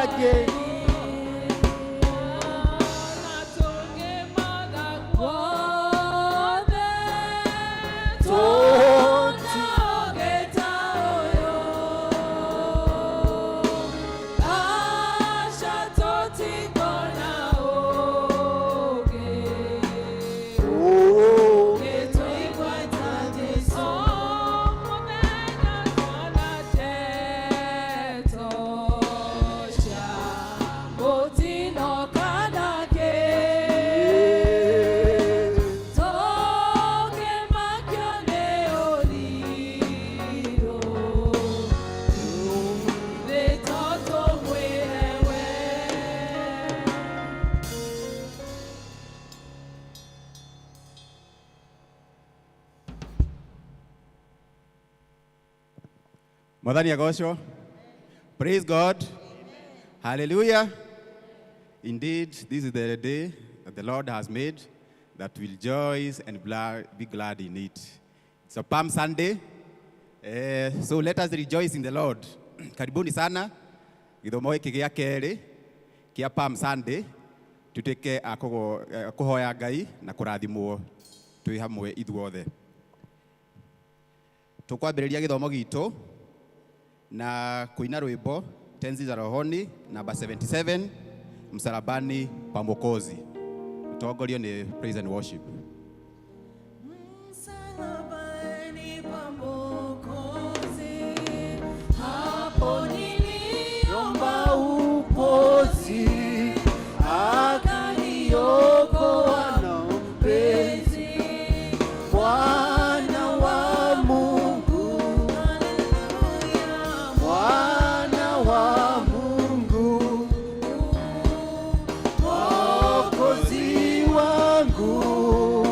Angĩ. Mwathani agocwo. Praise God. Hallelujah. Indeed, this is the day that the Lord has made, that we'll rejoice and be glad in it. It's a Palm Sunday. So let us rejoice in the Lord. Karibuni sana gĩthomo gĩkĩ gĩa kerĩ kĩa Palm Sunday, tutuĩke a kũhoya Ngai na kũrathimwo twĩ hamwe ithuothe. Tũkwambĩrĩria gĩthomo gitũ na kuina rwĩmbo Tenzi za Rohoni namba 77, Msalabani pa Mwokozi. Tutongorio nĩ praise and worship. Msalabani pa Mwokozi, hapo niliomba upozi, akaniokoa na mpenzi, Mwana wa Mungu, Mwana wa Mungu, Mwokozi wangu.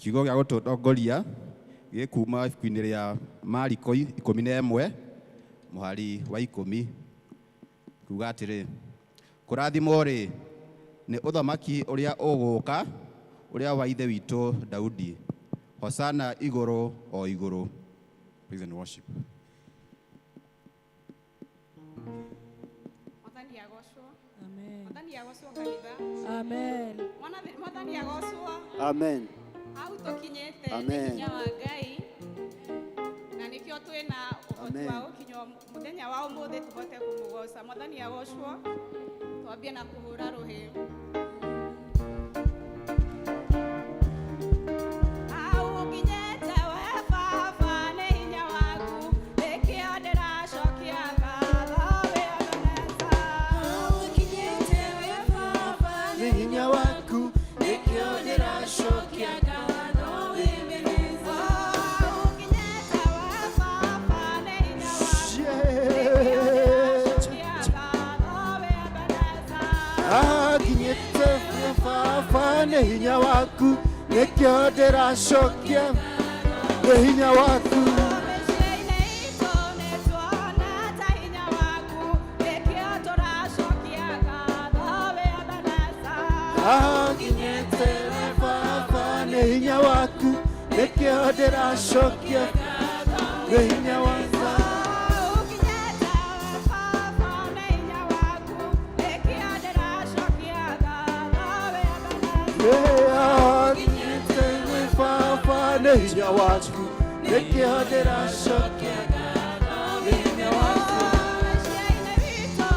Kiugo gĩa gũtũtongoria gĩkuuma ibuku-inĩ rĩa Mariko 11 mũhari wa 10, kuga atĩrĩ, kũrathimwo rĩ nĩ ũthamaki ũrĩa ũgũũka, ũrĩa wa ithe witũ Daudi. Hosana igũrũ o igũrũ. Praise and worship. Mwathani agocwo. Amen. Mwathani agocwo kanitha. Amen. Mwathani agocwo. Amen. Hau tũkinyĩte nĩ Amen. hinya wa Ngai, na nĩkĩo twĩna ũhoti Amen. wa gũkinya mũthenya wa ũmũthĩ tũhote kũmũgoca. Mwathani agocwo. Twambie na kũhũra rũhĩ. Hau ũkinyĩte we Baba nĩ hinya waku, nĩkĩo ndĩracokia ngatho wĩ Ebeneza. Nĩ hinya waku nĩkĩo ndĩracokia. Ũkinyĩte we Baba nĩ hinya waku, nĩkĩo ndĩracokia ngatho wĩ Ebeneza. Akinyĩte Baba nĩ hinya waku nĩkĩo ndĩracokia, nĩ hinya waku. Mĩciĩ-inĩ itũ nĩtuonete hinya waku, nĩkĩo tũracokia ngatho wĩ Ebeneza. Akinyĩte Baba nĩ hinya waku nĩkĩo ndĩracokia, nĩ hinya waku. Ũkinyĩte we Baba nĩ hinya waku, nĩkĩo ndĩracokia ngatho wĩ Ebeneza. Akinyĩte Baba nĩ hinya waku nĩkĩo ndĩracokia, nĩ hinya waku. Mĩciĩ-inĩ itũ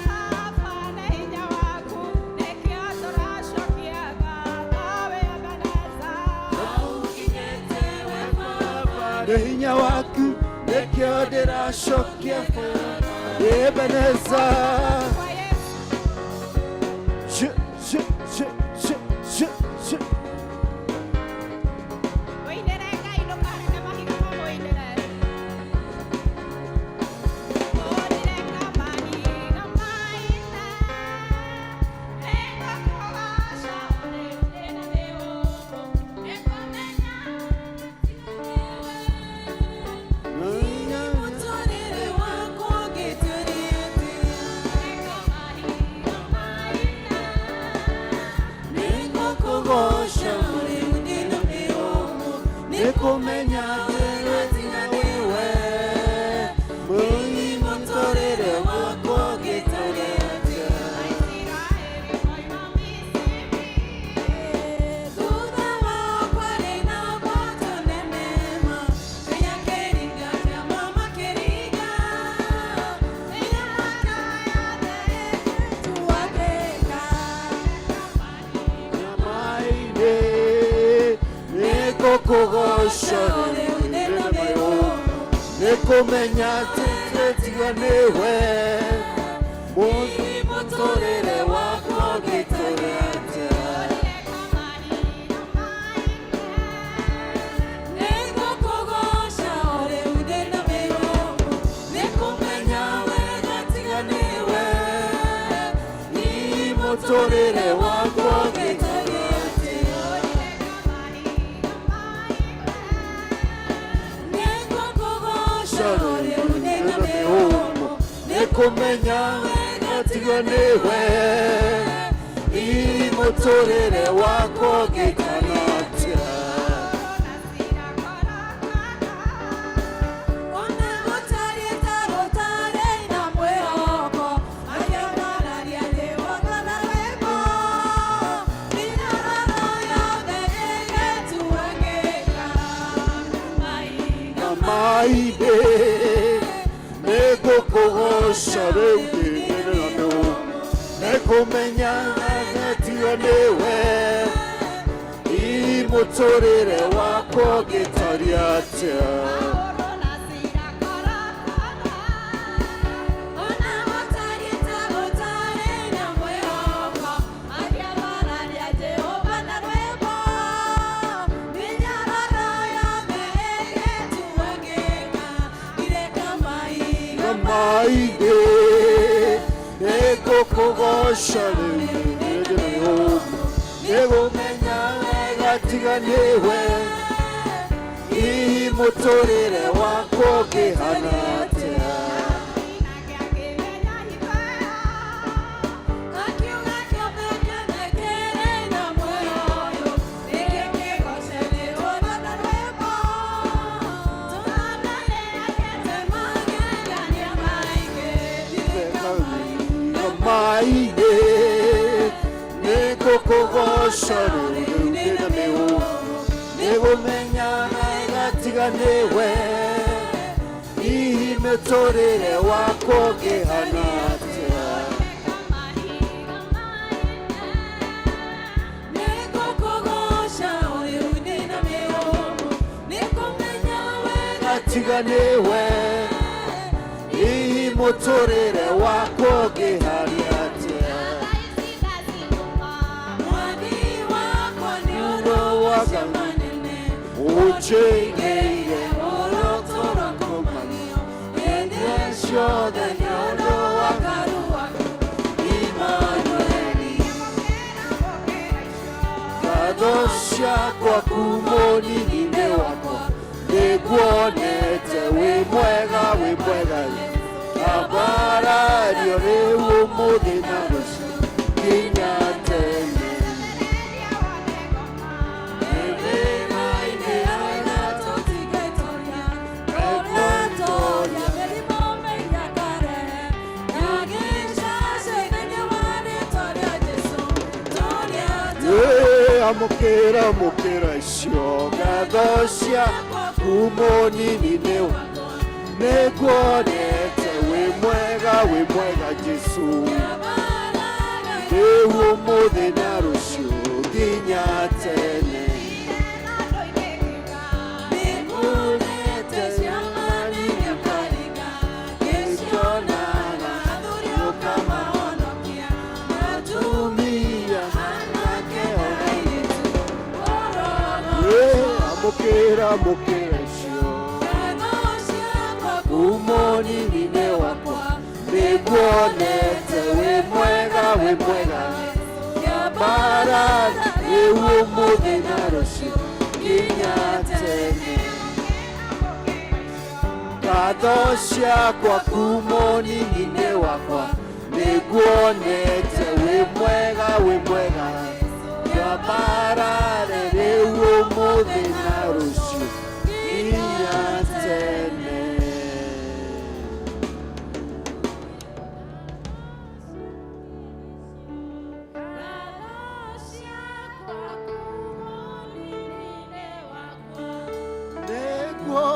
Baba nĩ hinya waku, nĩkĩo tũracokia ngatho wĩ Ebeneza. Nĩ hinya waku nĩkĩo ndĩracokia, Ebeneza. Kwa Yesu. Sh, sh, sh, sh, sh, sh. Mũinĩre Ngai ndũkareke mahiga mamũinĩre. Ũndireka mahiga maine, nĩngũkũgooca rĩu ndĩna mĩhũmũ, nĩngũmenya mahiga maine. Nĩngũkũgooca nĩkũmenya atĩ nĩwe mũtũrĩre wakwa ũngĩtũrĩte. Aisiraeli moima Misiri, Nyamaine nĩngũkũgooca nĩkũmenya atĩ tiga nĩwe mũtũrĩre wakwa ũngĩtũrĩte. ũndireka mahiga maine. Nĩkũmenya wega tiga nĩwe mũtũrĩre wakwa ũngĩtũrĩte. Ũndireka mahiga maine. Nĩkũmenya wega tiga nĩwe mũtũrĩre wakwa ũngĩtũrĩte. Na cirakorakara. Maide nĩngũkũgooca rĩu ndĩna mĩhũmũ, nĩkũmenya wega tiga nĩwe mũtũrĩre wakwa ũngĩtariĩ atĩa. Maũndũ na cirakorakara. Maide nĩngũkũgooca rĩu ndĩna mĩhũmũ, nĩngũmenya wega Tiga nĩwe hihi mũtũrĩre wakwa ũngĩhana atĩa? Maine nĩngũkũgoca rĩu ndĩ na mĩhũmũ nĩgũmenya wega tiga nĩwe hihi mũtũrĩre wakwa ũngĩhana atĩa? Tiga nĩwe hihi mũtũrĩre wakwa ũngĩhana atĩa? Ũnjĩgĩire ciothe nĩ ũndũ wa ngatho ciakwa kuma ũnini-inĩ wakwa nĩnguonete wĩ mwega wĩ mwega ambarario rĩu ũmũthĩ na rũciũ nginya tene. Amũkĩra amũkĩra icio ngatho cia kuma ũnini-inĩ wakwa nĩnguonete wĩ mwega wĩ mwega Jesũ rĩu ũmũthĩ na rũciũ nginya tene. Atumia amũkĩra amũkĩra icio kuma ũnini-inĩ wakwa nĩnguonete wĩ mwega wĩ mwega bara rĩu ũmũthĩ na rũciũ nginya tene. Ngatho ciakwa kuma ũnini-inĩ wakwa nĩnguonete wĩ mwega wĩ mwega Twambarare rĩu ũmũthĩ na rũciũ nginya tene.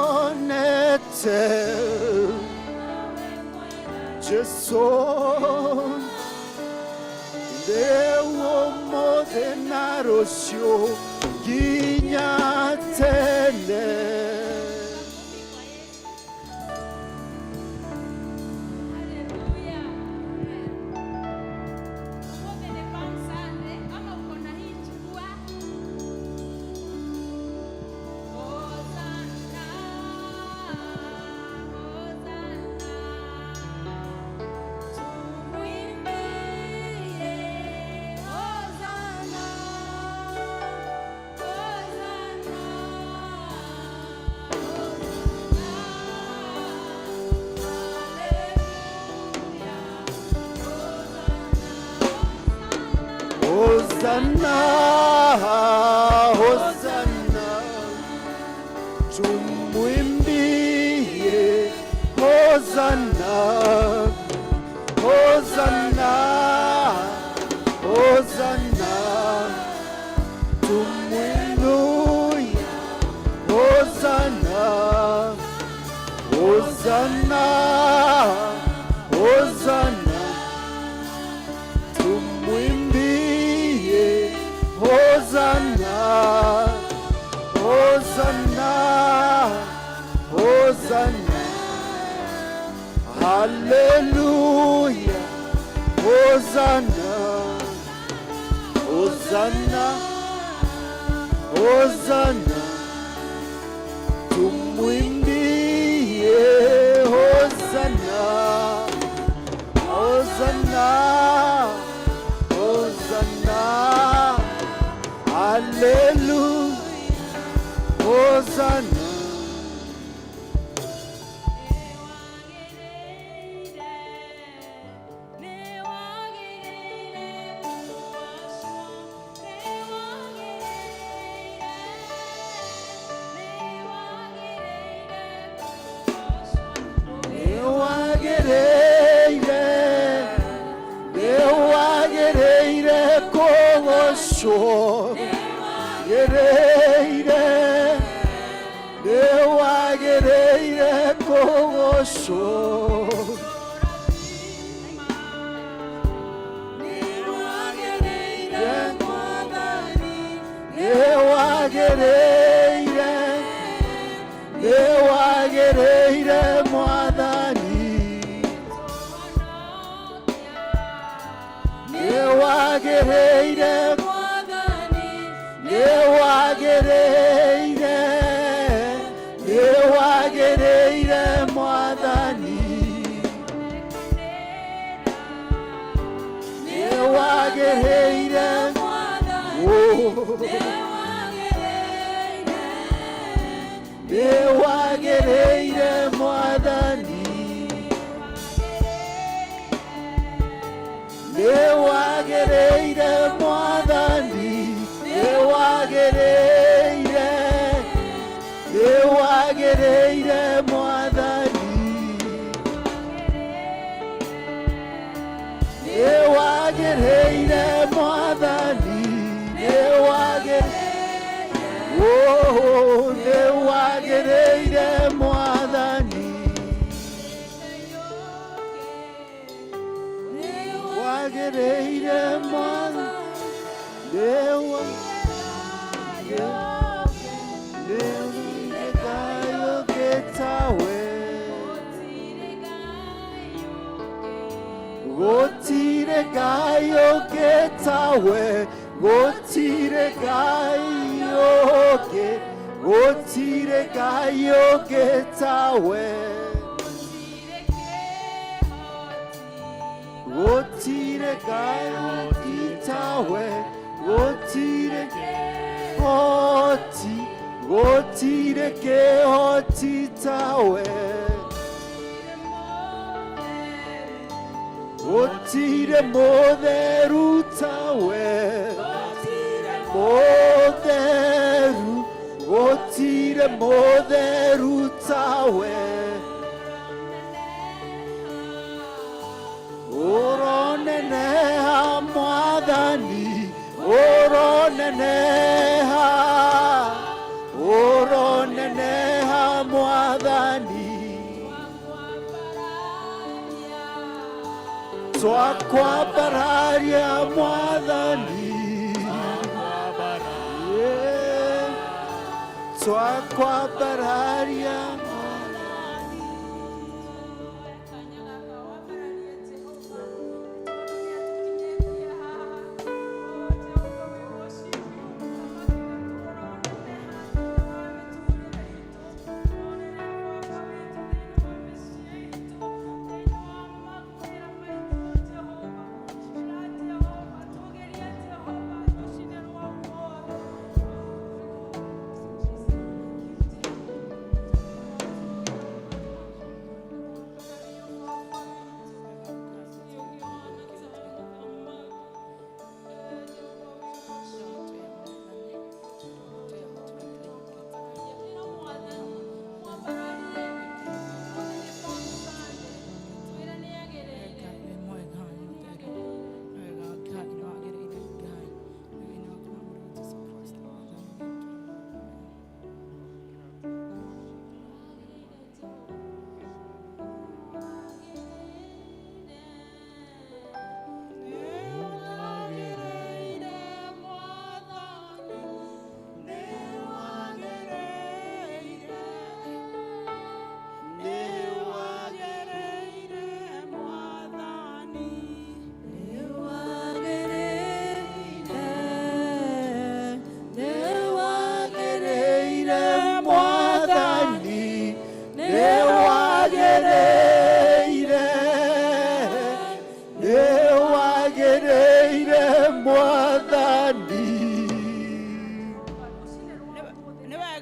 Nĩnguonete Jesũ rĩu ũmũthĩ na rũciũ nginya tene. Ũmũthĩ nĩ Palm Sunday, kama uko na hii chukua. Hosanna, Hosanna, tumwimbie. Hosanna, Hosanna, Hosanna, haleluya, Hosanna. Hosanna, Hosanna, tumwimbie. Hosanna, Hosanna, Hosanna, tumwinuie. Hosanna, Hosanna, Hosanna, tumwimbie. Hosanna, Hosanna, Hosanna, Hallelujah, Hosanna, Hosanna, Hosanna, tumwimbie. Hosanna, Hosanna, Hosanna, Hallelujah. Hosanna. Nĩwagĩrĩire, nĩwagĩrĩire kũgocwo. Gĩrĩire, nĩwagĩrĩire kũgocwo. Nĩwagĩrĩire, nĩwagĩrĩire Mwathani. Nĩwagĩrĩire, nĩwagĩrĩire, nĩwagĩrĩire Mwathani. Nĩwagĩrĩire, oh, nĩwagĩrĩire Mwathani. Nĩwagĩrĩire Mwathani, nĩwagĩrĩire, nĩwagĩrĩire Mwathani. Nĩwagĩrĩire Mwathani, nĩwagĩrĩire, oh, nĩwagĩrĩire Mwathani. Wagĩrĩire Mwathani, nĩwagĩrĩire gũtirĩ Ngai ũngĩ tawe, gũtirĩ Ngai ũngĩ, gũtirĩ Ngai ũngĩ tawe. Gũtirĩ Ngai ũngĩ tawe, gũtirĩ kĩhoti, gũtirĩ kĩhoti tawe. Gũtirĩ mũtheru tawe, mũtheru, gũtirĩ mũtheru tawe. Ũroneneha Mwathani, ũroneneha, ũroneneha Mwathani. Twakwambararia Mwathani, yeah. Twakwambararia Mwathani.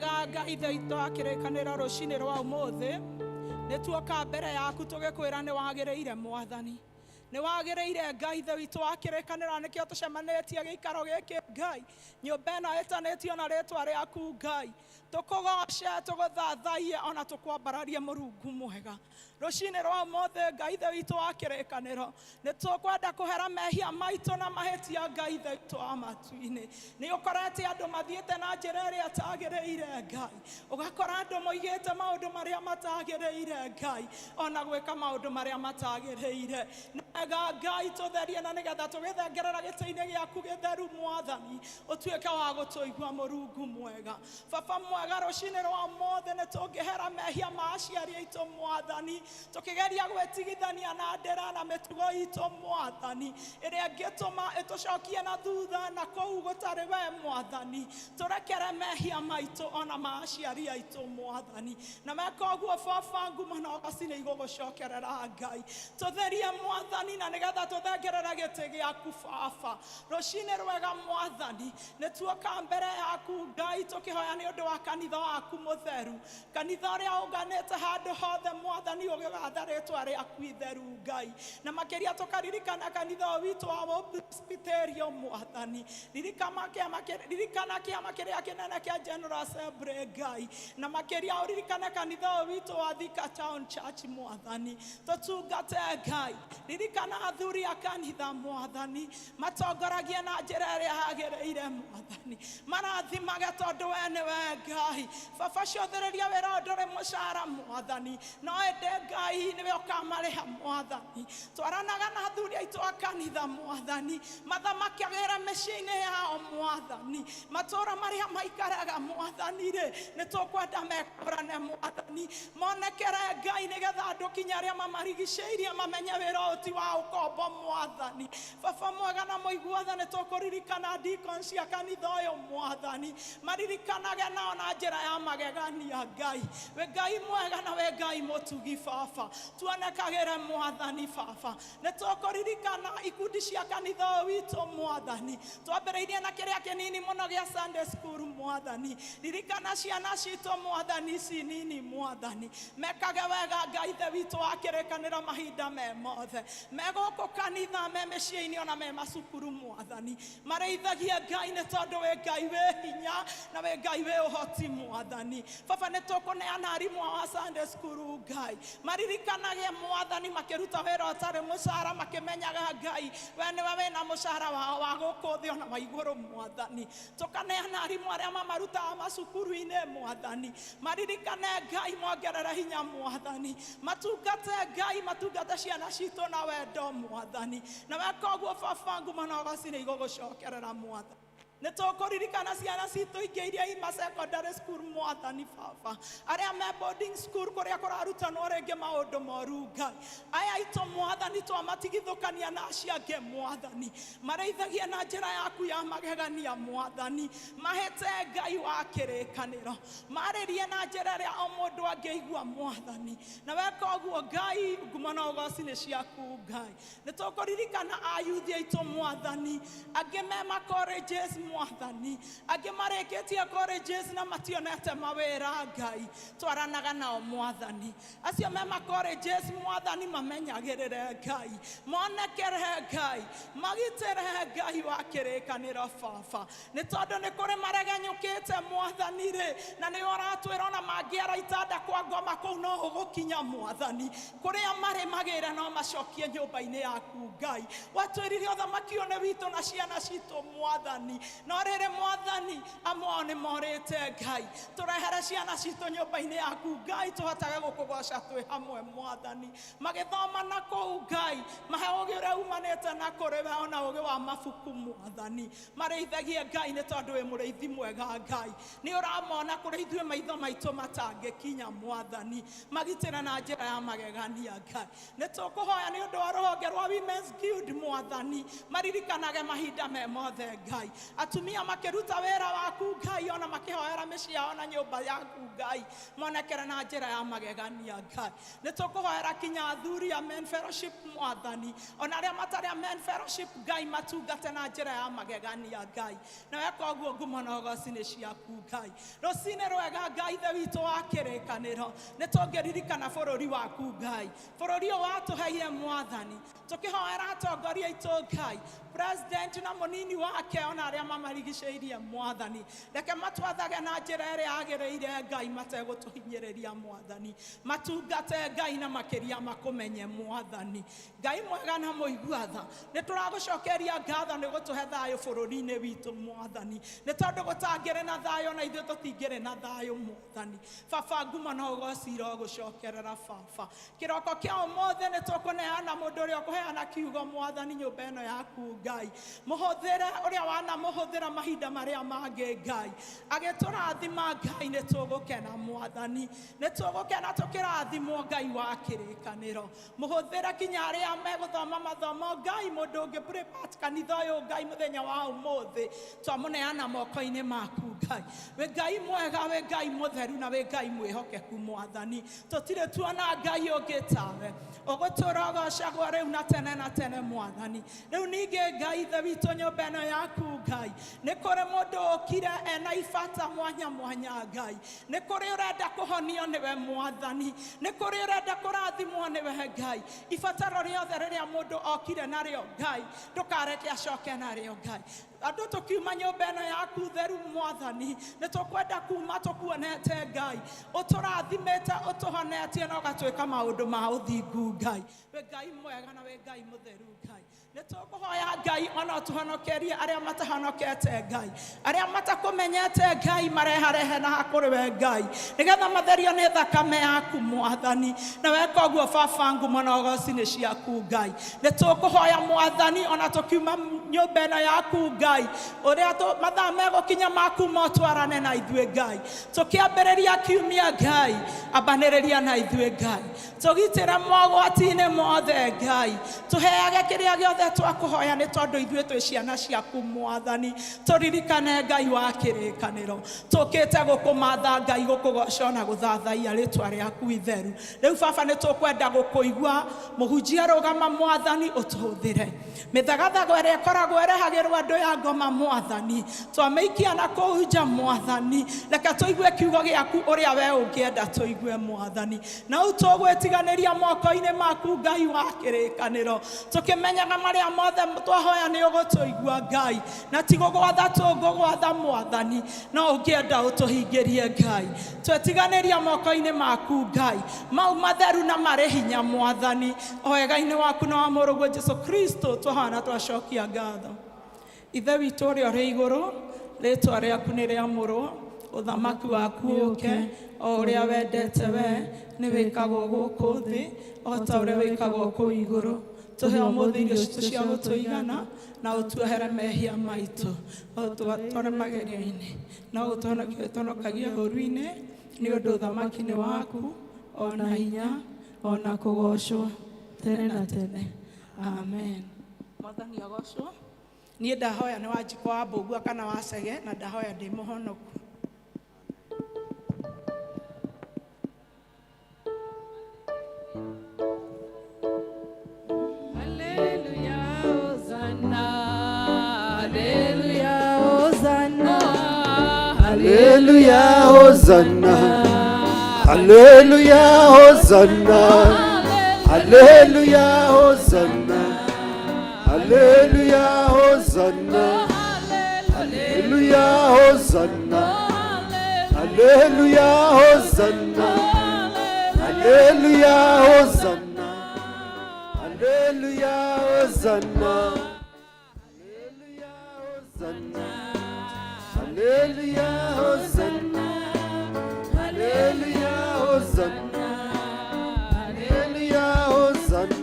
Wega Ngai ithe witũ wa kĩrĩkanĩro rũcinĩ rwa ũmũthĩ nĩ tuoka mbere yaku tũgĩkwĩra nĩ wagĩrĩire Mwathani, nĩ wagĩrĩire Ngai ithe witũ wa kĩrĩkanĩro, nĩkĩo tũcemanĩtie gĩikaro gĩkĩ Ngai, nyũmba ĩno ĩtanĩtio na rĩtwa rĩaku Ngai, tũkũgoce, tũgũthathaiye ona tũkwambararie Mũrungu mwega. Rũcinĩ rwa ũmũthĩ Ngai ithe witũ wa kĩrĩkanĩro nĩ tũkwenda kũhera mehia maitũ na mahĩtia Ngai ithe witũ wa matu-inĩ. Nĩ ũkorete andũ mathiĩte na njĩra ĩrĩa ĩtagĩrĩire Ngai, ũgakora andũ moigĩte maũndũ marĩa matagĩrĩire Ngai, ona gwĩka maũndũ marĩa matagĩrĩire. Nĩ wega Ngai tũtherie na nĩgetha tũgĩthengerera gĩtĩ-inĩ gĩaku gĩtheru Mwathani, ũtuĩke wa gũtũigua Mũrungu mwega. Baba mwega, rũcinĩ rwa ũmũthĩ nĩ tũngĩhera mehia ma aciari aitũ Mwathani, tũkĩgeria gwĩtigithania na ndĩra na mĩtugo itũ Mwathani, ĩrĩa ĩngĩtũma ĩtũcokie na thutha na kũu gũtarĩ we Mwathani. Tũrekere mehia maitũ ona ma aciari aitũ Mwathani, na meka ũguo Baba ngumo na ũgaci nĩ igũgũcokerera Ngai. Tũtherie Mwathani na nĩgetha tũthengerere gĩtĩ gĩaku Baba. Rũcinĩ rwega Mwathani, nĩ tuoka mbere yaku Ngai tũkĩhoya nĩ ũndũ wa kanitha waku mũtheru, kanitha ũrĩa ũnganĩte handũ hothe Mwathani, ũgĩgatha rĩtwa rĩaku itheru Ngai, na makĩria tũkaririkana kanitha ũyũ witũ wa Presbyterian Mwathani. Ririkana kĩama kĩrĩa kĩnene kĩa General Assembly Ngai, na makĩria ũririkane kanitha ũyũ witũ wa Thika Town Church Mwathani, tũtungate Ngai. Ririkana athuri a kanitha Mwathani, matongoragie na njĩra ĩrĩa yagĩrĩire Mwathani, marathimage tondũ we nĩwe Ngai. Baba, cũthĩrĩria wĩra ũyũ ndũrĩ mũcara Mwathani, no ĩndĩ Ngai nĩwe ũkamarĩha Mwathani. Twaranaga na athuri aitũ a kanitha Mwathani, mathamakagĩra mĩciĩ-inĩ yao Mwathani, matũũra marĩa maikaraga Mwathani rĩ, nĩ tũkwenda mekũrane Mwathani, monekere Ngai, nĩgetha andũ kinya arĩa mamarigicĩirie mamenye wĩra ũyũ ti wa ũkombo Mwathani. Baba mwega na mũiguothe, nĩ tũkũririkana deacons cia kanitha ũyũ Mwathani, maririkanage nao na njĩra ya magegania Ngai. We Ngai mwega na we Ngai mũtugi Baba, tuonekagĩre Mwathani Baba. Nĩ tũkũririkana ikundi cia kanitha ũyũ witũ Mwathani, twambĩrĩirie na kĩrĩa kĩnini mũno gĩa Sunday school Mwathani. Ririkana ciana citũ Mwathani ici nini Mwathani, mekage wega Ngai ithe witũ wa kĩrĩkanĩro mahinda me mothe, me gũkũ kanitha, me mĩciĩ-inĩ ona me macukuru Mwathani, marĩithagie Ngai nĩ tondũ wĩ Ngai wĩ hinya na wĩ Ngai wĩ ũhoti Mwathani. Baba, nĩ tũkũneana arimũ a Sunday school Ngai, maririkanage Mwathani makĩruta wĩra ũtarĩ mũcara, makĩmenyaga Ngai we nĩwe wĩna mũcara wao wa gũkũ thĩ ona wa igũrũ Mwathani. Tũkaneana arimũ arĩa mamarutaga macukuru-inĩ Mwathani, maririkane Ngai, mongerere hinya Mwathani, matungate Ngai, matungate ciana citũ na wendo Mwathani, na weka ũguo Baba ngumo na ũgoci nĩ igũgũcokerera Mwathani. Nĩ tũkũririkana ciana citũ ingĩ iria ima secondary school Mwathani Baba, arĩa me boarding school kũrĩa kũrarutanwo rĩngĩ maũndũ moru Ngai, aya aitũ Mwathani twamatigithũkania na acio angĩ Mwathani, marĩithagie na njĩra yaku ya magegania Mwathani, mahĩte Ngai wa kĩrĩkanĩro, marĩrie na njĩra ĩrĩa o mũndũ angĩigua Mwathani, na weka ũguo Ngai ngumo na ũgoci nĩ ciaku Ngai. Nĩ tũkũririkana ayuthi aitũ Mwathani, angĩ me ma colleges Mwathani, angĩ marĩkĩtie colleges na mationete mawĩra Ngai, twaranaga nao Mwathani, acio me ma colleges Mwathani mamenyagĩrĩre Ngai, monekere Ngai, magitĩre Ngai wa kĩrĩkanĩro Baba, nĩ tondũ nĩ kũrĩ maregenyũkĩte Mwathani rĩ, na nĩ ũratwĩra ona mangĩara itanda kwa ngoma kũu no ũgũkinya Mwathani, kũrĩa marĩ magĩre no macokie nyũmba-inĩ yaku Ngai. Watwĩrire ũthamaki ũyũ nĩ witũ na ciana citũ Mwathani, no rĩrĩ Mwathani amwe ao nĩ morĩte Ngai, tũrehere ciana citũ nyũmba-inĩ yaku Ngai, tũhotage gũkũgoca twĩ hamwe Mwathani, magĩthoma na kũu Ngai, mahe ũũgĩ ũrĩa umanĩte na kũrĩ we ona ũũgĩ wa mabuku Mwathani, marĩithagie Ngai nĩ tondũ wĩ mũrĩithi mwega Ngai, nĩ ũramona kũrĩ ithuĩ maitho maitũ matangĩkinya Mwathani, magitĩre na njĩra ya magegania Ngai. Nĩ tũkũhoya nĩ ũndũ wa rũhonge rwa Women's Guild Mwathani, maririkanage mahinda me mothe Ngai, Atumia makĩruta wĩra waku Ngai ona makĩhoera mĩciĩ yao na nyũmba yaku Ngai monekere na njĩra ya magegania Ngai. Nĩ tũkũhoera kinya athuri a Men Fellowship Mwathani, ona arĩa matarĩ a Men Fellowship Ngai matungate na njĩra ya magegania Ngai. Na weka ũguo ngumo na ũgoci nĩ ciaku Ngai. Rũcinĩ rwega Ngai Ithe witũ wa kĩrĩkanĩro, nĩ tũngĩririkana bũrũri waku Ngai, bũrũri ũyũ watũheire Mwathani. Tũkĩhoera atongoria aitũ Ngai, president na mũnini wake ona arĩa mamarigicĩirie Mwathani, reke matwathage na njĩra ĩrĩa yagĩrĩire Ngai, mategũtũhinyĩrĩria Mwathani, matungate Ngai na makĩria makũmenye Mwathani. Ngai mwega na mũigua tha, nĩ tũragũcokeria ngatho nĩ gũtũhe thayũ bũrũri-inĩ witũ Mwathani, nĩ tondũ gũtangĩrĩ na thayũ na ithuĩ tũtingĩrĩ na thayũ Mwathani. Baba ngumo na ũgoci irogũcokerera Baba. Kĩroko kĩa ũmũthĩ nĩ tũkũneana mũndũ ũrĩa ũkũheana kiugo Mwathani nyũmba ĩno yaku Ngai, mũhũthĩre ũrĩa wanamũhũthĩra mahinda marĩa mangĩ Ngai, agĩtũrathima Ngai nĩ tũgũkena Mwathani, nĩ tũgũkena tũkĩrathimwo Ngai wa kĩrĩkanĩro. Mũhũthĩre kinya arĩa megũthoma mathomo Ngai, mũndũ ũngĩ prepare kanitha ũyũ Ngai mũthenya wa ũmũthĩ twamũneana moko-inĩ maku Ngai. Wĩ Ngai mwega, wĩ Ngai mũtheru na wĩ Ngai mwĩhokeku Mwathani, tũtirĩ tuona Ngai ũngĩ tawe, ũgũtũũra ũgocagwo rĩu na tene na tene Mwathani. Rĩu ningĩ Ngai Ithe witũ nyũmba ĩno yaku Ngai, nĩ kũrĩ mũndũ ũkire ena ibata mwanya mwanya Ngai, nĩ kũrĩ ũrenda kũhonio nĩwe Mwathani, nĩ kũrĩ ũrenda kũrathimwo nĩwe Ngai. Ibataro rĩothe rĩrĩa mũndũ okire narĩo Ngai, ndũkareke acoke narĩo Ngai. Andũ tũkiuma nyũmba ĩno yaku theru Mwathani, nĩ tũkwenda kuma tũkuonete Ngai, ũtũrathimĩte, ũtũhonetie na ũgatwĩka maũndũ ma ũthingu Ngai. Wĩ Ngai mwega na wĩ Ngai mũtheru Ngai. Nĩ tũkũhoya Ngai ona ũtũhonokerie arĩa matahonokete Ngai, arĩa matakũmenyete Ngai mareharehe na hakũrĩ we Ngai, nĩgetha matherio nĩ thakame yaku Mwathani. Na weka ũguo Baba ngumo na ũgoci nĩ ciaku Ngai. Nĩ tũkũhoya Mwathani ona tũkiuma nyũmba ĩno yaku Ngai, ũrĩa mathaa megũkinya maku motwarane na ithuĩ Ngai. Tũkĩambĩrĩria kiumia Ngai, ambanĩrĩria na ithuĩ Ngai, tũgitĩre mogwati-inĩ mothe Ngai, tũheage kĩrĩa gĩothe twakũhoya nĩ tondũ ithuĩ twĩ ciana ciaku Mwathani. Tũririkane Ngai wa kĩrĩkanĩro, tũkĩte gũkũmatha Ngai, gũkũgoca na gũthathaiya rĩtwa rĩaku itheru. Rĩu Baba nĩ tũkwenda gũkũigua mũhunjia rũgama Mwathani, ũtũhũthĩre mĩthagathago ĩrĩa ĩkoragwo ĩrehagĩrwo andũ ya ngoma Mwathani, twamĩikia na kũu nja Mwathani, reke tũigue kiugo gĩaku ũrĩa we ũngĩenda tũigue Mwathani. Na rĩu tũgwĩtiganĩria moko-inĩ maku Ngai wa kĩrĩkanĩro, tũkĩmenyaga marĩa mothe twahoya nĩ ũgũtũigua Ngai, na ti gũgwatha tũngũgwatha Mwathani, no ũngĩenda ũtũhingĩrie Ngai. Twetiganĩria moko-inĩ maku Ngai, mau matheru na marĩ hinya Mwathani, o wega-inĩ waku na wa mũrũguo Jesu Kristo twahana twacokia ngatho. Ithe witũ ũrĩa ũrĩ igũrũ, rĩtwa rĩaku nĩ rĩamũrwo, ũthamaki waku ũke, o ũrĩa wendete we nĩ wĩkagwo gũkũ thĩ o ta ũrĩa wĩkagwo kũu igũrũ. Tũhe ũmũthĩ irio citũ cia gũtũigana, na ũtuohere mehia maitũ, o tũgatware magerio-inĩ, no ũtũhonokie ũtũhonokagie ũũru-inĩ, nĩ ũndũ ũthamaki nĩ waku, ona hinya, ona kũgocwo tene na tene. Amen. Mwathani agocwo. Niĩ ndahoya nĩ Wanjikũ wa Mbũgua kana wa Cege, na ndahoya ndĩ mũhonoku. Hallelujah, Hosanna. Hallelujah, Hosanna. Hallelujah, Hosanna. Hallelujah, Hosanna. Hallelujah, Hosanna. Hallelujah, Hosanna. Hallelujah, Hosanna. Hallelujah, Hosanna. Hallelujah, Hosanna. Hallelujah, Hosanna. Hallelujah, Hosanna. Hallelujah, Hosanna. Hallelujah, Hosanna. Hallelujah, Hosanna. Hallelujah,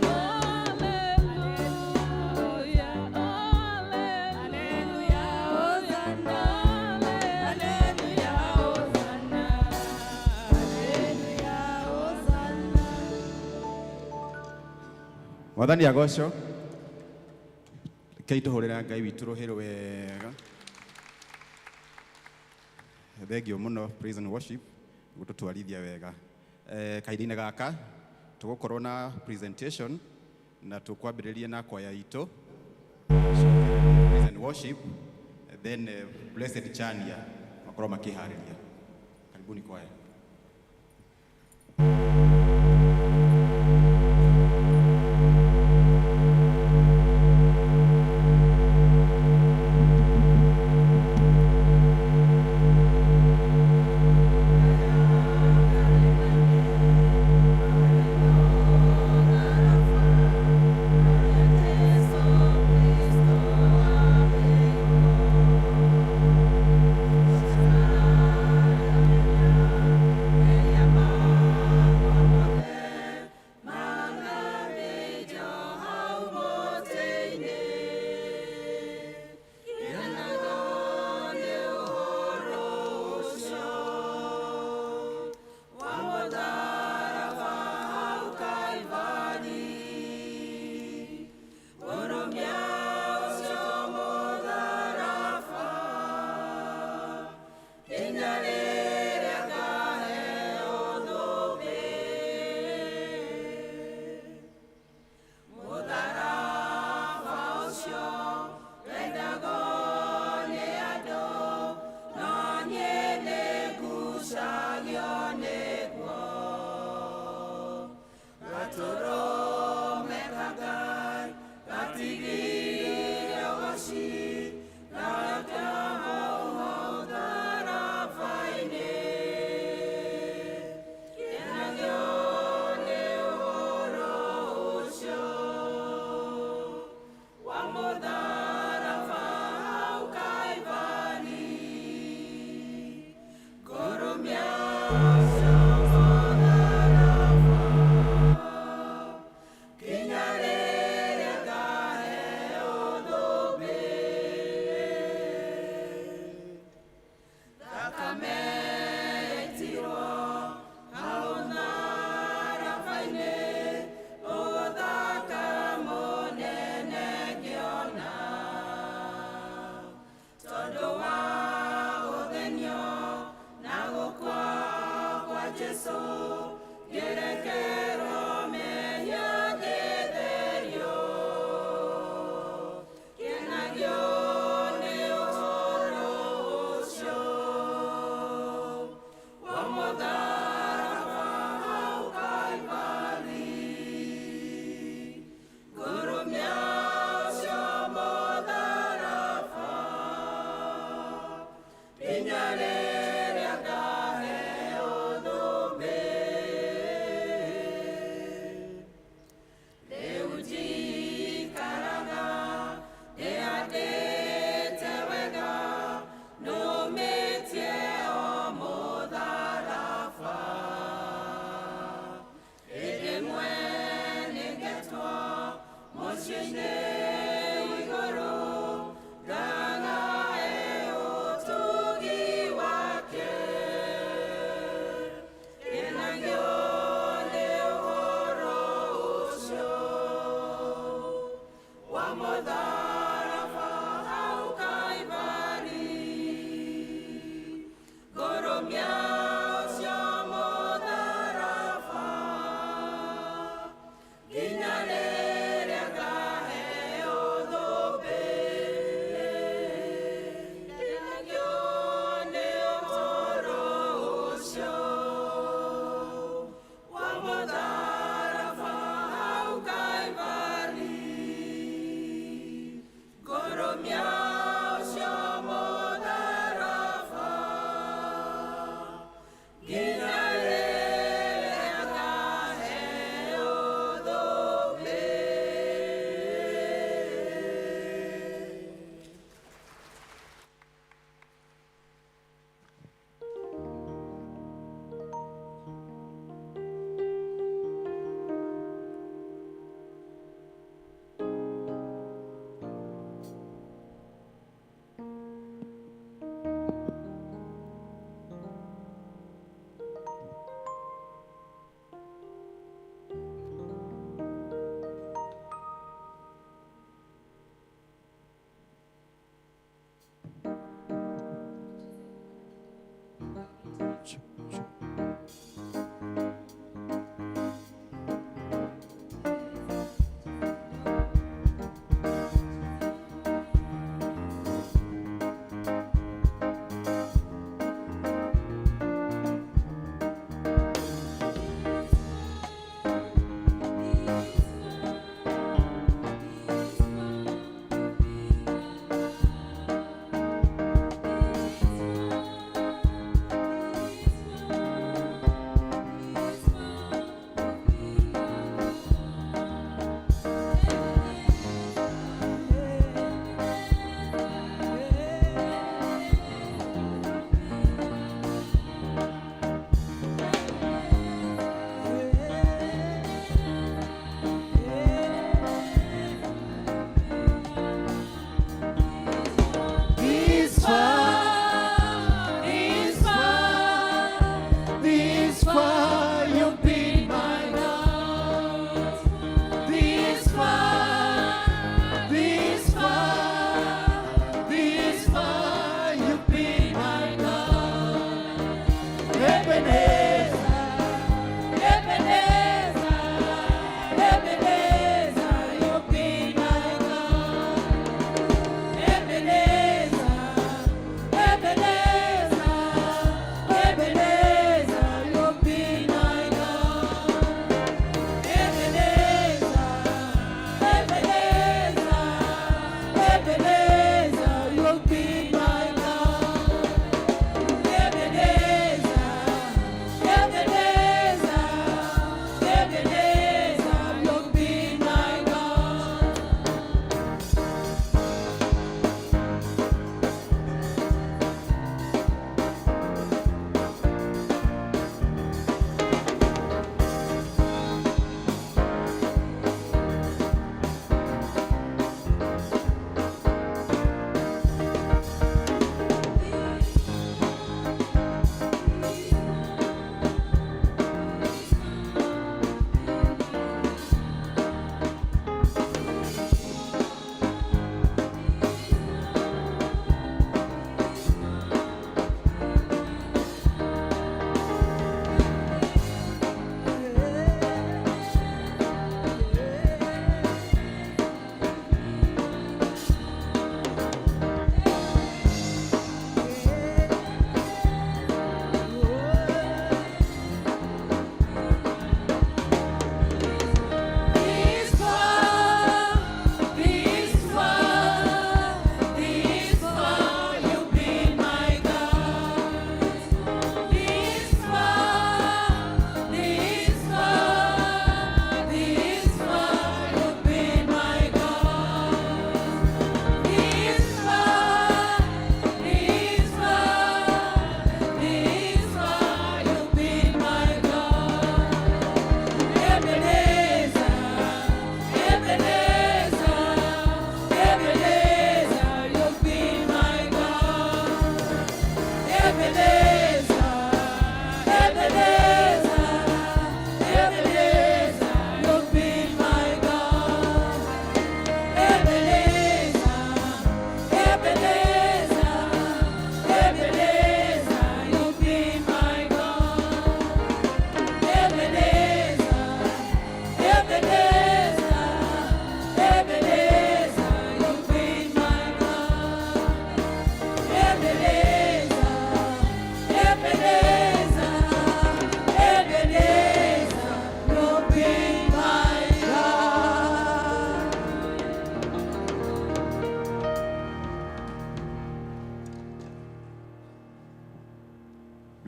Hallelujah, Hosanna. Hallelujah, Hosanna. Hallelujah, Hosanna. Mwathani agocwo. Rekei tũhũrĩre Ngai witũ rũhĩ wega. Thengio muno praise and worship gututwarithia wega. Kahinda-inĩ gaka tũgũkorwo na presentation na tũkwambĩrĩria na kwaya itũ praise and worship, then Blessed Chania makorwo makĩharĩria. Karibuni kwaya. Kinyarere agahe odobe.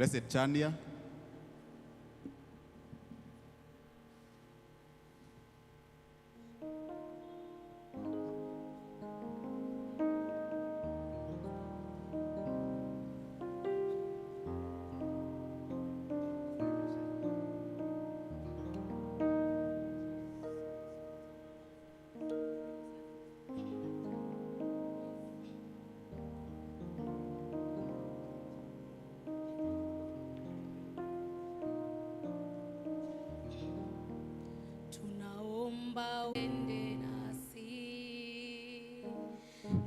Blessed Chania. Tunaomba uende nasi,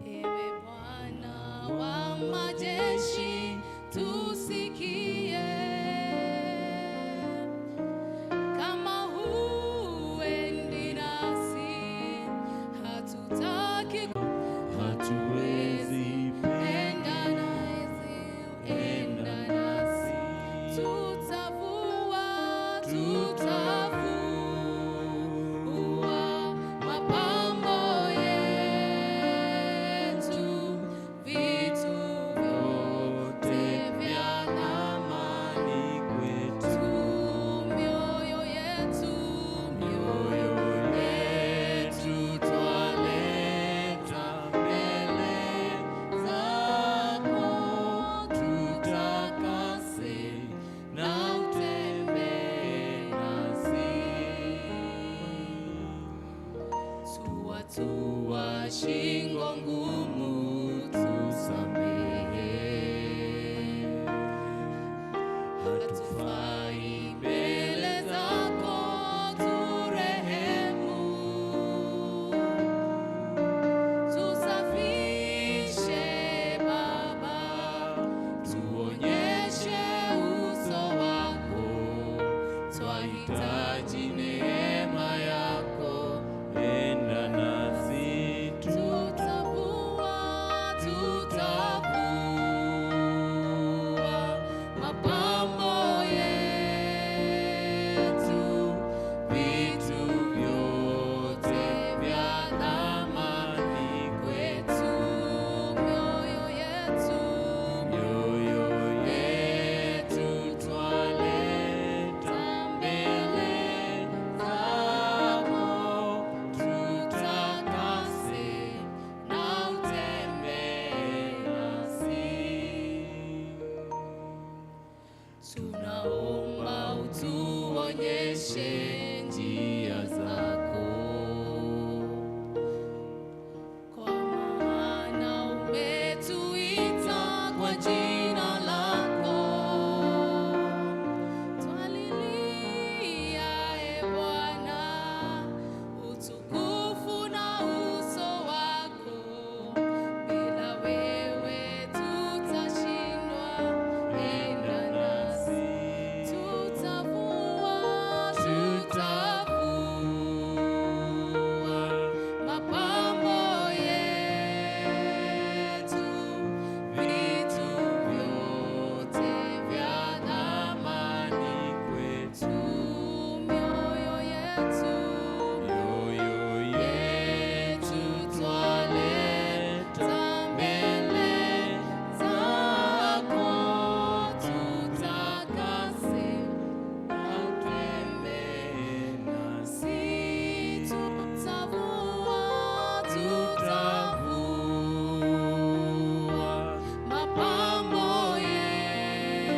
ewe Bwana wa majeshi, tusikie. Kama huendi nasi, hatutaki, Hatuwezi enda nasi, enda nasi, tutavua, tutavua mapambo yetu, vitu vyote vya thamani kwetu, mioyo yetu, mioyo yetu twaleta mbele zako, tutakase na utembee nasi. Tua tua shingo ngumu, tusamehe, hatufai mbele zako, turehemu, tusafishe Baba, tuonyeshe uso wako, twahitaji neema yako. Enda nasi Tutavua, tutavua mapambo yetu, vitu vyote vya thamani kwetu, mioyo yetu, mioyo yetu twaleta mbele zako, tutakase na utembee nasi. Tunaomba utuonyeshe njia zako, kwa maana umetuita kwa jina lako. Twalilia, e Bwana, utukufu na uso wako. Bila wewe tutashindwa. Enda nasi, tutavua, tutavua mapambo yetu, vitu vyote vya thamani kwetu, mioyo yetu, mioyo yetu twaleta mbele zako, tutakase na utembee nasi. tutavua, tutavua mapambo yetu,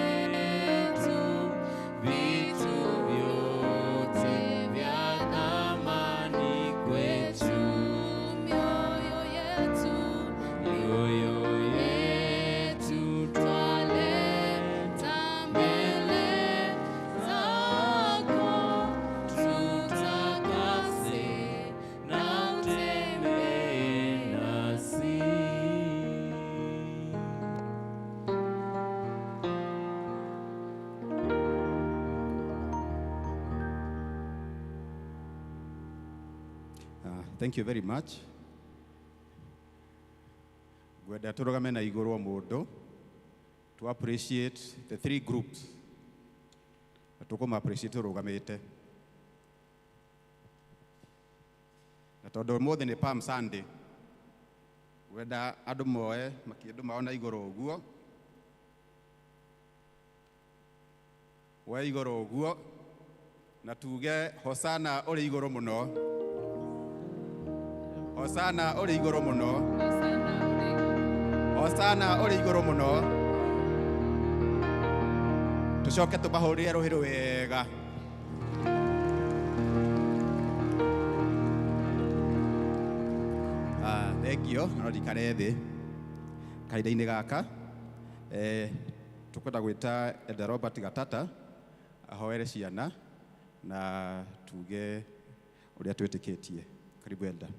vitu vyote vya thamani kwetu, mioyo yetu, Mioyo yetu twaleta mbele zako, tutakase na utembee nasi. Thank you very much. Ngwenda tũrũgame na igũrũ o mũndũ to appreciate the three groups na tũkũma appreciate tũrũgamĩte na tondũ ũmũthĩ nĩ Palm Sunday, ngwenda andũ moe makĩndũ mao na igũrũ ũguo. Wa igũrũ ũguo na tuge hosana ũrĩ igũrũ mũno. Hosana ũrĩ igũrũ mũno. Hosana ũrĩ igũrũ mũno. Tũcoke tũmahũrĩre rũhĩ wega. Thengio no ndikare thĩ kahinda-inĩ gaka tũkwenda gwĩta Elder Robert Gatata ahoere ciana na tuge ũrĩa twĩtĩkĩtie. Karibu Elder.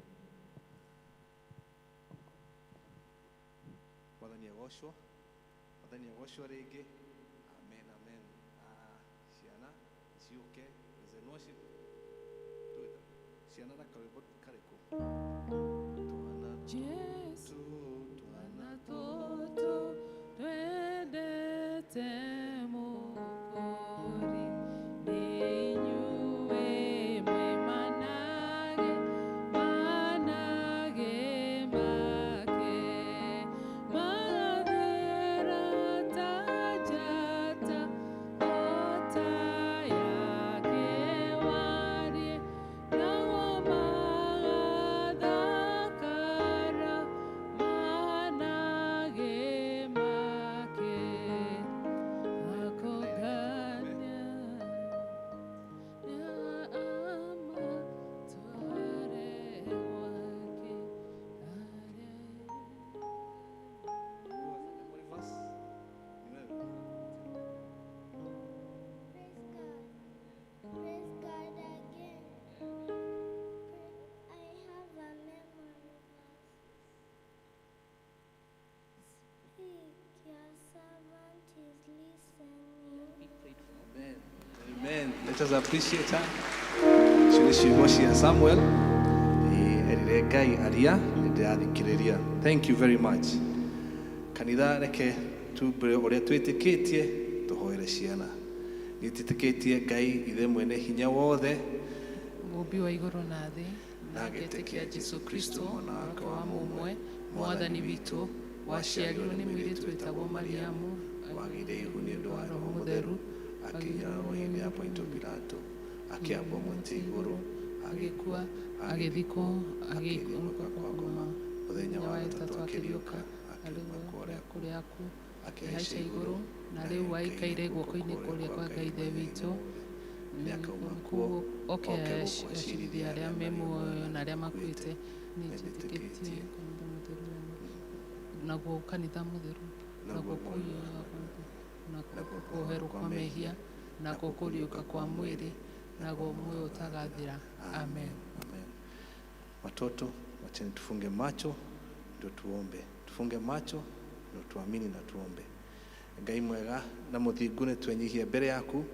Mwathani agocwo. Mwathani agocwo rĩngĩ. Amen, amen. Ciana ciũke praise and worship. Tũgĩta ciana na karwĩmbo karĩkũ? Twana Jesu tu twana twana tũtũ twendete Mũkũũri, nĩ inyuĩ mwĩ manage, manage make. Magathera ta njata, o ta yake warie, nao magathakara manage make. Akogania ama tware gwake arĩa Who has a memory verse? Ni wewe. Praise God. Praise God again. I have a memory verse. Speak, your servant is listening. Amen. Amen. Let us appreciate her. Icio nĩ ciugo cia Samuel. Erire Ngai aria nĩ ndĩrathikĩrĩria. Thank you very much. Kanitha reke tumbure ũrĩa twĩtĩkĩtie tũhoere ciana. Nĩ twĩtĩkĩtie Ngai ithe mwene hinya wothe Mũũmbi wa igũrũ na thĩ, na na ngetĩkia ngetĩkia Jesũ Jesũ Kristo Kristo mwana mwana wake wake wa wa mũmwe mũmwe, Mwathani witũ, waciarirwo nĩ mũirĩtu wĩtagwo Mariamu, wagĩire ihu nĩ ũndũ wa Roho Mũtheru, akĩnyararwo hĩndĩ ya Pontio Pilato, akĩambwo mũtĩ igũrũ, agĩkua, agĩthikwo, agĩikũrũka agĩikũrũka kwa kwa ngoma, ngoma, mũthenya mũthenya wa wa gatatũ gatatũ akĩriũka, akĩriũka, akiuma arĩwe kũrĩa kũrĩa akuũ, akĩhaica akĩhaica igũrũ, igũrũ, na rĩu aikaire guoko-inĩ kwa ũrĩa kwa Ngai Ithe witũ, nĩakauma kuo kuo oke oke gũkũ acirithie acirithie arĩa arĩa me marĩ muoyo na arĩa makuĩte. makuĩte. Nĩ njĩtĩkĩtie Nĩnjĩtĩkĩtie kanitha mũtheru naguo kanitha mũtheru naguo naguo kũiyũra nakuo naguo kuoherwo kwa mehia nakuo kũriũka kwa mwĩrĩ naguo muoyo ũtagathira. Amen. Amen. Watoto, wacheni tufunge macho ndio tuombe. Tufunge macho ndio tuamini na tuombe. Ngai mwega na mũthingu nĩ twenyihia mbere yaku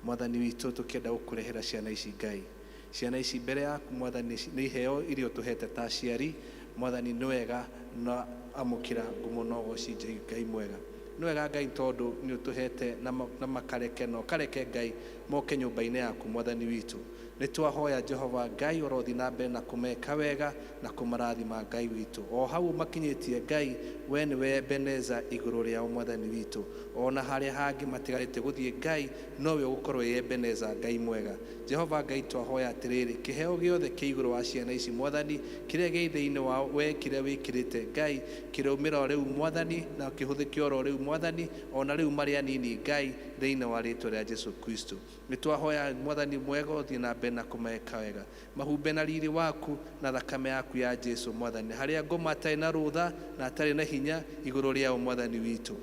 mwathani witũ tũkĩenda gũkũrehera ciana ici Ngai. Ciana ici mbere yaku mwathani nĩ iheo iria ũtũhete ta aciari mwathani nĩ wega na amũkĩra ngumo na ũgoci Ngai mwega. Nĩ wega Ngai tondũ nĩ ũtũhete na makareke na ũkareke Ngai moke nyũmba-inĩ yaku mwathani witũ. Nĩ twahoya Jehova Ngai ũrothi na mbere na kũmeka wega na kũmarathima Ngai witũ. O hau makinyĩtie Ngai we nĩwe Ebeneza igũrũ rĩao mwathani witũ. Ona harĩa hangĩ matigarĩte gũthiĩ Ngai nowe ũgũkorwo wĩ Ebeneza Ngai mwega. Jehova Ngai twahoya atĩrĩrĩ kĩheo gĩothe kĩ igũrũ wa ciana ici mwathani kĩrĩa gĩ thĩinĩ wao we kĩrĩa wĩkĩrĩte Ngai kĩraumĩra o rĩu mwathani na kĩhũthĩke oro rĩu mwathani ona rĩu marĩ anini Ngai thĩinĩ wa rĩtwa rĩa Jesu Kristo. Nĩ twahoya mwathani mwega ũthiĩ na mbere na kũmeka wega mahumbe na riri waku na thakame yaku ya Jesu mwathani harĩa ngoma atarĩ na rũtha na atarĩ na hinya igũrũ rĩao mwathani witũ.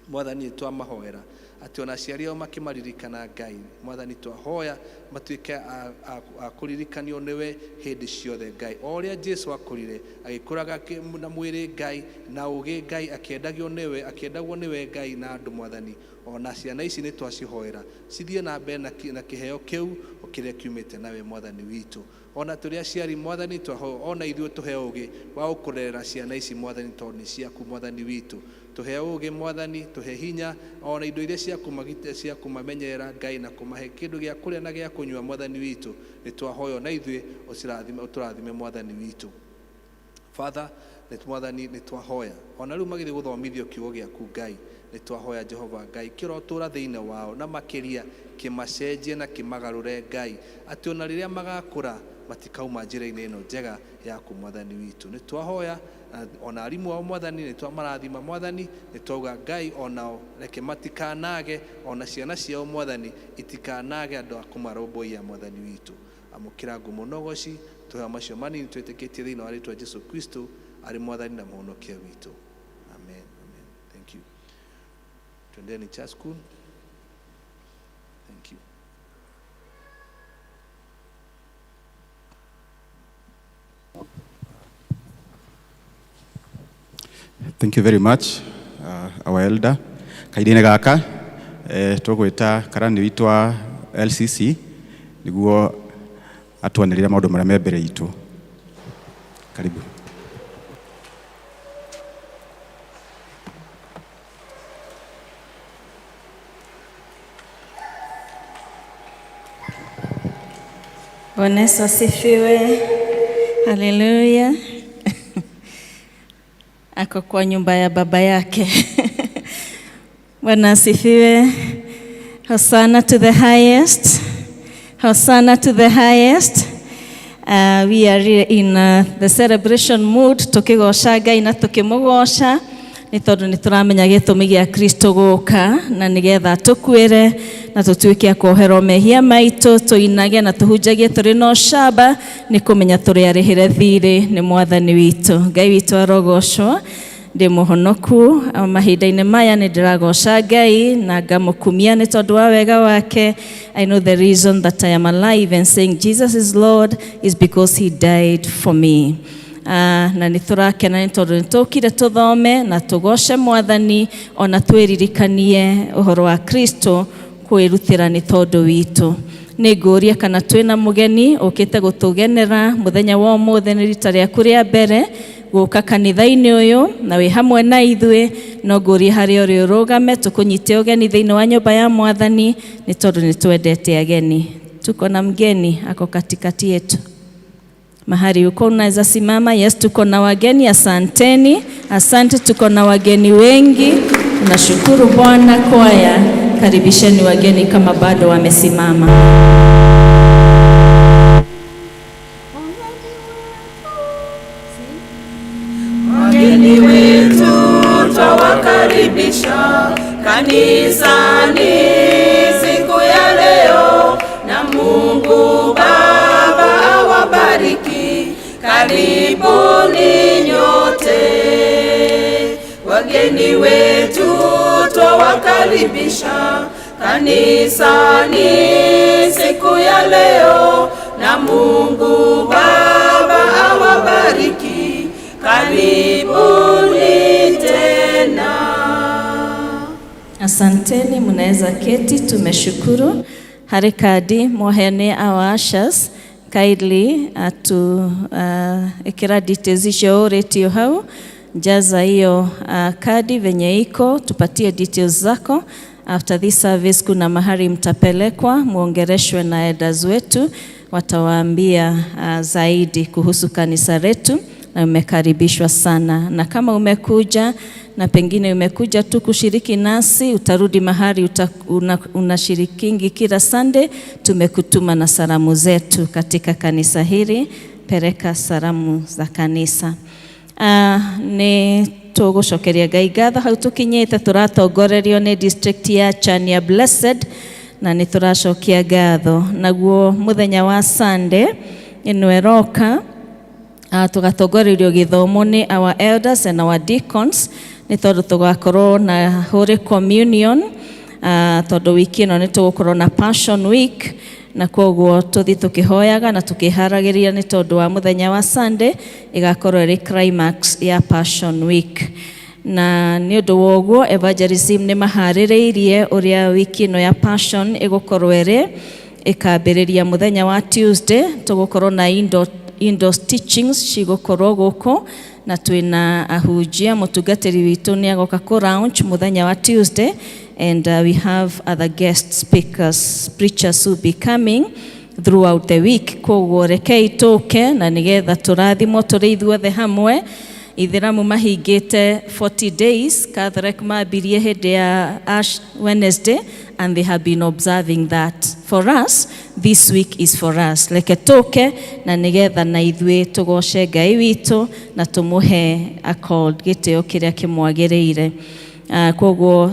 Mwathani twamahoera atĩ ona aciari ao makĩmaririkana Ngai mwathani twahoya matuĩke a kũririkanio nĩwe hĩndĩ ciothe Ngai o ũrĩa Jesu akũrire agĩkũraga na mwĩrĩ Ngai na ũũgĩ Ngai akĩendagio nĩwe akĩendagwo nĩwe Ngai na andũ mwathani ona ciana ici nĩ twacihoera cithiĩ na mbere na kĩheo kĩu kĩrĩa kiumĩte nawe mwathani witũ. Ona tũrĩ aciari mwathani twahoya ona ithuĩ tũhe ũũgĩ wa gũkũrerera ciana ici mwathani tondũ nĩ ciaku mwathani witũ. Tũhe ũũgĩ mwathani tũhe hinya ona indo iria cia kũmamenyerera Ngai na kũmahe kĩndũ gĩa kũrĩa na gĩa kũnyua mwathani witũ nĩ twahoya ona ithuĩ ũtũrathime mwathani witũ. Father, nĩ mwathani nĩ twahoya ona rĩu magĩthiĩ gũthomithio kiugo gĩaku Ngai Nĩ twahoya Jehova Ngai kĩrotũra thĩinĩ wao na makĩria kĩmacenjie na kĩmagarũre Ngai atĩ ona rĩrĩa magakũra matikauma njĩra-inĩ ĩno njega yaku Mwathani witũ. Nĩ twahoya ona arimũ ao Mwathani, nĩ twamarathima Mwathani, nĩ twauga Ngai onao reke matikanage, ona ciana ciao Mwathani itikanage andũ a kũmarũmbũiya Mwathani witũ. Amũkĩra ngumo na ũgoci tũheo macio manini twĩtĩkĩtie thĩinĩ wa rĩtwa Jesu Kristo arĩ Mwathani na Mũhonokia witũ. Amen, amen. Thank you. Twendeni church school. Thank you. Thank you very much, our elder. Kahinda-inĩ gaka tũgwĩta karani witũ wa LCC nĩguo atwanĩrĩre maũndũ marĩa me mbere itũ. Karibu. Bwana Yesu asifiwe. Haleluya. Ako kwa nyumba ya baba yake. Bwana asifiwe. Hosanna to the highest. Hosanna to the highest. We are in the celebration mood, tukigoca Ngai na tukimugoca nĩ tondũ nĩ tũramenya gĩtũmi gĩa Kristo gũka na nĩgetha tũkuĩre na tũtuĩke a kuoherwo mehia maitũ, tũinage na tũhunjagie tũrĩ na ũcamba nĩ kũmenya tũrĩ arĩhĩre thirĩ nĩ Mwathani witũ. Ngai witũ arogocwo. Ndĩ mũhonoku mahinda-inĩ maya nĩ ndĩragoca Ngai na ngamũkumia nĩ tondũ wa wega wake. I know the reason that I am alive and saying Jesus is Lord is because he died for me. Na nĩ tũrakena nĩ tondũ nĩ tũkire tũthome na tũgoce Mwathani ona twĩririkanie ũhoro wa Kristo kwĩrutĩra nĩ tondũ witũ. Nĩ ngũria kana twĩna mũgeni ũkĩte gũtũgenera mũthenya wa ũmũthĩ, nĩ rita rĩaku rĩa mbere gũka kanitha-inĩ ũyũ na wĩ hamwe na ithuĩ, no ngũrie harĩa ũrĩ ũrũgame tũkũnyite ũgeni thĩinĩ wa nyũmba ya Mwathani nĩ tondũ nĩ twendete ageni. Tuko na mgeni ako katikati yetu. Mahali uko unaweza simama. Yes, tuko na wageni, asanteni. Asante, tuko na wageni wengi. Tunashukuru Bwana. Kwaya, karibisheni wageni kama bado wamesimama. Wageni wetu twawakaribisha kanisani siku ya leo, na Mungu Baba awabariki. Karibuni nyote. Wageni wetu twawakaribisha kanisani siku ya leo, na Mungu Baba awabariki. Karibuni tena. Asanteni, mnaweza keti. Tumeshukuru. Harĩ kandi mwohene our ushers kindly atu ikira details icio ũrĩtio hau, jaza hiyo kadi venye iko, tupatie details zako. After this service kuna mahali mtapelekwa muongereshwe na elders wetu, watawaambia zaidi kuhusu kanisa letu, na umekaribishwa sana. Na kama umekuja na pengine umekuja tu kushiriki nasi, utarudi mahali unashirikingi kila Sunday, tumekutuma na salamu zetu katika kanisa hili. Pereka salamu za kanisa. Nĩ tũgũcokeria Ngai ngatho hau tũkinyĩte, tũratongorerio nĩ district ya Chania Blessed na nĩ tũracokia ngatho. Naguo mũthenya wa Sunday ĩno ĩroka, tũgatongorerio gĩthomo nĩ our elders and our deacons nĩ tondũ tũgakorwo na Holy Communion, tondũ wiki ĩno nĩ tũgũkorwo na Passion Week, na koguo tũthiĩ tũkĩhoyaga na tũkĩharagĩria nĩ tondũ wa mũthenya wa Sunday ĩgakorwo ĩrĩ climax ya Passion Week. Na nĩ ũndũ wa ũguo evangelism nĩ maharĩrĩirie ũrĩa wiki ĩno ya Passion ĩgũkorwo ĩrĩ, ĩkambĩrĩria mũthenya wa Tuesday, tũgũkorwo na indoor teachings cigũkorwo gũkũ na twĩna ahunjia, mũtungatĩri witũ nĩ agoka kũ launch mũthenya wa Tuesday, and we have other guest speakers, preachers who be coming throughout the week. Koguo rekei tũke na nĩgetha tũrathimwo tũrĩ ithuothe hamwe. Ithĩramu mahingĩte 40 days, Catholic mambirie hĩndĩ ya Ash Wednesday and they have been observing that. For us, this week is for us. Reke tũke na nĩgetha na ithuĩ tũgoce Ngai witũ na tũmũhe accord gĩtĩo kĩrĩa kĩmwagĩrĩire. Koguo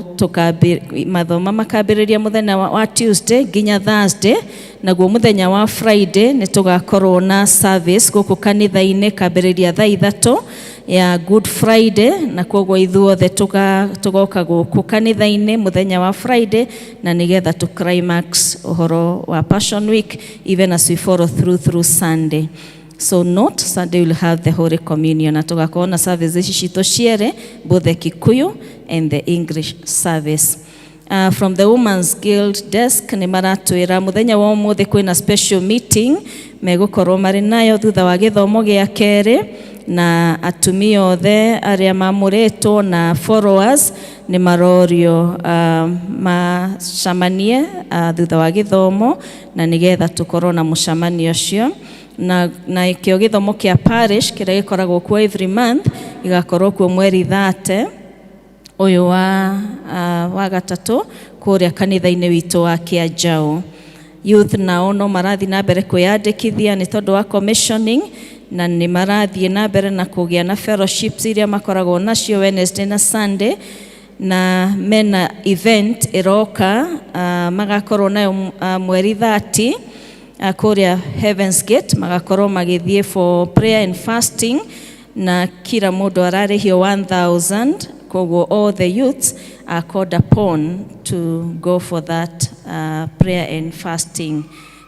mathoma makambĩrĩria mũthenya wa Tuesday nginya Thursday, naguo mũthenya wa Friday nĩ tũgakorwo na service gũkũ kanitha-inĩ kambĩrĩria thaa 3 ya Good Friday, na koguo ithuothe tũgoka gũkũ kanitha-inĩ mũthenya wa Friday na nĩgetha tũ climax ũhoro wa Passion Week even as we follow through Sunday. So note, Sunday we'll have the Holy Communion. Na tũgakorwo na service ici citũ cierĩ, both the Kikuyu and the English service. From the Women's Guild desk nĩ maratwĩra mũthenya wa ũmũthĩ kwĩna special meeting megũkorwo marĩ nayo thutha wa gĩthomo gĩa kerĩ, na atumia othe arĩa mamũrĩtwo na followers nĩ marorio macamanie thutha wa gĩthomo na nĩgetha tũkorwo na mũcemanio ũcio. Na kĩo gĩthomo kĩa parish kĩrĩa gĩkoragwo kuo every month gĩgakorwo kuo mweri 30 ũyũ wa gatatũ kũrĩa kanitha-inĩ witũ wa Kĩanjaũ. Youth nao no marathiĩ na mbere kwĩyandĩkithia nĩ tondũ wa commissioning, na nĩ marathiĩ na mbere na kũgĩa na fellowships iria makoragwo nacio Wednesday na Sunday, na mena event ĩroka magakorwo nayo mweri 30 kũrĩa Heaven's Gate, magakorwo magĩthiĩ for prayer and fasting, na kila mũndũ ararĩhio 1000. Koguo all the youths are called upon to go for that prayer and fasting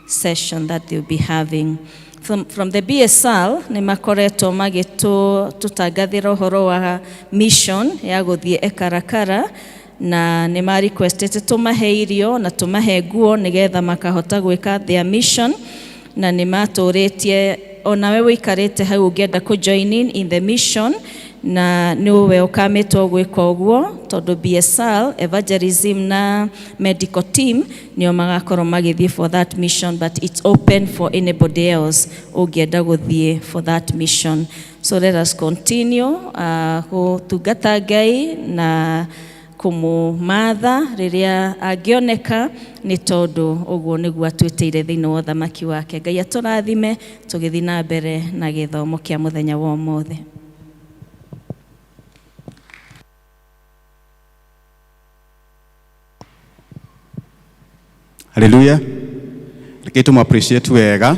session that they'll be having. From the BSL nĩ makoretwo magĩtũtangathĩra ũhoro wa mission ya gũthiĩ Ekarakara, na nĩ ma requestĩte tũmahe irio na tũmahe nguo nĩgetha makahota gwĩka their mission, na nĩ matũrĩtie onawe wĩikarĩte hau ũngĩenda kũ join in the mission, na nĩwe ũkamĩtwo gwĩka ũguo tondũ BSL evangelism na medical team nĩo magakorwo magĩthiĩ for that mission, but it's open for anybody else ũngĩenda gũthiĩ for that mission. So let us continue gũtungata Ngai na kũmũmatha rĩrĩa angĩoneka, nĩ tondũ ũguo nĩguo atwĩtĩire thĩinĩ wa ũthamaki wake. Ngai atũrathime tũgĩthiĩ na mbere na gĩthomo kĩa mũthenya wa ũmũthĩ. Hallelujah. Reke tũmũ appreciate wega.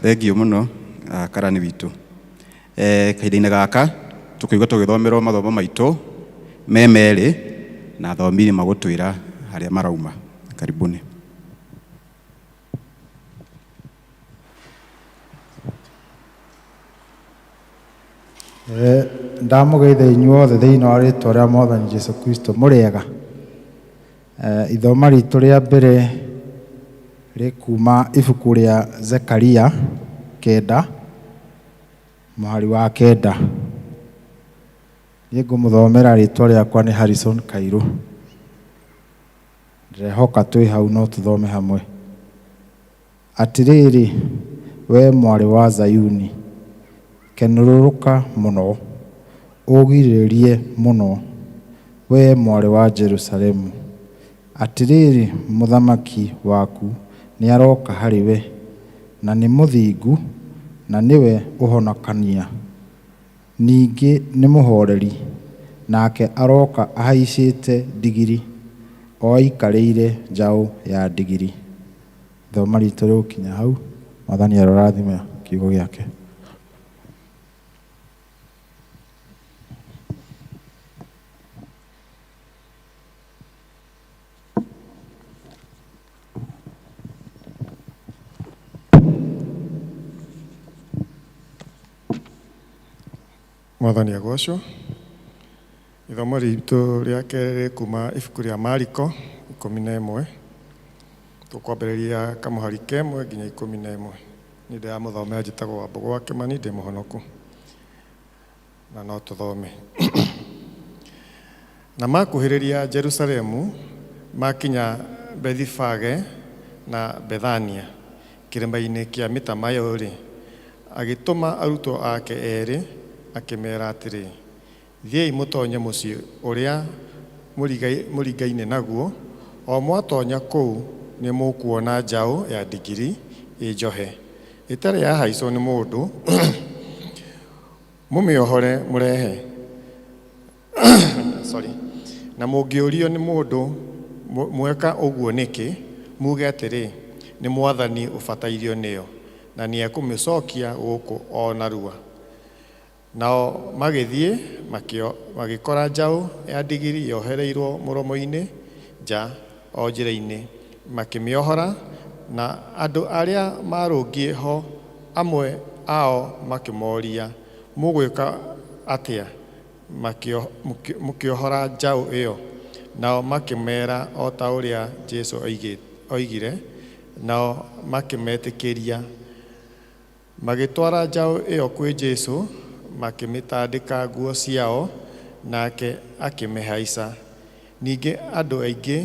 Thank you mũno karani witũ. Kahinda-inĩ gaka tũkũigua tũgĩthomerwo mathomo maitũ me merĩ, na athomi nĩ magũtwĩra harĩa marauma. Karibuni. Ndamũgeitha inyuothe thĩinĩ wa rĩtwa rĩa Mwathani Jesũ Kristo, mũrĩega. Ithoma ritũ rĩa mbere rĩkuma ibuku rĩa Zekaria 9 mũhari wa 9. Niĩ ngũmũthomera rĩtwa rĩakwa nĩ Harrison Kairũ. Ndĩrehoka twĩ hau no tũthome hamwe. Atĩrĩrĩ, we mwarĩ wa Zayuni, kenũrũrũka mũno, ũgirĩrĩrie mũno, we mwarĩ wa Jerusalemu. Atĩrĩrĩ, mũthamaki waku nĩaroka harĩ we, na nĩ mũthingu, na nĩwe ũhonokania. Ningĩ nĩ mũhoreri, nake aroka ahaicĩte ndigiri, o aikarĩire njaũ ya ndigiri. Ithoma ritũ rĩgũkinya hau. Mwathani arorathima kiugo gĩake. Mwathani agocwo. Ithomo ritũ rĩa kerĩ kuma ibuku rĩa Mariko 11. Tũkwambĩrĩria kamũhari kemwe nginya 11. Niĩ ndĩramũthomera njĩtagwo Wambũgũ wa Kĩmani, ndĩ mũhonoku. Na no tũthome. Na makuhĩrĩria Jerusalemu, makinya Bethifage na Bethania, kĩrĩma-inĩ kĩa mĩtamayũ-rĩ, Agĩtũma arutwo ake erĩ, akĩmeera atĩrĩ, Thiĩi mũtonye mũciĩ ũrĩa mũringaine naguo, o mwatonya kũu nĩmũkuona njaũ ya ndigiri ĩ njohe, ĩtarĩ yahaicwo nĩ mũndũ, mũmĩohore mũrehe. Sorry. Na mũngĩũrio nĩ mũndũ mweka ũguo nĩkĩ, muge atĩrĩ, nĩ Mwathani ũbatairio nĩyo, na nĩekũmĩcokia gũkũ o narua. Nao magĩthiĩ magĩkora njaũ ya ndigiri yohereirwo mũromo-inĩ nja o njĩra-inĩ, makĩmĩohora, na andũ arĩa maarũngiĩ ho amwe ao makĩmoria, mũgwĩka atĩa mũkĩohora njaũ ĩyo? Nao makĩmeera o ta ũrĩa Jesũ oigire, nao makĩmetĩkĩria. Magĩtwara njaũ ĩyo kwĩ Jesũ, makĩmĩtandĩka nguo ciao, nake akĩmĩhaica. Ningĩ andũ aingĩ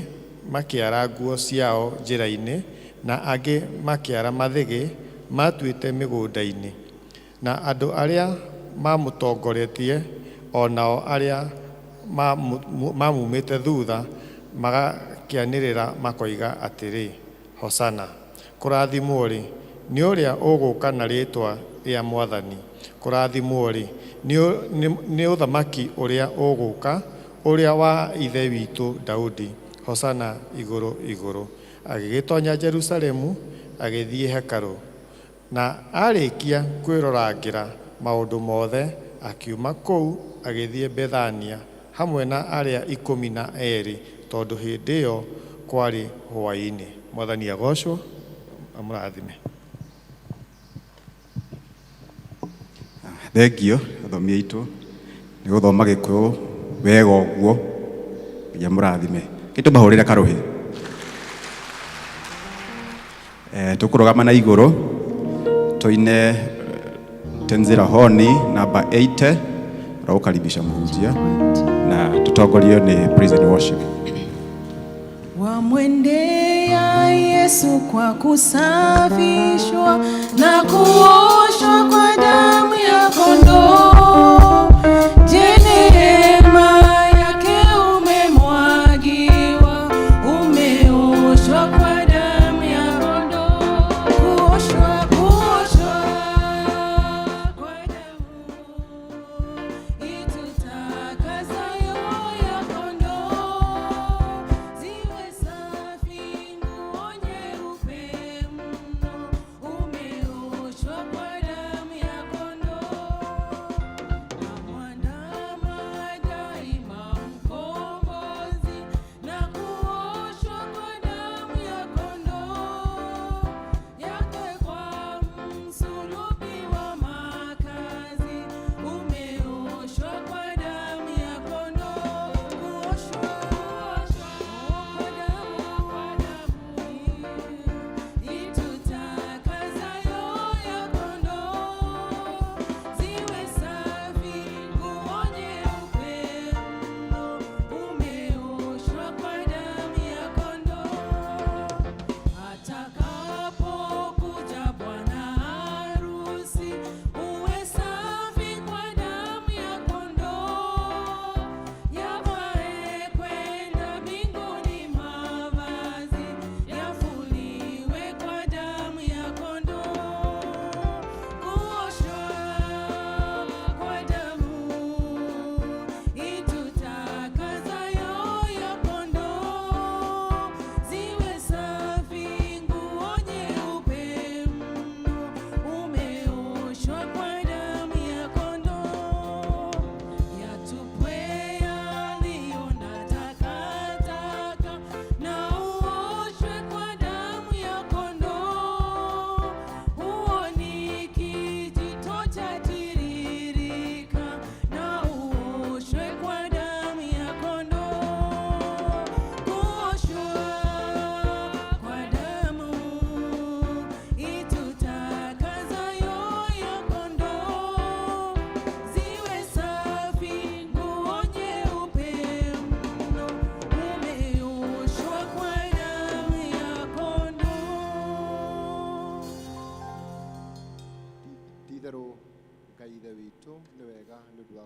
makĩara nguo ciao njĩra-inĩ, na angĩ makĩara mathĩgĩ matuĩte mĩgũnda-inĩ. Na andũ arĩa maamũtongoretie o nao arĩa maamumĩte thutha magakĩanĩrĩra makoiga atĩrĩ, Hosana! Kũrathimwo-rĩ, nĩ ũrĩa ũgũũka na rĩĩtwa rĩa Mwathani! Kũrathimwo-rĩ, nĩ ũthamaki ũrĩa ũgũũka, ũrĩa wa ithe witũ Daudi! Hosana igũrũ igũrũ! Agĩgĩtonya Jerusalemu, agĩthiĩ hekarũ. Na aarĩkia kwĩrorangĩra maũndũ mothe, akiuma kũu agĩthiĩ Bethania hamwe na arĩa ikũmi na erĩ, tondũ hĩndĩ ĩyo kwarĩ hwaĩ-inĩ. Mwathani agoocwo, amũrathime. Thengio athomi aitũ nĩ gũthoma Gĩkũyũ wega ũguo, Ngai amũrathime. Reke tũmahũrĩre karũhĩ. Tũkũrũgama na igũrũ tũine Tenzi Rohoni namba 80 ũragũkaribisha mũhunjia na tũtongorio nĩ praise and worship. Wamwendea Yesu kwa kusafishwa na kuoshwa kwa damu ya kondoo. Je, neema yake umemwagiwa, umeoshwa kwa damu ya kondoo. Kuoshwa, kuoshwa kwa damu itutakasayo ya kondoo. Ziwe safi nguo nyeupe mno, umeoshwa kwa damu ya kondoo.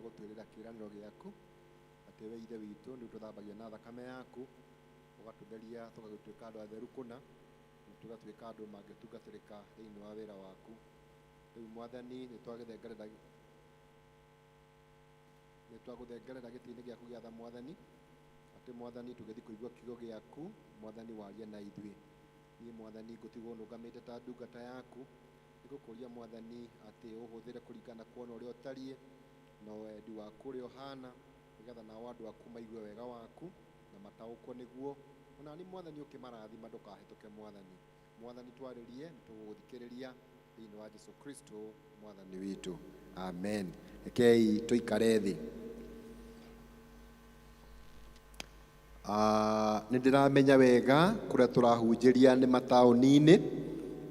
gũtwĩrĩra kĩĩranĩro gĩaku atĩ we Ithe witũ nĩ ũtũthambagia na thakame yaku, ũgatũtheria tũgagĩtuĩka andũ atheru kũna, na tũgatuĩka andũ mangĩtungatĩrĩka thĩinĩ wa wĩra waku. Rĩu Mwathani, nĩ twagĩthengerera nĩ twagũthengerera gĩtĩ-inĩ gĩaku gĩa tha Mwathani, atĩ Mwathani tũgĩthiĩ kũigua kiugo gĩaku, Mwathani warie na ithuĩ. Niĩ Mwathani ngũtigwo nũgamĩte ta ndungata yaku, nĩngũkũria Mwathani atĩ ũhũthĩre kũringana kuona ũrĩa ũtariĩ na wendi waku ũrĩa ũhana, nĩgetha nao andũ aku maigue wega waku na mataũkwo nĩguo. Ona ni Mwathani ũkĩmarathima ndũkahĩtũke Mwathani. Mwathani twarĩrie, nĩtũgũgũthikĩrĩria thĩinĩ wa Jesu Kristo Mwathani witũ, amen. Rekei tũikare thĩ. Nĩ ndĩramenya wega kũrĩa tũrahunjĩria nĩ mataũni-inĩ,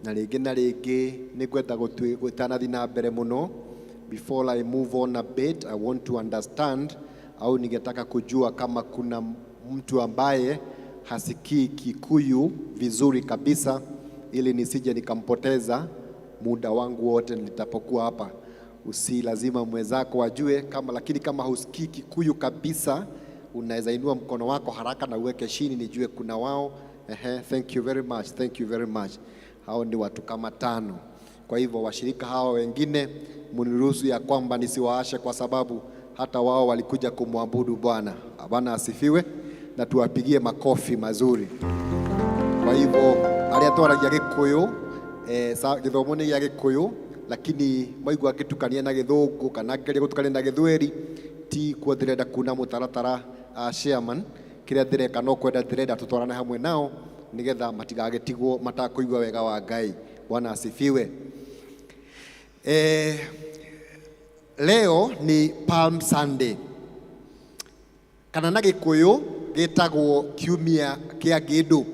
na rĩngĩ na rĩngĩ nĩ ngwenda gũtanathiĩ na mbere mũno. Before I move on a bit, I want to understand au ningetaka kujua kama kuna mtu ambaye hasikii Kikuyu vizuri kabisa, ili nisije nikampoteza muda wangu wote nitapokuwa hapa. Usi lazima mwenzako ajue kama, lakini kama husikii Kikuyu kabisa, unaweza inua mkono wako haraka na uweke chini nijue kuna wao. Ehe, thank you very much, thank you very much. Hao ni watu kama tano. Kwa hivyo washirika hawa wengine mniruhusu ya kwamba nisiwaashe, kwa sababu hata wao walikuja kumwabudu Bwana. Bwana asifiwe, na tuwapigie makofi mazuri. Kwa hivyo arĩa twaragia Gĩkũyũ, gĩthomo nĩ gĩa Gĩkũyũ, lakini maigua ngĩtukania na Gĩthũngũ kana ngeria gũtukania na Gĩthweri, ti kuo ndĩrenda kuna mũtaratara, chairman. Kĩrĩa ndĩreka no kwenda ndĩrenda tũtwarane hamwe nao nĩgetha matigagĩtigwo matakũigua wega wa Ngai. Bwana asifiwe. Leo ni Palm Sunday, kana na Gĩkũyũ gĩtagwo kiumia kĩa ngĩndũ.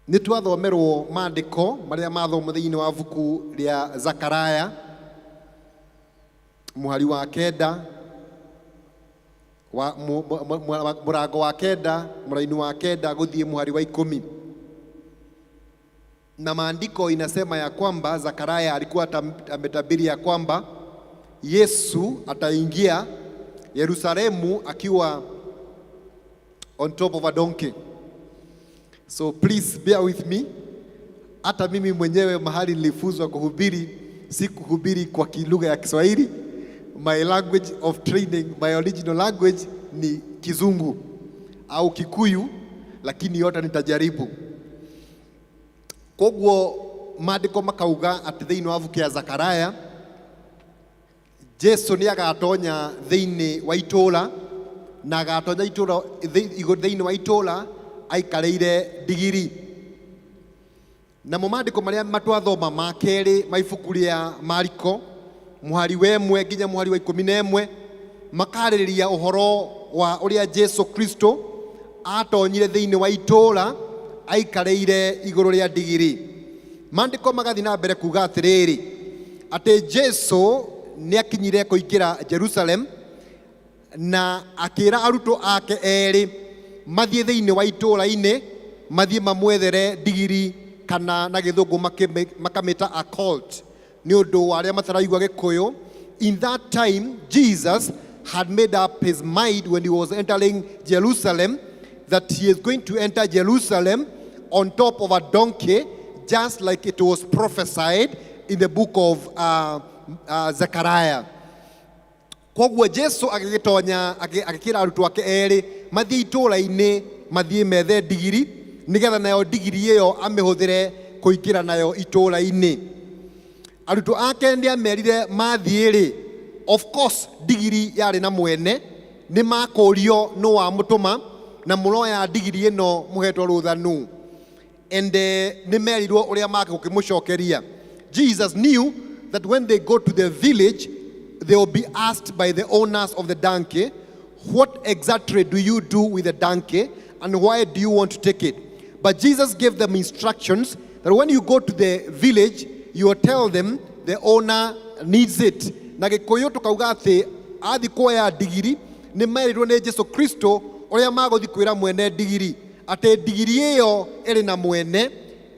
Nĩ twathomerwo maandĩko marĩa mathomwo thĩinĩ wa buku rĩa Zakaraya mũhari wa kenda wa mũrango wa kenda mũraini wa kenda gũthiĩ mũhari wa 10. Na maandiko inasema ya kwamba Zakaraya alikuwa ametabiri ya kwamba Yesu ataingia Yerusalemu akiwa on top of a donkey. So please bear with me. Hata mimi mwenyewe mahali nilifuzwa kuhubiri, si kuhubiri kwa lugha ya Kiswahili. My language of training, my original language ni Kizungu au Kikuyu, lakini yote nitajaribu. Koguo maandĩko makauga atĩ thĩinĩ wa buku ya Zakaraya, Jesu nĩ agatonya thĩinĩ wa itũũra, na agatonya itũũra thĩinĩ wa itũũra aikarĩire ndigiri. Namo maandĩko marĩa matwathoma ma kerĩ ma ibuku rĩa Mariko mũhari wa 1 nginya mũhari wa 11 makarĩrĩria ũhoro wa ũrĩa Jesu Kristo atonyire thĩinĩ wa itũũra aikarĩire igũrũ rĩa ndigiri. Maandĩko magathiĩ na mbere kuga atĩrĩrĩ, atĩ Jesu nĩ akinyire kũingĩra Jerusalem na akĩra arutwo ake erĩ mathiĩ thĩinĩ wa itũũra-inĩ, mathiĩ mamwethere ndigiri, kana na Gĩthũngũ makamĩta a colt, nĩ ũndũ wa arĩa mataraigua Gĩkũyũ. In that time Jesus had made up his mind when he was entering Jerusalem that he is going to enter Jerusalem on top of a donkey, just like it was prophesied in the book of Zechariah. Koguo Jesu agĩgĩtonya, agĩkĩra arutwo ake erĩ mathiĩ itũũra-inĩ, mathiĩ methe ndigiri, nĩgetha nayo ndigiri ĩyo amĩhũthĩre kũingĩra nayo itũũra-inĩ. Arutwo ake nĩ amerire mathiĩ rĩ, of course ndigiri yarĩ na mwene, nĩ makũrio nũ wamũtũma, na mũroya ndigiri ĩno mũhetwo rũtha nũ. And nĩ merirwo ũrĩa magũkĩmũcokeria. Jesus knew that when they go to the village, they will be asked by the owners of the donkey, what exactly do you do with the donkey and why do you want to take it? But Jesus gave them instructions that when you go to the village, you will tell them the owner needs it. Na Gĩkũyũ tũkauga atĩ athi kuoya ndigiri, nĩ merirwo nĩ Jesu Kristo ũrĩa magũthiĩ kwĩra mwene ndigiri, atĩ ndigiri ĩyo ĩrĩ na mwene,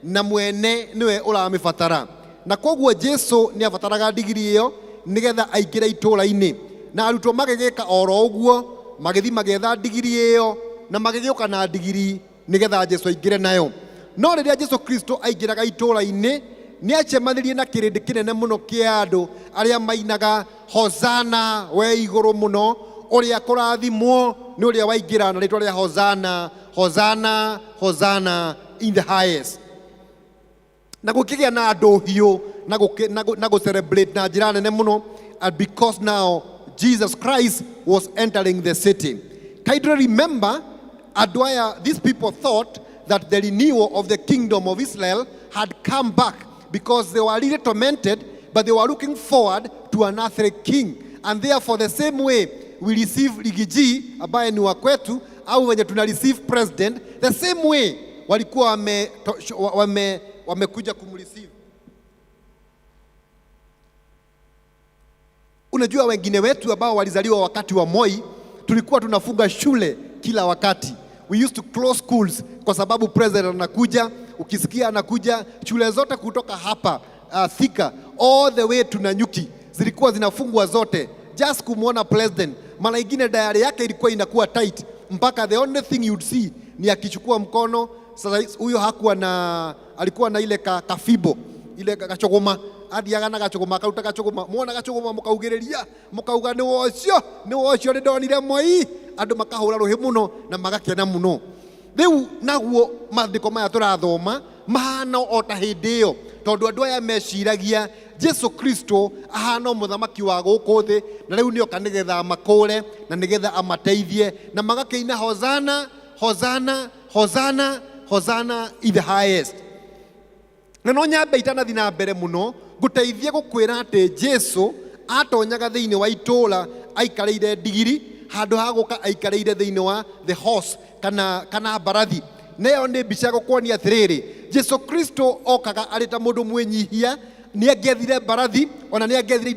na mwene nĩwe ũramĩbatara. Na koguo Jesu nĩ abataraga ndigiri ĩyo nĩgetha aingĩre itũũra-inĩ. Na arutwo magĩgĩka oro ũguo, magĩthiĩ magĩetha ndigiri ĩyo na magĩgĩũka na ndigiri nĩgetha Jesu aingĩre nayo. No rĩrĩa Jesu Kristo aingĩraga itũũra-inĩ, nĩ acemanirie na kĩrĩndĩ kĩnene mũno kĩa andũ arĩa mainaga Hosana we igũrũ mũno, ũrĩa kũrathimwo nĩ ũrĩa waingĩra na rĩtwa rĩa Hosana, Hosana, Hosana in the highest. Na gũkĩgĩa na ndũhiũ na gũkĩ- na gũ- na gũ celebrate na njĩra nene mũno, and because now Jesus Christ was entering the city. Kindly remember, andũ aya, these people thought that the renewal of the kingdom of Israel had come back because they were really tormented, but they were looking forward to an earthly king. And therefore, the same way we receive Riggy G ambaye ni wa kwetu, au wenye tuna receive president, the same way walikuwa wamekuja kumreceive. Unajua wengine wetu ambao walizaliwa wakati wa Moi tulikuwa tunafunga shule kila wakati. We used to close schools kwa sababu president anakuja. Ukisikia anakuja, shule zote kutoka hapa Thika all the way to Nanyuki zilikuwa zinafungwa zote just kumwona president. Mara ingine diary yake ilikuwa inakuwa tight mpaka the only thing you'd see ni akichukua mkono. Sasa huyo hakuwa na, alikuwa na ile kafibo ile gacogoma, athiaga na gacogoma, akaruta gacogoma, mwona gacogoma mukaugĩrĩria, mukauga nĩ wocio, nĩ wocio, nĩ ndonire Moi. Andũ makahũra rũhĩ mũno na magakena mũno. Rĩu naguo maandĩko maya tũrathoma mahana o ta hĩndĩ ĩyo, tondũ andũ aya meciragia Jesu Kristo ahana o mũthamaki wa gũkũ thĩ, na rĩu nĩoka nĩgetha amakũre na nĩgetha amateithie, na magakĩina Hosana, Hosana, Hosana, Hosana in the highest. Na no nyambe itanathi na mbere mũno ngũteithie gũkwĩra atĩ Jesu atonyaga thĩinĩ wa itũũra aikarĩire ndigiri, handũ ha gũka aikarĩire thĩinĩ wa the horse kana mbarathi. Nayo nĩ mbica gũkuonia atĩrĩrĩ, Jesu Kristo okaga arĩ ta mũndũ mwĩnyihia, nĩ angĩethire mbarathi, ona nĩ angĩethire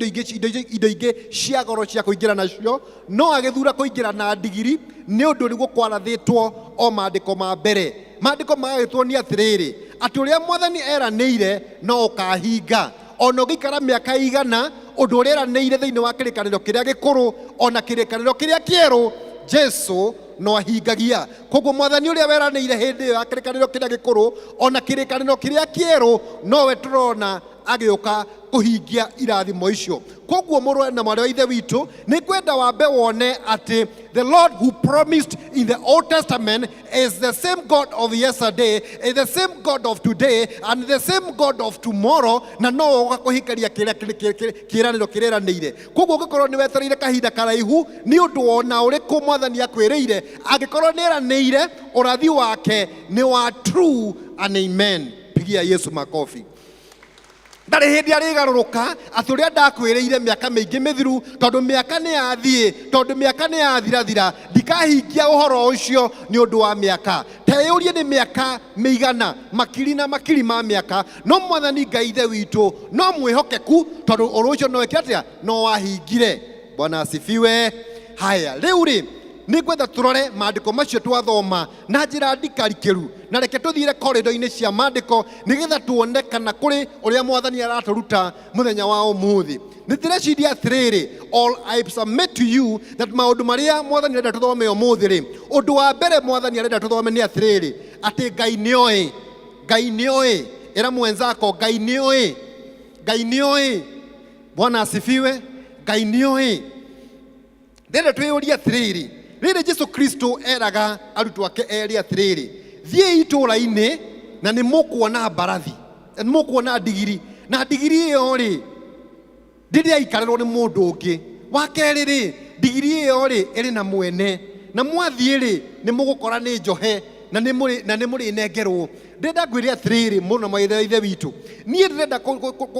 indo ingĩ cia goro cia kũingĩra nacio, no agĩthura kũingĩra na ndigiri nĩ ũndũ nĩguo kwarathĩtwo o maandĩko ma mbere. Maandĩko magagĩtwo nĩ atĩrĩrĩ, atĩ ũrĩa mwathani eranĩire no ũkahinga. Ona ũngĩikara mĩaka igana, ũndũ ũrĩa eranĩire thĩinĩ wa kĩrĩkanĩro kĩrĩa gĩkũrũ ona kĩrĩkanĩro kĩrĩa kĩerũ, Jesu no ahingagia. Koguo mwathani ũrĩa weranĩire hĩndĩ ĩyo ya kĩrĩkanĩro kĩrĩa gĩkũrũ ona kĩrĩkanĩro kĩrĩa kĩerũ, nowe tũrona agĩũka kũhingia irathimo icio. Koguo mũrũ na mwarĩ wa Ithe witũ, nĩ ngwenda wambe wone atĩ the Lord who promised in the Old Testament is the same God of yesterday, is the same God of today, and the same God of tomorrow, na no oga kũhingaria kĩĩranĩro kĩrĩa eranĩire. Koguo ũngĩkorwo nĩ wetereire kahinda karaihu nĩ ũndũ ona ũrĩkũ mwathani akwĩrĩire, angĩkorwo nĩ eranĩire, ũrathi wake nĩ wa true and amen. Pigia Yesu makofi. Ndarĩ hĩndĩ arĩgarũrũka atĩ ũrĩa ndakwĩrĩire mĩaka mĩingĩ mĩthiru, tondũ mĩaka nĩ yathiĩ, tondũ mĩaka nĩ yathirathira, ndikahingia ũhoro ũcio nĩ ũndũ wa mĩaka. Teyũrie nĩ mĩaka mĩigana, makiri na makiri ma mĩaka, no mwathani Ngai Ithe witũ no mwĩhokeku, tondũ ũndũ ũcio no eke atĩa? No wahingire. Bwana asifiwe. Haya, rĩu rĩ, nĩ ngwenda tũrore maandĩko macio twathoma na njĩra ndikarikĩru, na reke tũthiĩre korido-inĩ cia maandĩko nĩgetha tuone kana kũrĩ ũrĩa mwathani aratũruta mũthenya wa ũmũthĩ. Nĩ ndĩreciria atĩrĩrĩ, all I submit to you that maũndũ marĩa mwathani arenda tũthome ũmũthĩ rĩ, ũndũ wa mbere mwathani arenda tũthome nĩ atĩrĩrĩ, atĩ Ngai nĩoĩ, Ngai nĩoĩ. Ĩra mwenzako, Ngai nĩoĩ, Ngai nĩoĩ. Bwana asifiwe. Ngai nĩoĩ. Ndĩrenda twĩyũrie atĩrĩrĩ, rĩrĩ Jesu Kristo eraga arutwo ake erĩ atĩrĩrĩ, thiĩi itũũra-inĩ na nĩ mũkuona mbarathi, nĩ mũkuona ndigiri, na ndigiri ĩyo rĩ ndĩrĩ yaikarĩrwo nĩ mũndũ ũngĩ. Wa kerĩ rĩ, ndigiri ĩyo rĩ ĩrĩ na mwene, na mwathiĩ rĩ nĩ mũgũkora nĩ njohe na nĩ mũrĩnengerwo. Ndĩrenda ngwĩre atĩrĩrĩ, mũno maithe Ithe witũ, niĩ ndĩrenda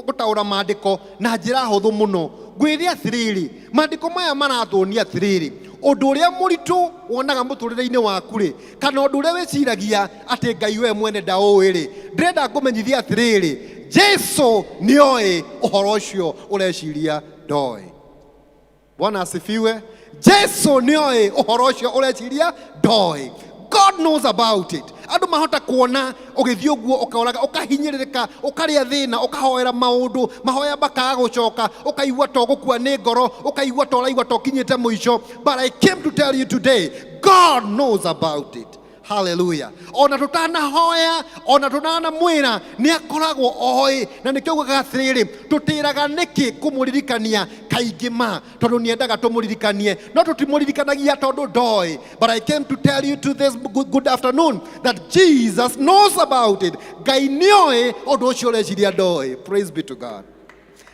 gũtaũra maandĩko na njĩra hũthũ mũno. Ngwĩre atĩrĩrĩ, maandĩko maya maratuonia atĩrĩrĩ, ũndũ ũrĩa mũritũ wonaga mũtũrĩre-inĩ waku rĩ, kana ũndũ ũrĩa wĩciragia atĩ Ngai we mwene ndaũĩ rĩ, ndĩrenda ngũmenyithie atĩrĩrĩ, Jesu nĩoĩ ũhoro ũcio ũreciria ndoĩ. Bwana asifiwe. Jesu nĩoĩ ũhoro ũcio ũreciria ndoĩ. God God knows about it. Andũ mahota kuona ũgĩthiĩ ũguo ũkoraga ũkahinyĩrĩrĩka ũkarĩa thĩna ũkahoera maũndũ mahoya makaga gũcoka ũkaigua to gũkua nĩ ngoro ũkaigua to ũraigua to ũkinyĩte mũico. But I came to tell you today, God knows about it. Haleluya. Ona tũtanahoya ona tũtanamwĩra nĩ akoragwo oĩ, na nĩkĩo ugaga atĩrĩrĩ, tũtĩraga nĩkĩ kũmũririkania kaingĩ ma, tondũ nĩendaga tũmũririkanie, no tũtimũririkanagia tondũ ndoĩ. But I came to tell you to this good afternoon that Jesus knows about it. Ngai nĩoĩ ũndũ ũcio ũreciria ndoĩ. Praise be to God.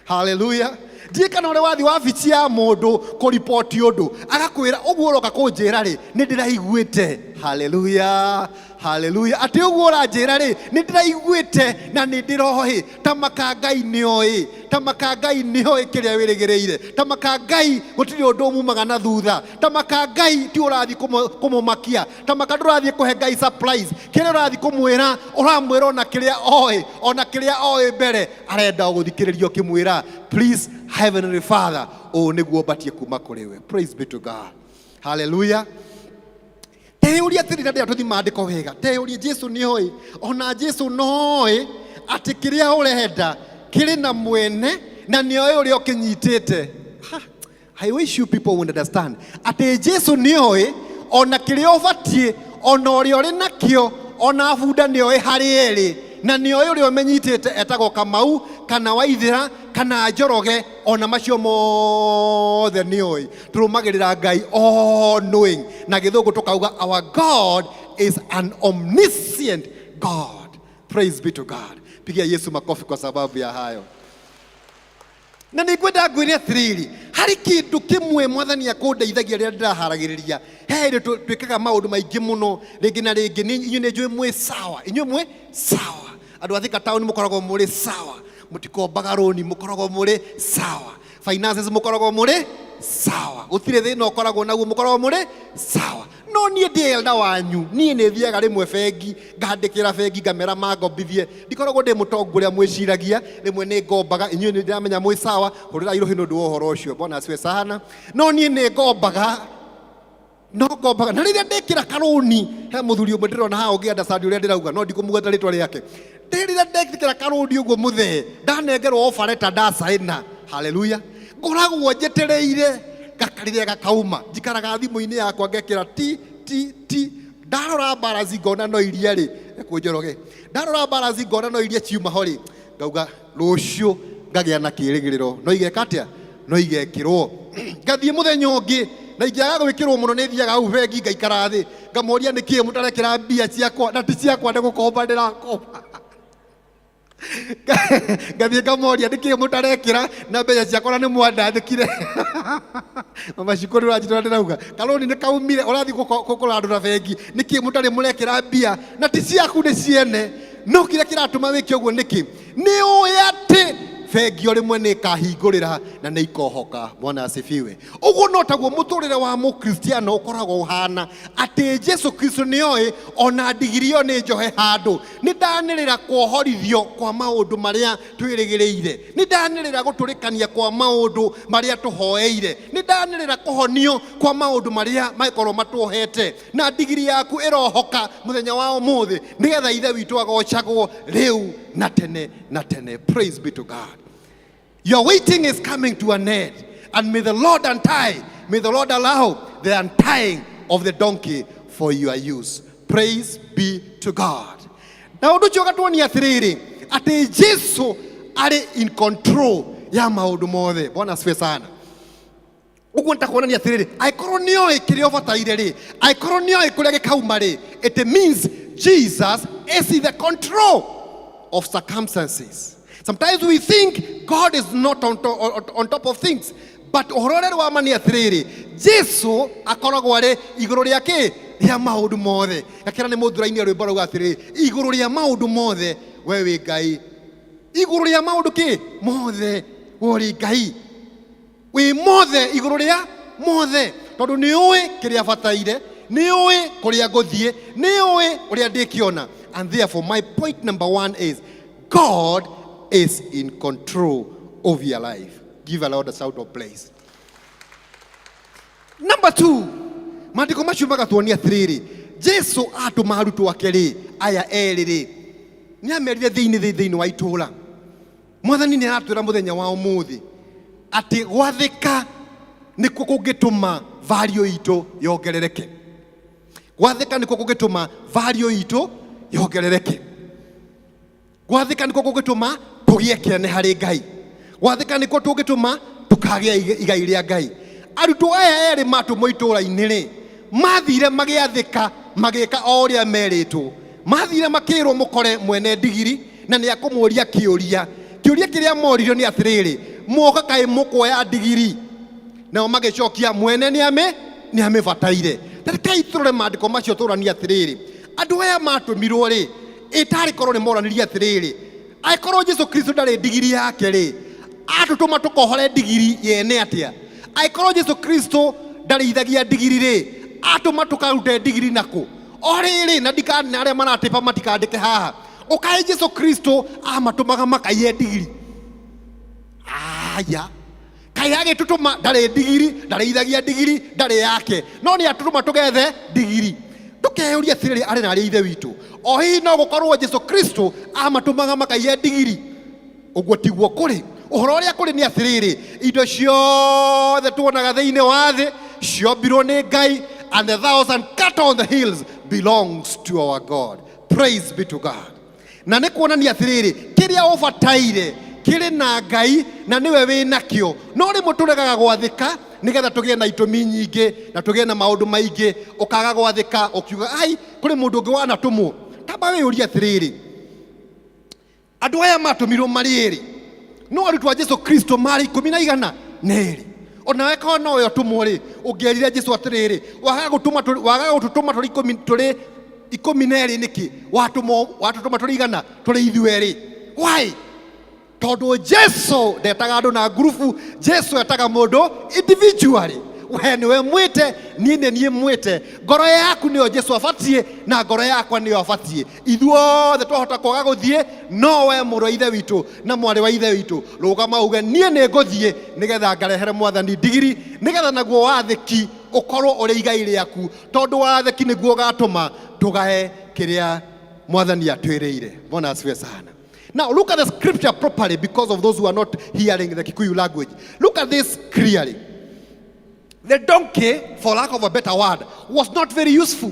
Haleluya. Ndiĩ kana ũrĩa wathiĩ wabici ya mũndũ kũriboti ũndũ agakwĩra ũguo ũroka kũnjĩra rĩ, nĩ ndĩraiguĩte. Haleluya, haleluya. Atĩ ũguo ũranjĩra rĩ, nĩ ndĩraiguĩte na nĩ ndĩroĩ. Ta maka Ngai nĩoĩ, ta maka Ngai nĩoĩ kĩrĩa wĩrĩgĩrĩire, ta maka Ngai gũtirĩ ũndũ umumaga na thutha, ta maka Ngai ti ũrathiĩ kũmũmakia, ta maka ndũrathiĩ kũhe Ngai surprise. Kĩrĩa ũrathiĩ kũmwĩra ũramwĩra ona kĩrĩa oĩ, ona kĩrĩa oĩ mbere arenda gũthikĩrĩria ũkĩmwĩra, please heavenly Father, ũũ nĩguo mbatie kuma kũrĩ we. Praise be to God. Haleluya. Teyũrie atĩrĩ, na ndĩra tũthi maandĩko wega, teyũrie Jesu nĩoĩ, ona Jesu noĩ atĩ kĩrĩa ũrenda kĩrĩ na mwene na nĩoĩ ũrĩa ũkĩnyitĩte. Ha, I wish you people would understand atĩ Jesu nĩoĩ ona kĩrĩa ũbatiĩ, ona ũrĩa ũrĩ nakĩo, ona bunda nĩoĩ harĩa ĩrĩ, na nĩoĩ ũrĩa ũmenyitĩte etagwo Kamau kana Waithĩra kana Njoroge, ona macio mothe nĩoĩ. Tũrũmagĩrĩra Ngai all knowing, na gĩthũngũ tũkauga our God is an omniscient God. Praise be to God. Pigia Yesu makofi kwa sababu ya hayo. Na nĩ ngwenda ngwĩre atĩrĩrĩ, harĩ kĩndũ kĩmwe mwathani akũndeithagia rĩrĩa ndĩraharagĩrĩria. He hĩndĩ twĩkaga maũndũ maingĩ mũno rĩngĩ na rĩngĩ. Inyuĩ nĩ njũĩ mwĩ sawa, inyuĩ mwĩ sawa, andũ a Thika town mũkoragwo mũrĩ sawa, mũtikombaga rũni, mũkoragwo mũrĩ sawa, finances mũkoragwo mũrĩ sawa, gũtirĩ thĩna ũkoragwo naguo, mũkoragwo mũrĩ sawa. No niĩ ndĩ elda wanyu, niĩ nĩ thiaga rĩmwe bengi ngandĩkĩra bengi ngamera mangombithie. Ndikoragwo ndĩ mũtongu ũrĩa mwĩciragia, rĩmwe nĩ ngombaga. Inyuĩ nĩ ndĩramenya mwĩ sawa, hũrĩrai rũhĩ nĩ ũndũ wa ũhoro ũcio. Bwana asifiwe sana. No niĩ nĩ ngombaga, no ngombaga, na rĩrĩa ndekĩra karũni he mũthuri ũmwe ndĩrona haha ũngĩ understand ũrĩa ndĩrauga, no ndikũmũgweta rĩtwa rĩake. Rĩrĩa ndekĩra karũni ũguo mũthee, ndanengerwo offer letter ndacaĩna, haleluya, ngoragwo njetereire gakarĩrĩa gakauma. Njikaraga thimũ-inĩ yakwa ngekĩra ti ti ti, ndarora balance ngona no iria rĩ ekũ Njoroge, ndarora balance ngona no iria ciuma ho rĩ, ngauga rũciũ ngagĩa na kĩrĩgĩrĩro, no igeka atĩa, no igekĩrwo. Ngathiĩ mũthenya ũngĩ na ingĩaga gwĩkĩrwo mũno nĩ thiaga hau bengi ngaikara thĩ ngamoria nĩkĩĩ mũtarekĩra mbia ciakwa, na ti ciakwa nĩ gũkomba ndĩrakomba. Ngathiĩ ngamoria nĩkĩĩ mũtarekĩra na mbeca ciakwa na nĩ mwandathĩkire. Mama Shiko nĩ ũranjĩtũra ndĩrauga karũni nĩ kaumire, ũrathiĩ kũrandũra bengi nĩkĩĩ mũtarĩ mũrekĩra mbia na ti ciaku nĩ ciene. No kĩrĩa kĩratũma wĩke ũguo nĩkĩ? Nĩ ũĩ atĩ bengi o rĩmwe nĩ ĩkahingũrĩra na nĩ ikohoka. Bwana asifiwe. Ũguo no taguo mũtũrĩre wa mũkristiano ũkoragwo ũhana, atĩ Jesu Kristo nĩoĩ ona ndigiri ĩyo nĩ njohe handũ. Nĩ ndanĩrĩra kuohorithio kwa maũndũ marĩa twĩrĩgĩrĩire, nĩ ndanĩrĩra gũtũrĩkania kwa maũndũ marĩa tũhoeire, nĩ ndanĩrĩra kũhonio kwa maũndũ marĩa mangĩkorwo matuohete, na ndigiri yaku ĩrohoka mũthenya wa ũmũthĩ nĩgetha Ithe witũ agocagwo rĩu na tene na tene. Praise be to God. Your waiting is coming to an end, and may the Lord untie, may the Lord allow the untying of the donkey for your use. Praise be to God. Na ũndũ ũcio ũgatuonia atĩrĩrĩ, atĩ Jesu arĩ in control ya maũndũ mothe. Bwana asifiwe sana. Ũguo nĩtakuonania atĩrĩrĩ, angĩkorwo nĩoĩ kĩrĩa ũbataire rĩ, angĩkorwo nĩoĩ kũrĩa gĩkauma rĩ, it means Jesus is in the control of circumstances. Sometimes we think God is not on top of things, but ũhoro ũrĩa wa ma nĩ atĩrĩrĩ, Jesu akoragwo arĩ igũrũ rĩa kĩ? Rĩa maũndũ mothe. Gakĩra nĩ mũthuraini rwĩmbo rauga atĩrĩrĩ, igũrũ rĩa maũndũ mothe we wĩ Ngai, igũrũ rĩa maũndũ kĩ mothe we ũrĩ Ngai, wĩ mothe, igũrũ rĩa mothe, tondũ nĩ ũĩ kĩrĩa bataire, nĩ ũĩ kũrĩa ngũthiĩ, nĩ ũĩ ũrĩa ndĩkĩona. And therefore my point number one is God is in control of your life. Give a loud shout of praise. Number two, maandĩko macio magatuonia atĩrĩrĩ, Jesu atũma arutwo ake rĩ, aya erĩ rĩ, nĩ amerire thĩinĩ thĩinĩ wa itũũra. Mwathani nĩ aratwĩra mũthenya wa ũmũthĩ atĩ gwathĩka nĩkuo kũngĩtũma value itũ yongerereke. Gwathĩka nĩkuo kũngĩtũma value itũ yongerereke. Gwathĩka nĩkuo kũngĩtũma tũgĩe kĩene harĩ Ngai. Gwathĩka nĩkuo tũngĩtũma tũkagĩa igai rĩa Ngai. Arutwo aya erĩ matũmwo itũũra-inĩ rĩ, mathire magĩathĩka magĩka o ũrĩa merĩtwo. Mathire makĩrwo mũkore mwene ndigiri na nĩ akũmũria kĩũria. Kĩũria kĩrĩa moririo nĩ atĩrĩrĩ, mwoka kaĩ mũkuoya ndigiri? Nao magĩcokia, mwene nĩ amĩbataire. Ta rekei tũrore maandĩko macio tũranie atĩrĩrĩ, andũ aya matũmirwo rĩ, ĩtarĩ korwo nĩ moranirie atĩrĩrĩ, angĩkorwo Jesu Kristo ndarĩ ndigiri yake rĩ, atũtũma tũkohore ndigiri yene atĩa? Angĩkorwo Jesu Kristo ndarĩithagia ndigiri rĩ, atũma tũkarute ndigiri nakũ? O rĩrĩ, na ndikana arĩa maratĩpa matikandĩke haha, ũkaĩ Jesu Kristo amatũmaga makaiye ndigiri? Aya, kaĩ agĩtũtũma ndarĩ ndigiri, ndarĩithagia ndigiri, ndarĩ yake, no nĩ atũtũma tũgethe ndigiri. Tũkeyũria atĩrĩrĩ, arĩ na arĩ ithe witũ, o hihi no gũkorwo Jesu Kristo amatũmaga makaiye ndigiri? Ũguo tiguo kũrĩ. Ũhoro ũrĩa kũrĩ nĩ atĩrĩrĩ, indo ciothe tuonaga thĩinĩ wa thĩ ciombirwo nĩ Ngai, and the thousand cattle on the hills belongs to our God. Praise be to God. Na nĩ kuonania atĩrĩrĩ, kĩrĩa ũbataire kĩrĩ na Ngai na nĩwe wĩ nakĩo. No rĩmwe tũregaga gwathĩka nĩgetha tũgĩe na itũmi nyingĩ na tũgĩe na maũndũ maingĩ. Ũkaga gwathĩka ũkiuga ai, kũrĩ mũndũ ũngĩ wanatũmwo. Tamba wĩyũrie atĩrĩrĩ, andũ aya matũmirwo marĩ erĩ, no arutwo a Jesu Kristo marĩ 14. Onawe korwo nowe ũtũmwo rĩ, ũngĩerire Jesu atĩrĩrĩ, waga gũtũtũma tũrĩ ikũmi, tũrĩ 12 nĩkĩ? Watũtũma tũrĩ 100, tũrĩ ithuĩ erĩ. Why? Tondũ Jesu ndetaga andũ na ngurubu, Jesu etaga mũndũ individually. We nĩwe mwĩte, niĩ nĩ niĩ mwĩte. Ngoro yaku nĩyo Jesu abatiĩ na ngoro yakwa nĩyo abatiĩ. Ithuothe twahota kwaga gũthiĩ, no we mũrũ wa ithe witũ na mwarĩ wa ithe witũ, rũgama uge niĩ nĩ ngũthiĩ nĩgetha ngarehere mwathani ndigiri, nĩgetha naguo wathĩki ũkorwo ũrĩ igai rĩaku, tondũ wathĩki nĩguo ũgatũma tũgae kĩrĩa mwathani atwĩrĩire. Bwana asifiwe sana. Now look at the scripture properly, because of those who are not hearing the Kikuyu language. Look at this clearly. The donkey, for lack of a better word, was not very useful.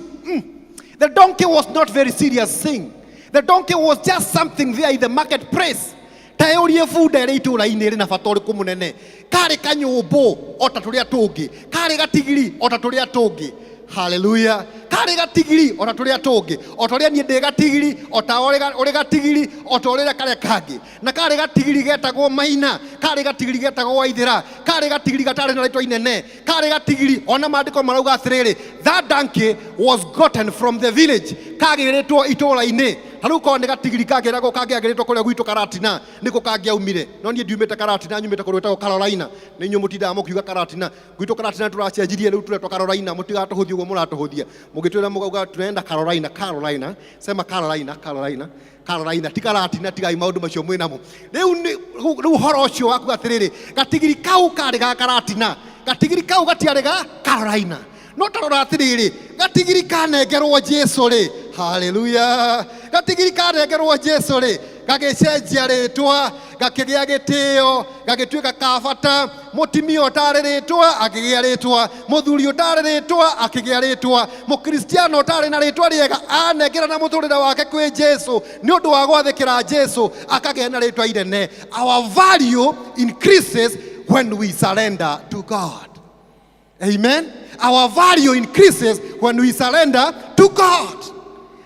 The donkey was not very serious thing. The donkey was just something there in the marketplace. Ta ũrie bunda ĩrĩ itũũra-inĩ ĩrĩ na bata ũrĩkũ mũnene? Karĩ kanyũmbũ o ta tũrĩa tũngĩ, karĩ gatigiri o ta tũrĩa tũngĩ. Haleluya. Karĩ gatigiri o ta tũrĩa tũngĩ, o ta ũrĩa niĩ ndĩ gatigiri, o ta ũrĩ gatigiri, o ta ũrĩa karĩa kangĩ. Na karĩ gatigiri getagwo Maina, karĩ gatigiri getagwo Waithĩra, karĩ gatigiri gatarĩ na rĩtwa inene, karĩ gatigiri ona maandĩko marauga atĩrĩrĩ, that donkey was gotten from the village, kagĩrĩtwo itũũra-inĩ. Ta rĩu korwo nĩ gatigiri kangĩragwo kangĩagĩrĩtwo kũrĩa gwitũ Karatina, nĩkũ kangĩaumire. No niĩ ndiumĩte Karatina, nyumĩte kũndũ gwĩtagwo Carolina. Nĩ inyuĩ mũtindaga mũkiuga Karatina. Gwitũ Karatina tũracenjirie rĩu tũretwo Carolina, mũtigatũhũthie ũguo mũratũhũthia. Mũngĩtwĩra mũkauga tũrenda Carolina, Carolina, sema Carolina, Carolina, Carolina, ti Karatina, tigai maũndũ macio mwĩ namo. Rĩu ũhoro ũcio wakuga atĩrĩrĩ, gatigiri kau karĩ ga Karatina, gatigiri kau gatiarĩ ga Carolina. No ta rora atĩrĩrĩ, gatigiri kanengerwo Jesu rĩ, haleluya, gatigiri kanengerwo Jesu rĩ, gagĩcenjia rĩtwa, gakĩgĩa gĩtĩo, gagĩtuĩka ka bata. Mũtumia ũtarĩ rĩtwa akĩgĩa rĩtwa, mũthuri ũtarĩ rĩtwa akĩgĩa rĩtwa, mũkristiano ũtarĩ na rĩtwa rĩega anengerana mũtũrĩre wake kwĩ Jesu nĩ ũndũ wa gwathĩkĩra Jesu akagĩa na rĩtwa inene. Our value increases when we surrender to God. Amen. Our value increases when we surrender to God.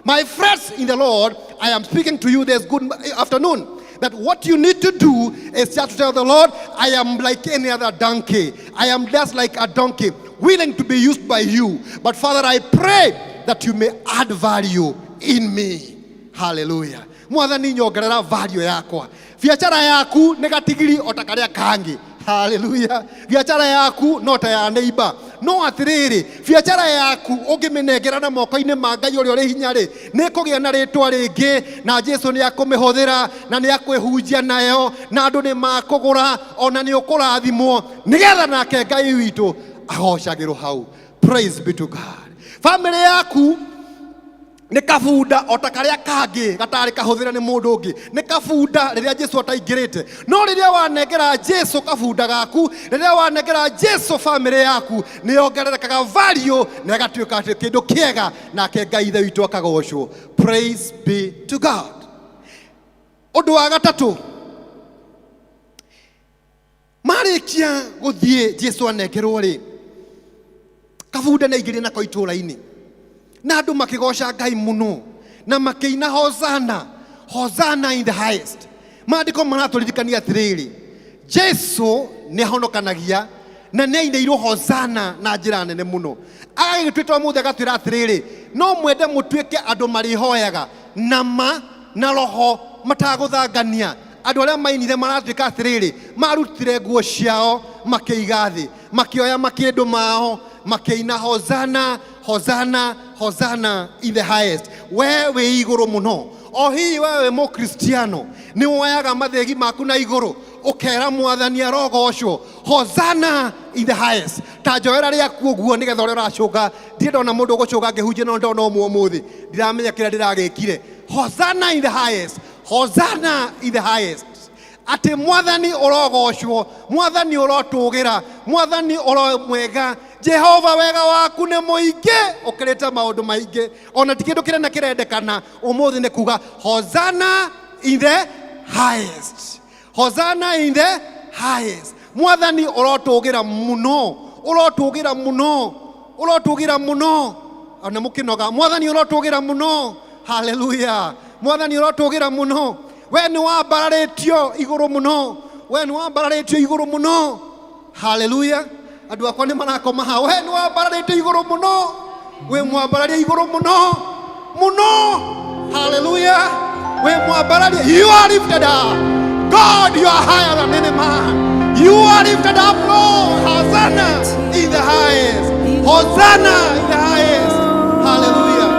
My friends in the Lord, I am speaking to you this good afternoon that what you need to do is just to tell the Lord, I am like any other donkey. I am just like a donkey, willing to be used by you. But Father, I pray that you may add value in me. Hallelujah. Mwathani nyongerera value yakwa. Biacara yaku nĩ gatigiri o ta karĩa kangĩ. Hallelujah. Biacara yaku no ta ya neighbor. No atĩrĩrĩ, biacara yaku ũngĩmĩnengera na moko-inĩ ma Ngai ũrĩa ũrĩ hinya rĩ, nĩ ĩkũgĩa na rĩtwa rĩngĩ, na Jesu nĩ akũmĩhũthĩra, na nĩ akwĩhunjia nayo, na andũ nĩ makũgũra, ona nĩ ũkũrathimwo, nĩgetha nake Ngai witũ agocagĩrwo hau. Praise be to God. Family yaku Nĩ kabunda o ta karĩa kangĩ gatarĩ kahũthĩre nĩ mũndũ ũngĩ. Nĩ kabunda rĩrĩa Jesu ataingĩrĩte. No rĩrĩa wanengera Jesu kabunda gaku, rĩrĩa wanengera Jesu bamĩrĩ yaku, nĩ yongererekaga value na ĩgatuĩka atĩ kĩndũ kĩega, nake Ngai Ithe witũ akagocwo. Praise be to God. Ũndũ wa gatatũ, marĩkia gũthiĩ Jesu anengerwo rĩ, kabunda nĩ aingĩrire nako itũũra-inĩ, na andũ makĩgoca Ngai mũno na makĩina hosana, hosana in the highest. Maandĩko maratũririkania atĩrĩrĩ, Jesu nĩ ahonokanagia na nĩ ainĩirwo hosana na njĩra nene mũno. Agagĩtwĩta ũmũthĩ agatwĩra atĩrĩrĩ, no mwende mũtuĩke andũ marĩhoyaga na ma na roho matagũthangania. Andũ arĩa mainire maratuĩka atĩrĩrĩ, marutire nguo ciao makĩiga thĩ, makĩoya makĩndũ mao makĩina hosana, hosana, hosana in the highest. We wĩ igũrũ mũno. O hihi we wĩ mũkristiano nĩ woyaga mathĩgi maku na igũrũ ũkera mwathani arogocwo, hosana in the highest. Ta njoera rĩaku ũguo nĩgetha ũrĩa ũracũnga. Ndirĩ ndona mũndũ ũgũcũnga ngĩhunjia, no ndona ũmwe ũmũthĩ, ndiramenya kĩrĩa ndĩragĩkire. Hosana in the highest, hosana in the highest. Atĩ mwathani ũrogocwo, mwathani ũrotũgĩra, mwathani ũro mwega. Jehova wega waku nĩ mũingĩ ũkĩrĩte maũndũ maingĩ. Ona ti kĩndũ kĩnene kĩrendekana ũmũthĩ nĩ kuga hosana in the highest, hosana in the highest. Mwathani ũrotũgĩra mũno, ũrotũgĩra mũno, ũrotũgĩra mũno. Ona mũkĩnoga, mwathani ũrotũgĩra mũno. Haleluya. Mwathani ũrotũgĩra mũno. We nĩ wambararĩtio igũrũ mũno, we nĩ wambararĩtio igũrũ mũno. Haleluya. Andũ akwa nĩ marakoma haha. We nĩ wambararĩtio igũrũ mũno, wĩ mwambararia igũrũ mũno mũno. Haleluya. Wĩ mwambararia. You are lifted up. God, you are higher than any man. You are lifted up, Lord. Hosanna in the highest, Hosanna in the highest. Hallelujah.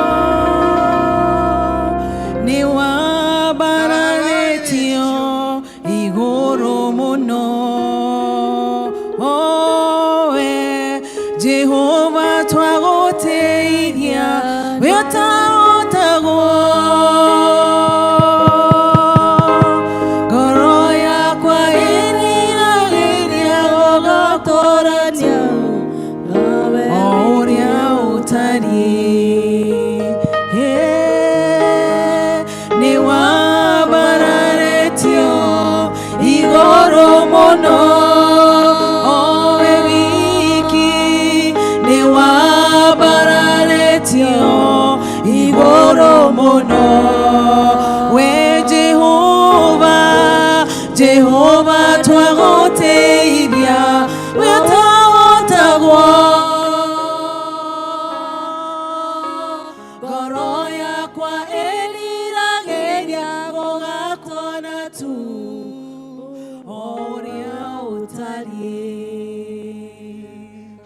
Nĩ wambararĩtio igũrũ mũno, owe Jehova twagũtĩithia, wĩ ũtahotagwo. Ngoro yakwa ĩriragĩria gũgakorania o ũrĩa ũtariĩ. Nĩ wambararĩtio igũrũ mũno, owe wiki. Nĩ wambararĩtio igũrũ mũno, we Jehova. Jehova twagũtĩithia, wĩ ũtahotagwo. Ngoro yakwa ĩriragĩria gũgakuona tu o ũrĩa ũtariĩ.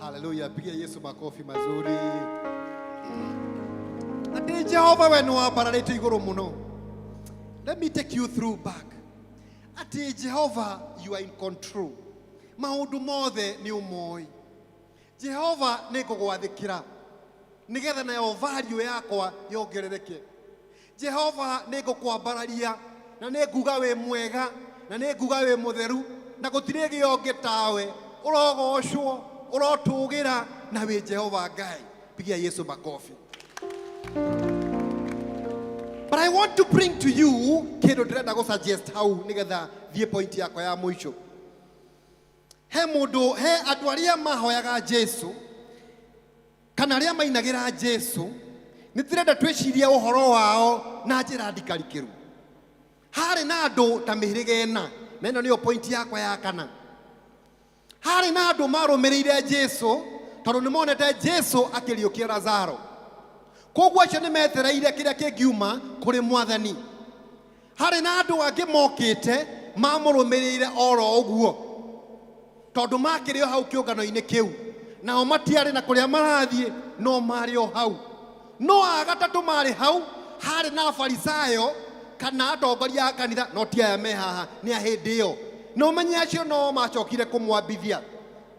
Haleluya. Pigia Yesu makofi mazuri. Atĩ Jehova we nĩ wambararĩtio igũrũ mũno. Let me take you through back. Atĩ Jehova, you are in control. Maũndũ mothe nĩ ũmoĩ. Jehova nĩ ngũgwathĩkĩra nĩgetha nayo value yakwa yongerereke. Jehova nĩ ngũkwambararia na nĩ nguga wĩ mwega na nĩ nguga wĩ mũtheru na gũtirĩ gĩo ũngĩ tawe. Ũrogocwo, ũrotũgĩra na wĩ Jehova Ngai. Pigia Yesu makofi. But I want to bring to you kĩndũ ndĩrenda gũ suggest hau nĩgetha thiĩ point yakwa ya mũico. He mũndũ, he andũ arĩa mahoyaga Jesu kana arĩa mainagĩra Jesu, nĩ ndĩrenda twĩcirie ũhoro wao na njĩra ndikarikĩru. Harĩ na andũ ta mĩhĩrĩga ĩna, na ĩno nĩyo point yakwa ya kana. Harĩ na andũ marũmĩrĩire Jesu tondũ nĩ monete Jesu akĩriũkia Lazaro. Koguo acio nĩ metereire kĩrĩa kĩngiuma kũrĩ mwathani. Harĩ na andũ angĩ mokĩte mamũrũmĩrĩire oro ũguo tondũ makĩrĩ o hau kĩũngano-inĩ kĩu, nao matiarĩ na kũrĩa marathiĩ, no marĩ o hau. No a gatatũ marĩ hau, harĩ na Afarisayo kana atongoria a kanitha, no ti aya me haha, nĩ a hĩndĩ ĩyo. Na ũmenye acio no macokire kũmwambithia.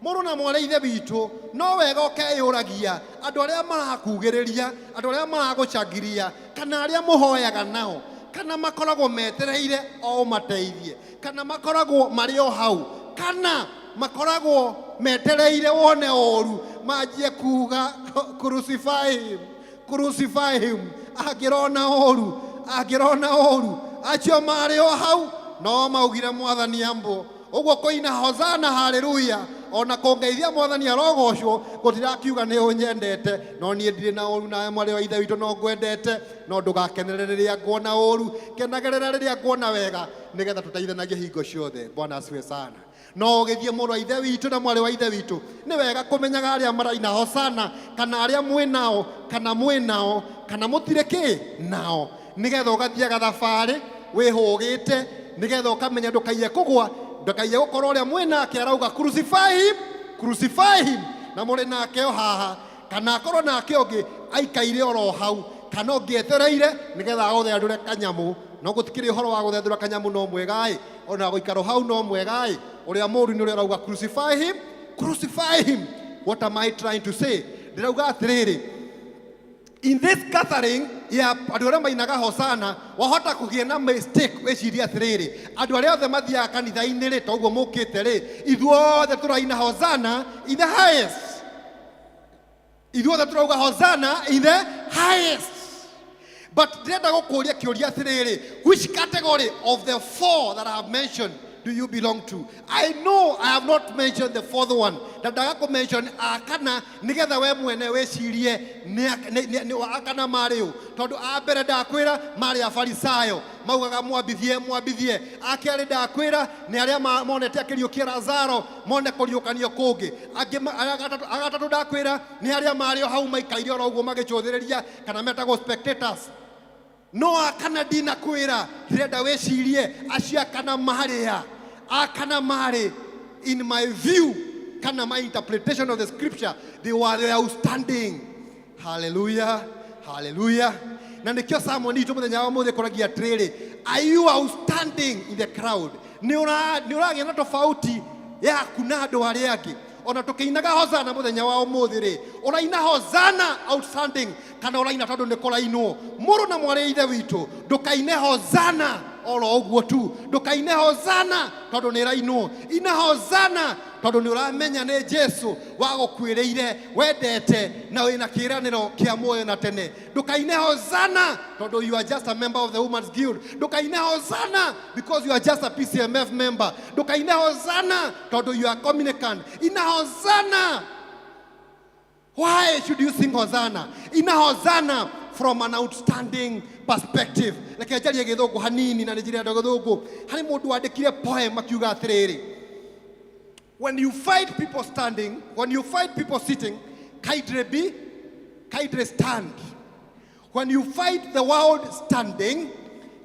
Mũrũ na mwarĩ ithe witũ, no wega ũkeyũragia Andũ arĩa marakugĩrĩria, andũ arĩa maragũcangiria, kana arĩa mũhoyaga nao, kana makoragwo metereire o ũmateithie, kana makoragwo marĩ o hau, kana makoragwo metereire wone ũru manjie kuga, "Crucify him, crucify him." Angĩrona ũru, angĩrona ũru, acio marĩ o hau no maugire Mwathani ambwo. Ũguo kũina hosana haleluya ona kũngeithia Mwathani arogocwo gũtirakiuga nĩ ũnyendete. No niĩ ndirĩ na ũru nawe, mwarĩ wa Ithe witũ, no ngwendete. No ndũgakenerere rĩrĩa nguona ũru, kenagĩrĩra rĩrĩa nguona wega, nĩgetha tũteithanagie hingo ciothe. Bwana asifiwe sana. No ũgĩthiĩ, mũrũ wa Ithe witũ na mwarĩ wa Ithe witũ, nĩ wega kũmenyaga arĩa maraina hosana, kana arĩa mwĩ nao, kana mwĩ nao, kana mũtirĩ kĩ nao, nĩgetha ũgathiaga thabarĩ wĩhũgĩte, nĩgetha ũkamenya ndũkaiye kũgwa, ndũkaiye gũkorwo ũrĩa mwĩ nake arauga, "Crucify him, crucify him," na mũrĩ nake o haha, kana akorwo nake ũngĩ aikaire oro hau, kana ũngĩ etereire nĩgetha agũthendũre kanyamũ. No gũtikĩrĩ ũhoro wa gũthendũra kanyamũ, no mwega ĩ, ona gũikara hau no mwega ĩ. Ũrĩa mũũru nĩ ũrĩa ũrauga, "Crucify him, crucify him." What am I trying to say? Ndĩrauga atĩrĩrĩ, in this gathering ya andũ arĩa mainaga hosana, wahota kũgĩa na mistake wĩcirie atĩrĩrĩ, andũ arĩa othe mathiaga kanitha-inĩ rĩ, toguo mũkĩte rĩ, ithuothe tũraina hosana in the highest, ithuothe tũrauga hosana in the highest. But ndĩrenda gũkũria kĩũria atĩrĩrĩ, which category of the four that I have mentioned do you belong to? I know I have not mentioned the fourth one, na ndaga kũ-mention akana nĩgetha we mwene wĩcirie nĩ akana marĩ ũ, tondũ a mbere ndakwĩra marĩ Afarisayo, maugaga, "Mwambithie, mwambithie." Akerĩ ndakwĩra nĩ arĩa monete akĩriũkia Lazaro, mone kũriũkanio kũngĩ. Angĩ agatatũ ndakwĩra nĩ arĩa marĩ o hau maikaire oro ũguo magĩcũthĩrĩria, kana metagwo spectators. No akana ndinakwĩra, ndĩrenda wĩcirie acio akana marĩa akana marĩ. In my view, kana my interpretation of the scripture, they were the outstanding. Hallelujah, hallelujah. Na nĩkĩo sermon itũ mũthenya wa mũthĩ kũragia atĩrĩrĩ, are you outstanding in the crowd? Nĩ ũragĩa na tofauti yaku na andũ arĩa angĩ? Ona tũkĩinaga hosana mũthenya wa ũmũthĩ rĩ, ũraina hosana outstanding, kana ũraina tondũ nĩ kũrainwo? Mũrũ na mwarĩ Ithe witũ, ndũkaine hosana oro ũguo tu, ndũkaine hosana tondũ nĩ ĩrainwo. Ina hosana tondũ nĩ ũramenya nĩ Jesu wagũkuĩrĩire, wendete, na wĩna kĩĩranĩro kĩa muoyo na tene. Ndũkaine hosana tondũ you are just a member of the Women's Guild. Ndũkaine hosana because you are just a PCMF member. Ndũkaine hosana tondũ you are communicant. Ina hosana. Why should you sing Hosanna? Ina Hosanna from an outstanding perspective. Reke njarie Gĩthũngũ hanini na nĩ njĩrenda Gĩthũngũ. Harĩ mũndũ wandĩkire poem akiuga atĩrĩrĩ, "When you find people standing, when you find people sitting, kindly be, kindly stand. When you find the world standing,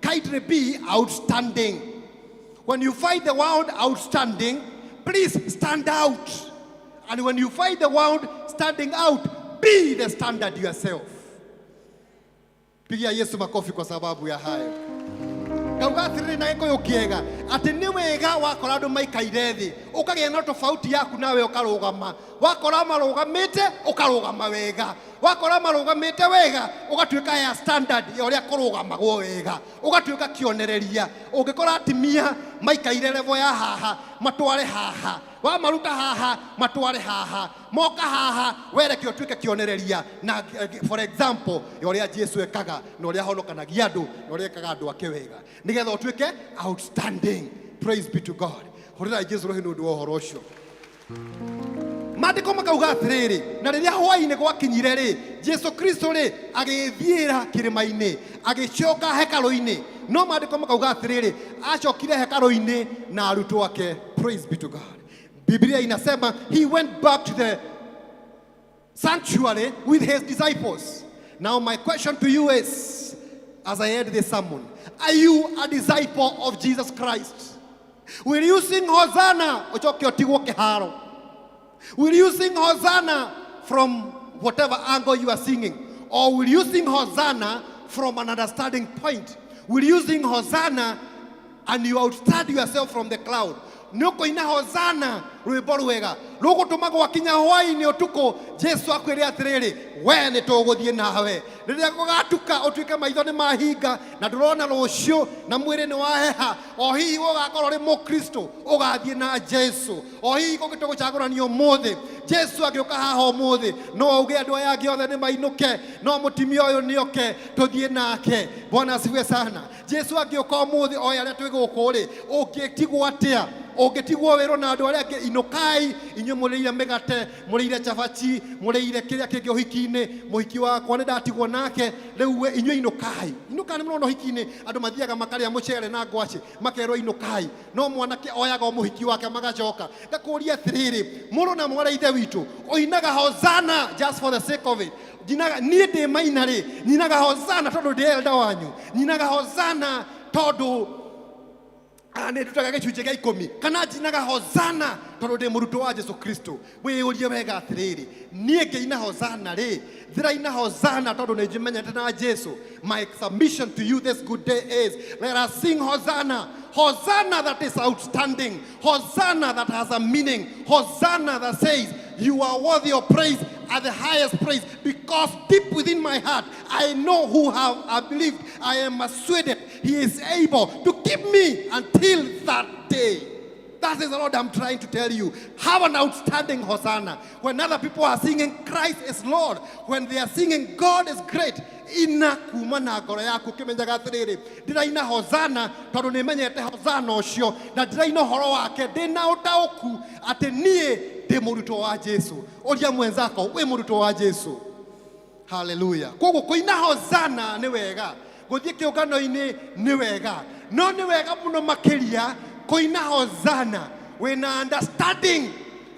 kindly be outstanding. When you find the world outstanding, please stand out. And when you find the world standing out, be the standard yourself." Pigia Yesu makofi kwa sababu ya hayo. Ngauga atĩrĩrĩ na Gĩkũyũ kĩega, atĩ nĩ wega wakora andũ maikaire thĩ, ũkagĩa na tofauti yaku nawe ũkarũgama. Wakora marũgamĩte, ũkarũgama wega. Wakora marũgamĩte wega, ũgatuĩka ya standard ya ũrĩa kũrũgamagwo wega, ũgatuĩka kĩonereria. Ũngĩkora atimia maikaire level ya haha, matware haha. Wamaruta haha, matware haha. Moka haha, wereke ũtuĩke kĩonereria na for example ya ũrĩa Jesu ekaga, na ũrĩa ahonokanagia andũ, na ũrĩa ekaga andũ ake wega, nĩgetha ũtuĩke outstanding. Praise be to God. Hũrĩrai Jesu rũhĩ nĩ ũndũ wa ũhoro ũcio. Maandĩko makauga atĩrĩrĩ, na rĩrĩa hwaĩ-inĩ gwakinyire rĩ, Jesu Kristo rĩ agĩthiĩra kĩrĩma-inĩ, agĩcoka hekarũ-inĩ. No maandĩko makauga atĩrĩrĩ, acokire hekarũ-inĩ na arutwo ake. Praise be to God. Biblia inasema he went back to the sanctuary with his disciples. Now my question to you is, as I end this sermon, are you a disciple of Jesus Christ? Will you sing Hosanna ucoke ũtigwo kĩharo? Will you sing Hosanna from whatever angle you are singing? Or will you sing Hosanna from an understanding point? Will you sing Hosanna and you outstand yourself from the crowd? Nĩ ũkũina hosana rwĩmbo rwega rũgũtũma gwakinya hwaĩ-inĩ ũtukũ Jesu akwĩre atĩrĩrĩ, we nĩ tũgũthiĩ nawe. Rĩrĩa gũgatuka ũtuĩke maitho nĩ mahinga na ndũrona rũciũ na mwĩrĩ nĩ waheha, o hihi ũgakorwo ũrĩ mũkristo ũgathiĩ na Jesu. O hihi kũngĩtua gũcagũrania ũmũthĩ, Jesu angĩũka haha ũmũthĩ no auge andũ aya angĩ othe nĩ mainũke, no mũtumia ũyũ nĩoke tũthiĩ nake. Bwana asifiwe sana. Jesu angĩũka ũmũthĩ oe arĩa twĩ gũkũ rĩ, ũngĩtigwo atĩa? Ũngĩtigwo wĩrwo na andũ arĩa angĩ inũkai, inyuĩ mũrĩire mĩgate, mũrĩire cabaci, mũrĩire kĩrĩa kĩngĩ ũhiki-inĩ, mũhiki wakwa nĩ ndatigwo nake, rĩu we inyuĩ inũkai. Inũkai nĩ mũrona ũhiki-inĩ andũ mathiaga makarĩa mũcere na ngwacĩ makerwo inũkai, no mwanake oyaga o mũhiki wake magacoka. Ngakũria atĩrĩrĩ, mũrũ na mwarĩ ithe witũ ũinaga hosana just for the sake of it. Njinaga niĩ ndĩ maina rĩ, nyinaga hosana tondũ ndĩ elder wanyu, nyinaga hosana tondũ nĩ ndutaga gĩcunjĩ gĩa ikũmi, kana njinaga hosana tondũ ndĩ mũrutwo wa Jesu Kristo. Wĩyũrie wega atĩrĩrĩ, niĩ ngĩina hosana rĩ, ndĩraina hosana tondũ nĩ njimenyete na Jesu. My submission to you this good day is, let us sing hosana. Hosanna that is outstanding. Hosanna that has a meaning. Hosanna that says you are worthy of praise at the highest praise, because deep within my heart I know who have I believed. I am persuaded he is able to keep me until that day. That is what I'm trying to tell you. Have an outstanding Hosanna. When other people are singing Christ is Lord, when they are singing God is great, ina kuma na ngoro yaku ũkĩmenyaga atĩrĩrĩ, ndĩraina Hosanna tondũ nĩmenyete Hosanna ũcio, na ndĩraina ũhoro wake ndĩna ũtaũku atĩ niĩ ndĩ mũrutwo wa Jesu. Ũria mwenzako, wĩ mũrutwo wa Jesu. Haleluya. Koguo kũina Hosanna nĩ wega, gũthiĩ kĩũngano-inĩ nĩ wega, no nĩ wega mũno makĩria kũina Hosanna wĩna understanding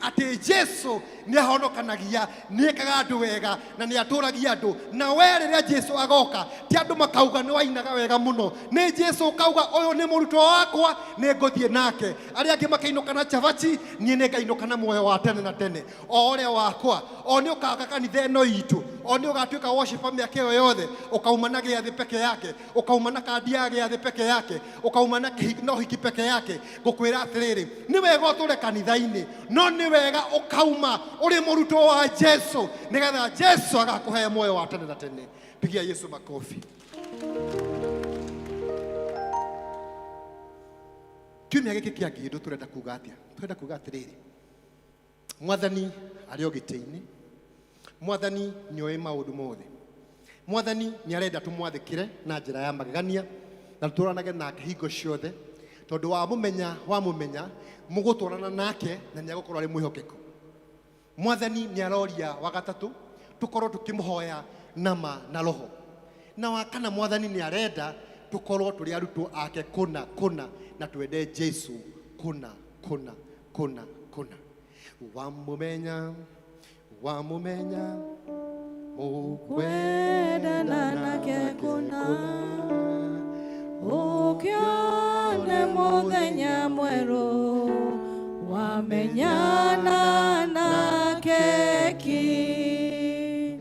atĩ Jesu nĩ ahonokanagia, nĩ ekaga andũ wega na nĩ atũragia andũ. Na we rĩrĩa Jesu agoka, ti andũ makauga nĩ wainaga wega mũno, nĩ Jesu ũkauga ũyũ nĩ mũrutwo wakwa, nĩ ngũthiĩ nake. Arĩa angĩ makainũka na cabaci, niĩ nĩ ngainũka na muoyo wa tene na tene. O ũrĩa wakwa, o nĩ ũkaka kanitha ĩno itũ, o nĩ ũgatuĩka worshiper mĩaka ĩyo yothe, ũkauma na gĩathĩ peke yake, ũkauma na kandi ya gĩathĩ peke yake, ũkauma na kĩhiki na ũhiki peke yake. Ngũkwĩra atĩrĩrĩ, nĩ wega ũtũre kanitha-inĩ, no nĩ wega ũkauma ũrĩ mũrutwo wa Jesu, nĩgetha Jesu agakũhe muoyo wa tene na tene. Pigia Yesu makofi. Kiumia gĩkĩ kĩa ngĩndũ tũrenda kuga atĩa? Tũrenda kuga atĩrĩrĩ, Mwathani arĩ o gĩtĩ-inĩ, Mwathani nĩoĩ maũndũ mothe, Mwathani nĩ arenda tũmwathĩkĩre na njĩra ya magegania na tũtũranage nake hingo ciothe, tondũ wamũmenya wamũmenya mũgũtwarana nake na nĩ agũkorwo arĩ mwĩhokeku. Mwathani nĩ aroria wa gatatũ tũkorwo tũkĩmũhoya nama na roho, na wa kana Mwathani nĩ arenda tũkorwo tũrĩ arutwo ake kũna kũna na twende Jesu kũna kũna kũna kũna. Wamũmenya wamũmenya mũkwendana nake kũna, ũkĩone mũthenya mwerũ wamenyana nake ki.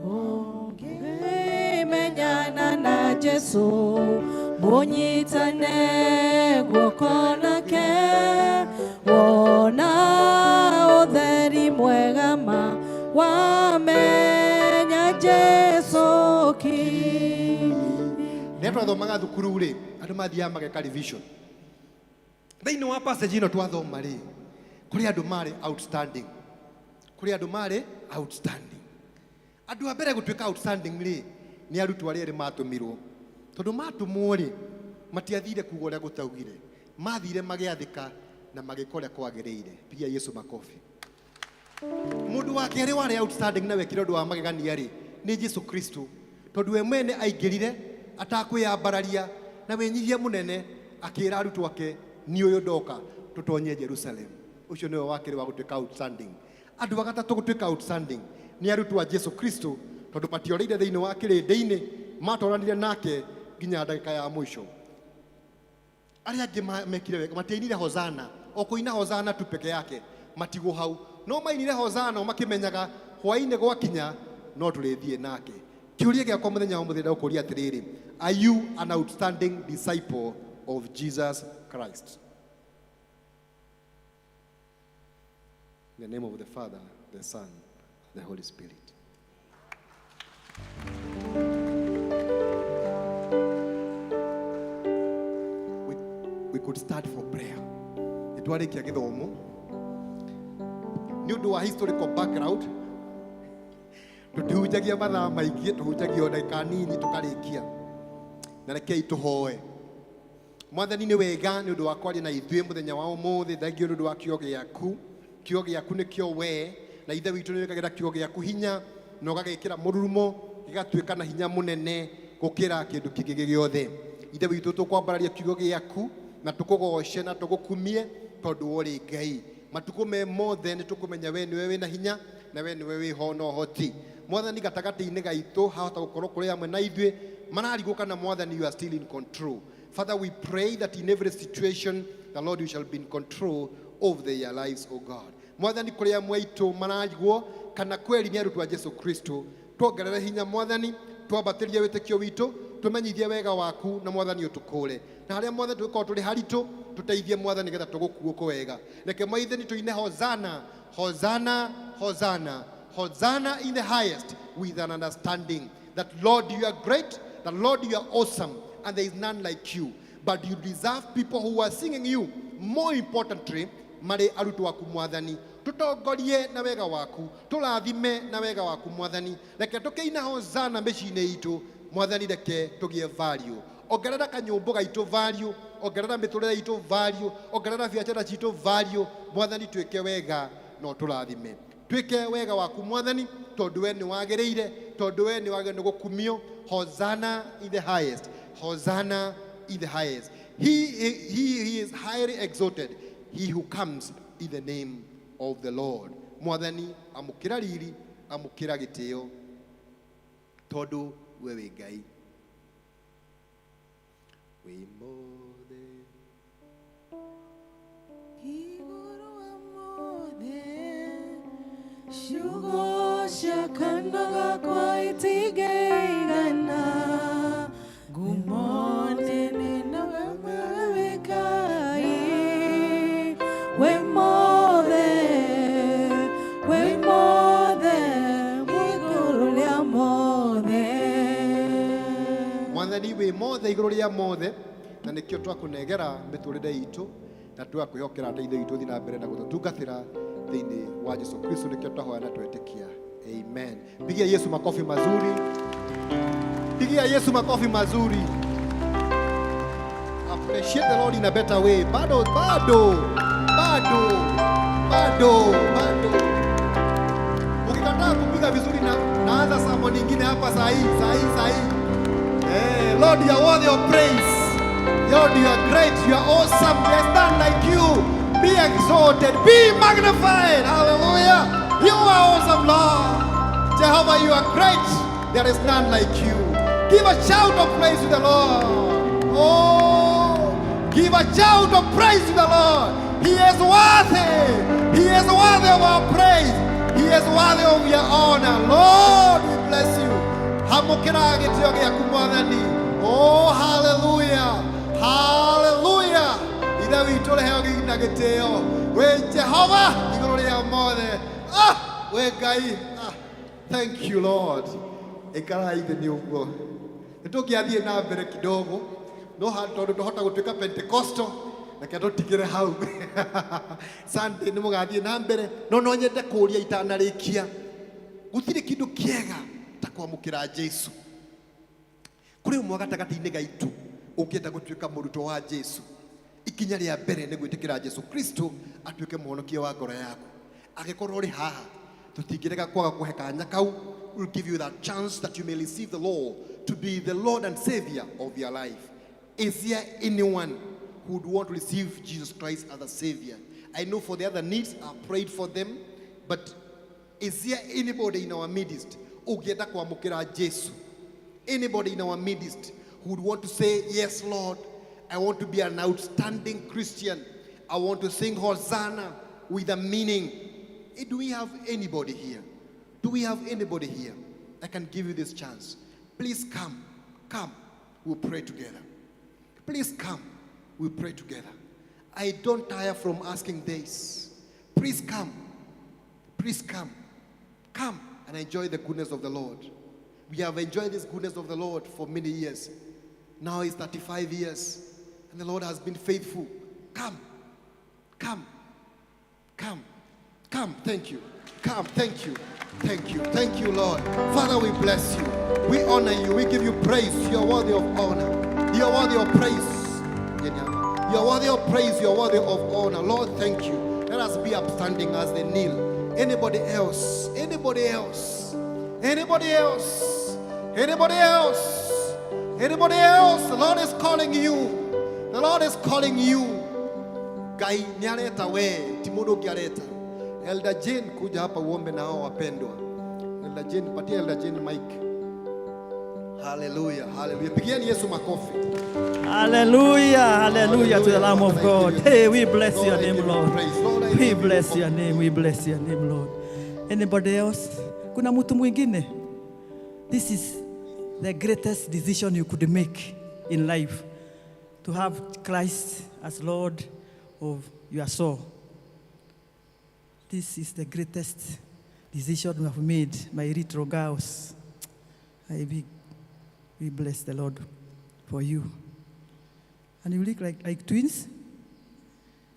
Ũngĩmenyana na Jesu mũnyitane guoko nake, wona ũtheri mwega ma wamenya Jesu ki. Rĩrĩa twathomaga thukuru rĩ, andũ mathiaga mageka revision. Thĩinĩ wa passage ĩno twathoma rĩ, kũrĩ andũ marĩ outstanding, kũrĩ andũ marĩ outstanding. Andũ a mbere gũtuĩka outstanding rĩ, nĩ arutwo arĩa erĩ matũmirwo, tondũ matũmwo rĩ, matiathire kuga ũrĩa gũtaugire, mathire magĩathĩka na magĩka ũrĩa kwagĩrĩire. Pigia Yesu makofi. Mũndũ wa kerĩ warĩ outstanding na wekire ũndũ wa magegania rĩ, nĩ Jesu Kristo, tondũ we mwene aingĩrire atakwĩyambararia na wĩnyihia mũnene, akĩra arutwo ake, niĩ ũyũ ndoka tũtonye Jerusalem. Ũcio nĩwe wa kerĩ wa gũtuĩka outstanding. Andũ a gatatũ gũtuĩka outstanding nĩ arutwo a Jesu Kristo, tondũ matiorĩire thĩinĩ wa kĩrĩndĩ-inĩ, matwaranire nake nginya ndagĩka ya mũico. Arĩa angĩ mekire wega, matiainire Hosana, o kũina Hosana tu peke yake, matigwo hau, no mainire Hosana o makĩmenyaga hwaĩ-inĩ gwakinya no tũrĩthiĩ nake. Kĩũria gĩakwa mũthenya wa mũthenya ndagũkũria atĩrĩrĩ, are you an outstanding disciple of Jesus Christ? In the name of the Father, the Son, and the Holy Spirit. We could start for prayer. Nĩ twarĩkia gĩthomo nĩ ũndũ wa historical background tũtihunjagia mathaa maingĩ, tũhunjagia o ndagĩka nini tũkarĩkia. Na rekei tũhoe. Mwathani, nĩ wega nĩ ũndũ wa kwaria na ithuĩ mũthenya wa ũmũthĩ. Thengiũ nĩ ũndũ wa kiugo gĩaku. Kiugo gĩaku nĩkĩo we na Ithe witũ nĩ wĩkagĩra kiugo gĩaku hinya na ũgagĩkĩra mũrurumo, gĩgatuĩka na hinya mũnene gũkĩra kĩndũ kĩngĩ gĩothe. Ithe witũ, tũkwambararia kiugo gĩaku na tũkũgoce na tũgũkumie tondũ ũrĩ Ngai. Matukũ me mothe nĩ tũkũmenya we nĩwe wĩna hinya na we nĩwe wĩho na ũhoti. Mwathani, gatagatĩ-inĩ gaitũ hahota gũkorwo kũrĩ amwe na ithuĩ mararigwo kana Mwathani, you are still in control. Father, we pray that in every situation, the Lord, you shall be in control of their lives, O God. Mwathani, kũrĩ amwe aitũ mararigwo kana kweri nĩ arutwo a Jesu Kristo, tuongerere hinya Mwathani, twambatĩrie wĩtĩkio witũ, tũmenyithie wega waku na Mwathani ũtũkũre. Na harĩa Mwathani tũgĩkorwo tũrĩ haritũ, tũteithie Mwathani nĩgetha tũgũkuũkwo wega. Reke Mwathani tũine Hosanna, Hosanna, Hosanna, Hosanna in the highest, with an understanding that Lord, you are great, that Lord, you are awesome, and there is none like you. But you deserve people who are singing you. More importantly, marĩ arutwo aku. Mwathani, tũtongorie na wega waku, tũrathime na wega waku. Mwathani, reke tũkĩina Hosana mĩciĩ-inĩ itũ. Mwathani, reke tũgĩe value. Ongerera kanyũmbũ gaitũ value, ongerera mĩtũrĩre itũ value, ongerera biacara citũ value. Mwathani, twĩke wega na ũtũrathime, twĩke wega waku Mwathani, tondũ we nĩ wagĩrĩire, tondũ we nĩ wagĩrĩire nĩ gũkumio. Hosanna in the highest, Hosanna in the highest. He is highly exalted, he who comes in the name of the Lord. Mwathani, amũkĩra riri, amũkĩra gĩtĩo, tondũ we wĩ Ngai wĩ mothe. Igũrũ wa mothe, ciugo cia kanua gakwa itingĩigana ngumo nene na wĩ Ngai. Wĩ mothe, wĩ mothe, igũrũ rĩa mothe. Mwathani, wĩ mothe, igũrũ rĩa mothe, na nĩkĩo twakũnengera mĩtũrĩre itũ na twakwĩhokera atĩ Ithe witũ thiĩ na mbere na gũtũtungatĩra thĩinĩ wa Jesu Kristo. Nĩkĩo twahoya na twetĩkia, amen. Pigia Yesu makofi mazuri, pigia Yesu makofi mazuri. Appreciate the Lord in a better way. Bado, bado, bado, bado, bado. Ukikataa kupiga vizuri na naanza sermon nyingine hapa saa hii, saa hii, saa hii. Eh, Lord, you are worthy of praise. Lord, you are great. You are awesome. There is none like you. Be exalted. Be magnified. Hallelujah. You are awesome, Lord. Jehovah, you are great. There is none like you. Give a shout of praise to the Lord. Oh, give a shout of praise to the Lord. He is worthy. He is worthy of our praise. He is worthy of your honor. Lord, we bless you. Hamũkĩra gĩtĩo gĩaku Mwathani. Oh, hallelujah. Hallelujah. Ithe witũ, rĩheo na gĩtĩo. Wĩ Jehova igũrũ rĩa mothe. Ah, wĩ Ngai. Ah, thank you, Lord. Ikarai thĩ. Nĩ ũguo nĩ tũngĩathiĩ na mbere kidogo, no tondũ twahota gũtuĩka Pentecostal, reke tũtigĩre hau. Sunday nĩ mũgathiĩ na mbere. No no nyende kũũria itanarĩkia, gũtirĩ kĩndũ kĩega ta kwamũkĩra Jesu. Kũrĩ ũmwe gatagatĩ-inĩ gaitũ ũngĩenda gũtuĩka mũrutwo wa Jesu? Ikinya rĩa mbere nĩ gwĩtĩkĩra Jesu Kristo atuĩke mũhonokia wa ngoro yaku. Angĩkorwo ũrĩ haha, tũtingĩrega kwaga kũhe kanya kau. Will give you that chance that you may receive the Lord to be the Lord and Savior of your life. Is there anyone who would want to receive Jesus Christ as a Savior? I know for the other needs, I prayed for them, but is there anybody in our midst ũngĩenda kwamũkĩra Jesu? Anybody in our midst who would want to say, "Yes, Lord, I want to be an outstanding Christian. I want to sing Hosanna with a meaning"? Do we have anybody here? Do we have anybody here? I can give you this chance. Please come. Come. We'll pray together. Please come. We'll pray together. I don't tire from asking this. Please come. Please come. Come and enjoy the goodness of the Lord. We have enjoyed this goodness of the Lord for many years. Now it's 35 years, and the Lord has been faithful. Come, come, come, come. Thank you. Come, thank you. Thank you. Thank you, Lord. Father, we bless you. We honor you. We give you praise. You are worthy of honor. You are worthy of praise. You are worthy of praise. You are worthy of honor. Lord, thank you. Let us be upstanding as they kneel. Anybody else? Anybody else? Anybody else? Anybody else? Anybody else? The Lord is calling you. The Lord is calling you. Ngai nĩ areta we ti mũndũ ũngĩ areta. Elder Jane, kuja hapa uombe na hao wapendwa. Elder Jane, patia Elder Jane mic. Hallelujah, hallelujah. Pigieni Yesu makofi. Hallelujah, hallelujah to the Lamb of God. Hey, we bless your Lord, I name, give you Lord. praise. Lord, I We give you bless your name, we bless your name, Lord. Anybody else? Kuna mtu mwingine? This is the greatest decision you could make in life, to have Christ as Lord of your soul. This is the greatest decision we have made, my little girls. We bless the Lord for you. And you look like twins.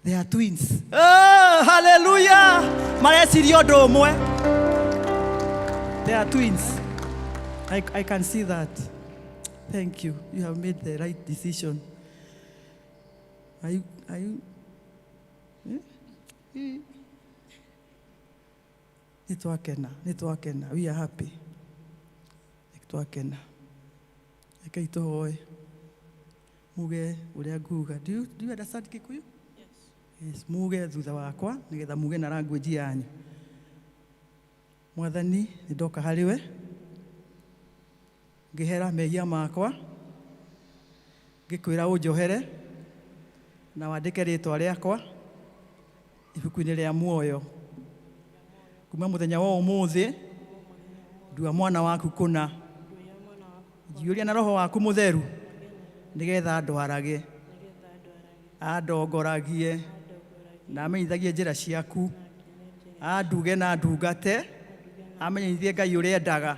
They are twins. Oh, hallelujah! Mareciria ũndũ ũmwe. They are twins. I can see that. Thank you. You have made the right decision. Are you? Eh? Eh. Nĩtwakena, nĩtwakena. We are happy. Nĩtwakena. Rekei tũhoe. Muge ũrĩa nguga. Do you understand Kikuyu? Yes. Muge thutha wakwa nĩgetha muge na language yanyu. Mwathani, nĩ ndoka harĩ we ngĩhera mehia makwa, ngĩkwĩra ũnjohere na wandĩke rĩtwa rĩakwa ibuku-inĩ rĩa muoyo. Kuma mũthenya wa ũmũthĩ ndua mwana waku kũna, njiyũria na roho waku mũtheru nĩgetha ndwarage, andongoragie na amenyithagie njĩra ciaku, anduge na ndungate, amenyithie Ngai ũrĩa endaga.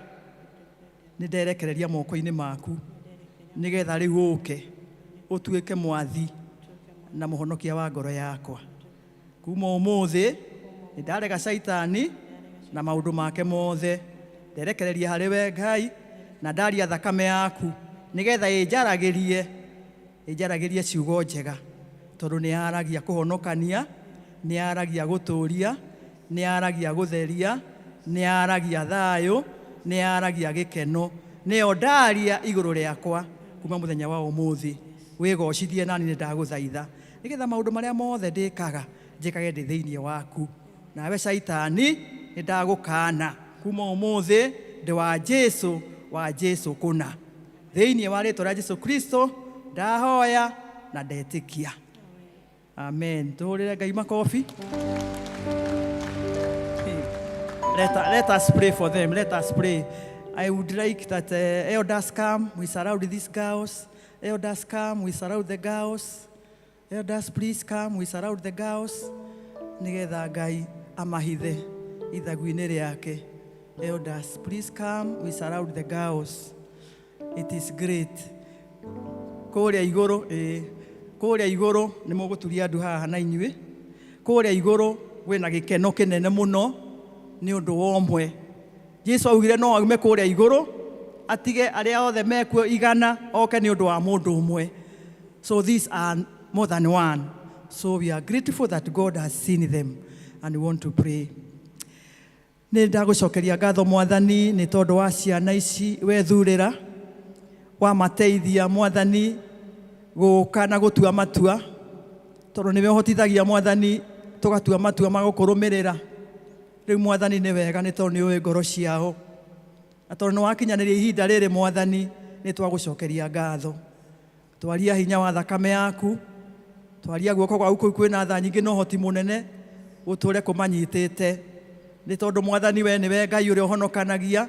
Nĩ nderekereria moko-inĩ maku nĩgetha rĩu ũke ũtuĩke mwathi na mũhonokia wa ngoro yakwa. Kuma ũmũthĩ nĩ ndarega caitani na maũndũ make mothe, nderekereria harĩ we Ngai, na ndaria thakame yaku nĩgetha ĩnjaragĩrie, ĩnjaragĩrie ciugo njega, tondũ nĩ yaragia kũhonokania, nĩ yaragia gũtũũria, nĩ yaragia gũtheria, nĩ yaragia thayũ, nĩ yaragia gĩkeno. Nĩyo ndaria igũrũ rĩakwa kuma mũthenya wa ũmũthĩ. Wĩgocithie nani, nĩ ndagũthaitha nĩgetha maũndũ marĩa mothe ndĩkaga njĩkage ndĩ thĩinĩ waku. Nawe caitani nĩ ndagũkana kuma ũmũthĩ, ndĩ wa Jesu, wa Jesu kũna. Thĩinĩ wa rĩtwa rĩa Jesu Kristo ndahoya na ndetĩkia, amen. Tũhũrĩre Ngai makobi. Let us pray for them. Let us pray. I would like that elders come, we surround these girls. Elders come, we surround the girls. Elders, please come, we surround the girls. Nĩgetha Ngai amahithe ithagu-inĩ rĩake. Elders, please come, we surround the girls. It is great. Kũrĩa igũrũ, ĩĩ, kũrĩa igũrũ nĩ mũgũturia andũ haha na inyuĩ. Kũrĩa igũrũ kwĩna gĩkeno kĩnene mũno nĩ ũndũ wa ũmwe. Jesu augire no aume kũrĩa igũrũ atige arĩa othe mekuo igana oke nĩ ũndũ wa mũndũ ũmwe. So these are more than one. So we are grateful that God has seen them and we want to pray. Nĩ ndagũcokeria ngatho Mwathani nĩ tondũ wa ciana ici wethurĩra, wamateithia Mwathani gũka na gũtua matua, tondũ nĩwe ũhotithagia Mwathani tũgatua matua ma gũkũrũmĩrĩra. Rĩu Mwathani nĩ wega nĩ tondũ nĩ ũĩ ngoro ciao, na tondũ nĩ wakinyanĩria ihinda rĩrĩ Mwathani, nĩ twagũcokeria ngatho. Twaria hinya wa thakame yaku, twaria guoko gwaku kũu kwĩna tha nyingĩ na ũhoti mũnene ũtũre kũmanyitĩte, nĩ tondũ Mwathani we nĩwe Ngai ũrĩa ũhonokanagia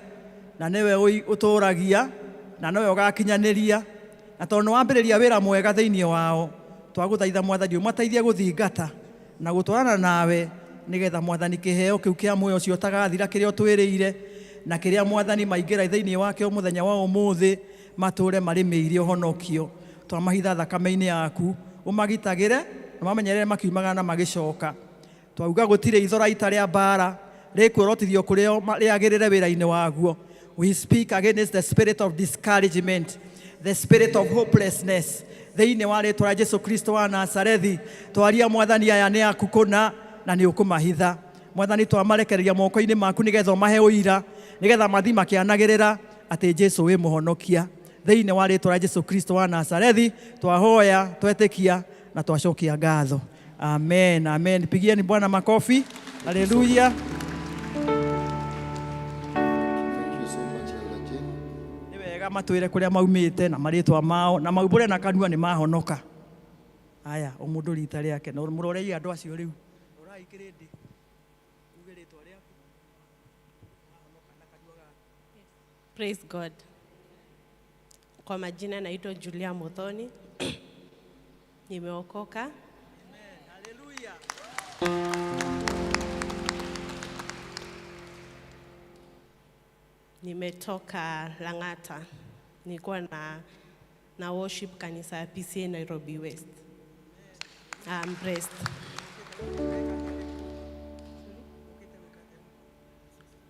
na nĩwe ũtũũragia na nĩwe ũgakinyanĩria, na tondũ nĩ wambĩrĩria wĩra mwega thĩinĩ wao, twagũthaitha Mwathani ũmateithie gũthingata na gũtwarana nawe. Nigetha Mwathani kĩheo kĩu kĩa muoyo ũcio ũtagathira kĩrĩa ũtwĩrĩire na kĩrĩa Mwathani maingĩra thĩinĩ wakĩo mũthenya wa ũmũthĩ matũre marĩmĩire ũhonokio. Twamahitha thakame-inĩ yaku, ũmagitagĩre na mamenyerere makiumagara na magĩcoka. Twauga gũtirĩ ithora ita rĩa mbara rĩkuorotithio kũrĩo rĩagĩrĩre wĩra-inĩ waguo. We speak against the spirit of discouragement, the spirit of hopelessness thĩinĩ wa rĩtwa rĩa Jesu Kristo wa Nazarethi. Twaria Mwathani aya nĩ aku kũna na nĩ ũkũmahitha. Mwathani twamarekereria moko-inĩ maku nĩgetha ũmahe ũira, nĩgetha mathi makĩanagĩrĩra atĩ Jesu wĩ mũhonokia. Thĩinĩ wa rĩtwa rĩa Jesu Kristo wa Nazarethi twahoya, twetĩkia na twacokia ngatho. Amen, amen. Pigieni Bwana makofi. Haleluya. Thank you so much, Elder Jane. Nĩ wega matwĩre kũrĩa maumĩte na marĩtwa mao na maumbũre na kanua nĩ mahonoka. Aya, o mũndũ rita rĩake na mũrorei andũ acio rĩu. Rorai kĩrĩndĩ. Uge rĩtwa rĩaku. Praise God. Kwa majina naitwa Julia Muthoni. Nimeokoka. Hallelujah. Nimetoka Lang'ata. Nilikuwa na worship kanisa ya PCA Nairobi West. I'm blessed.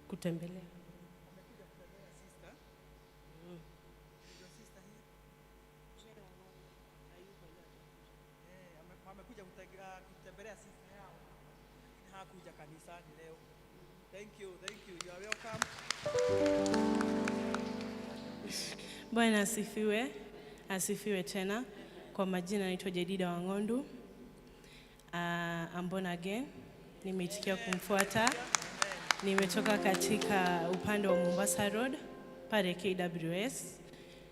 Kutembelea. Wamekuja kutembelea sister yao. Lakini hakuja kanisani leo. Thank you, thank you. You are welcome. Bwana asifiwe, asifiwe tena. Kwa majina naitwa Jedida Wang'ondu. I'm born again. Nimeitikia kumfuata. Nimetoka katika upande wa Mombasa Road pale KWS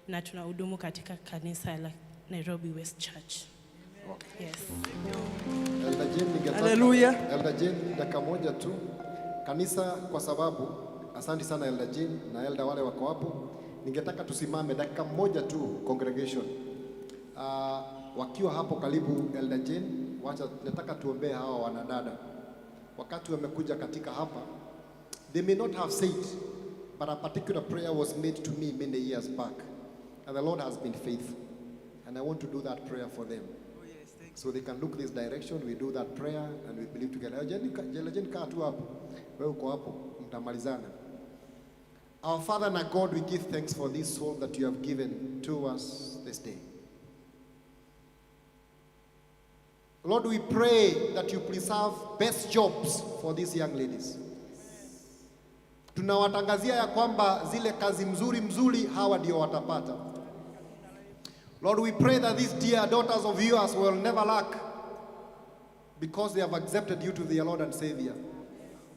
na tunahudumu katika kanisa la Nairobi West Church. Yes. Elder Jane, ningetaka- Hallelujah. Elder Jane, dakika moja tu kanisa, kwa sababu asante sana Elder Jane na elder wale wako hapo. Ningetaka tusimame dakika moja tu congregation. Wakiwa hapo karibu Elder Jane, wacha nataka tuombee hawa wanadada wakati wamekuja katika hapa. They may not have said, but a particular prayer was made to me many years back, and the Lord has been faithful, and I want to do that prayer for them. So they can look this direction. We do that prayer and we believe together. Elder Jane, kaa tu hapo. Wewe uko hapo, mtamalizana. Our Father and our God, we give thanks for this soul that you have given to us this day. Lord, we pray that you preserve best jobs for these young ladies. Tunawatangazia ya kwamba zile kazi mzuri mzuri hawa ndio watapata. Lord, we pray that these dear daughters of yours will never lack because they have accepted you to their Lord and Savior.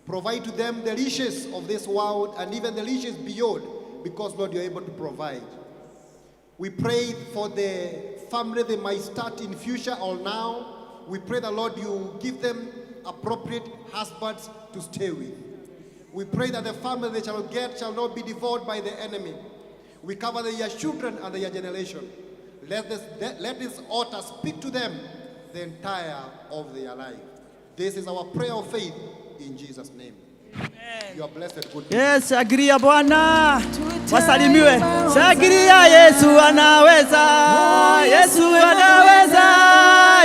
Provide to them the riches of this world and even the riches beyond, because, Lord, you are able to provide. We pray for the family they might start in future or now. We pray that, Lord, you give them appropriate husbands to stay with. We pray that the family they shall get shall not be devoured by the enemy. We cover their children and their generation. Let this altar speak to them the entire of their life. This is our prayer of faith in Jesus' name. Amen. You are blessed and good. Yes, shangilia Bwana. Wasalimiwe. Shangilia, Yesu anaweza. Yesu anaweza.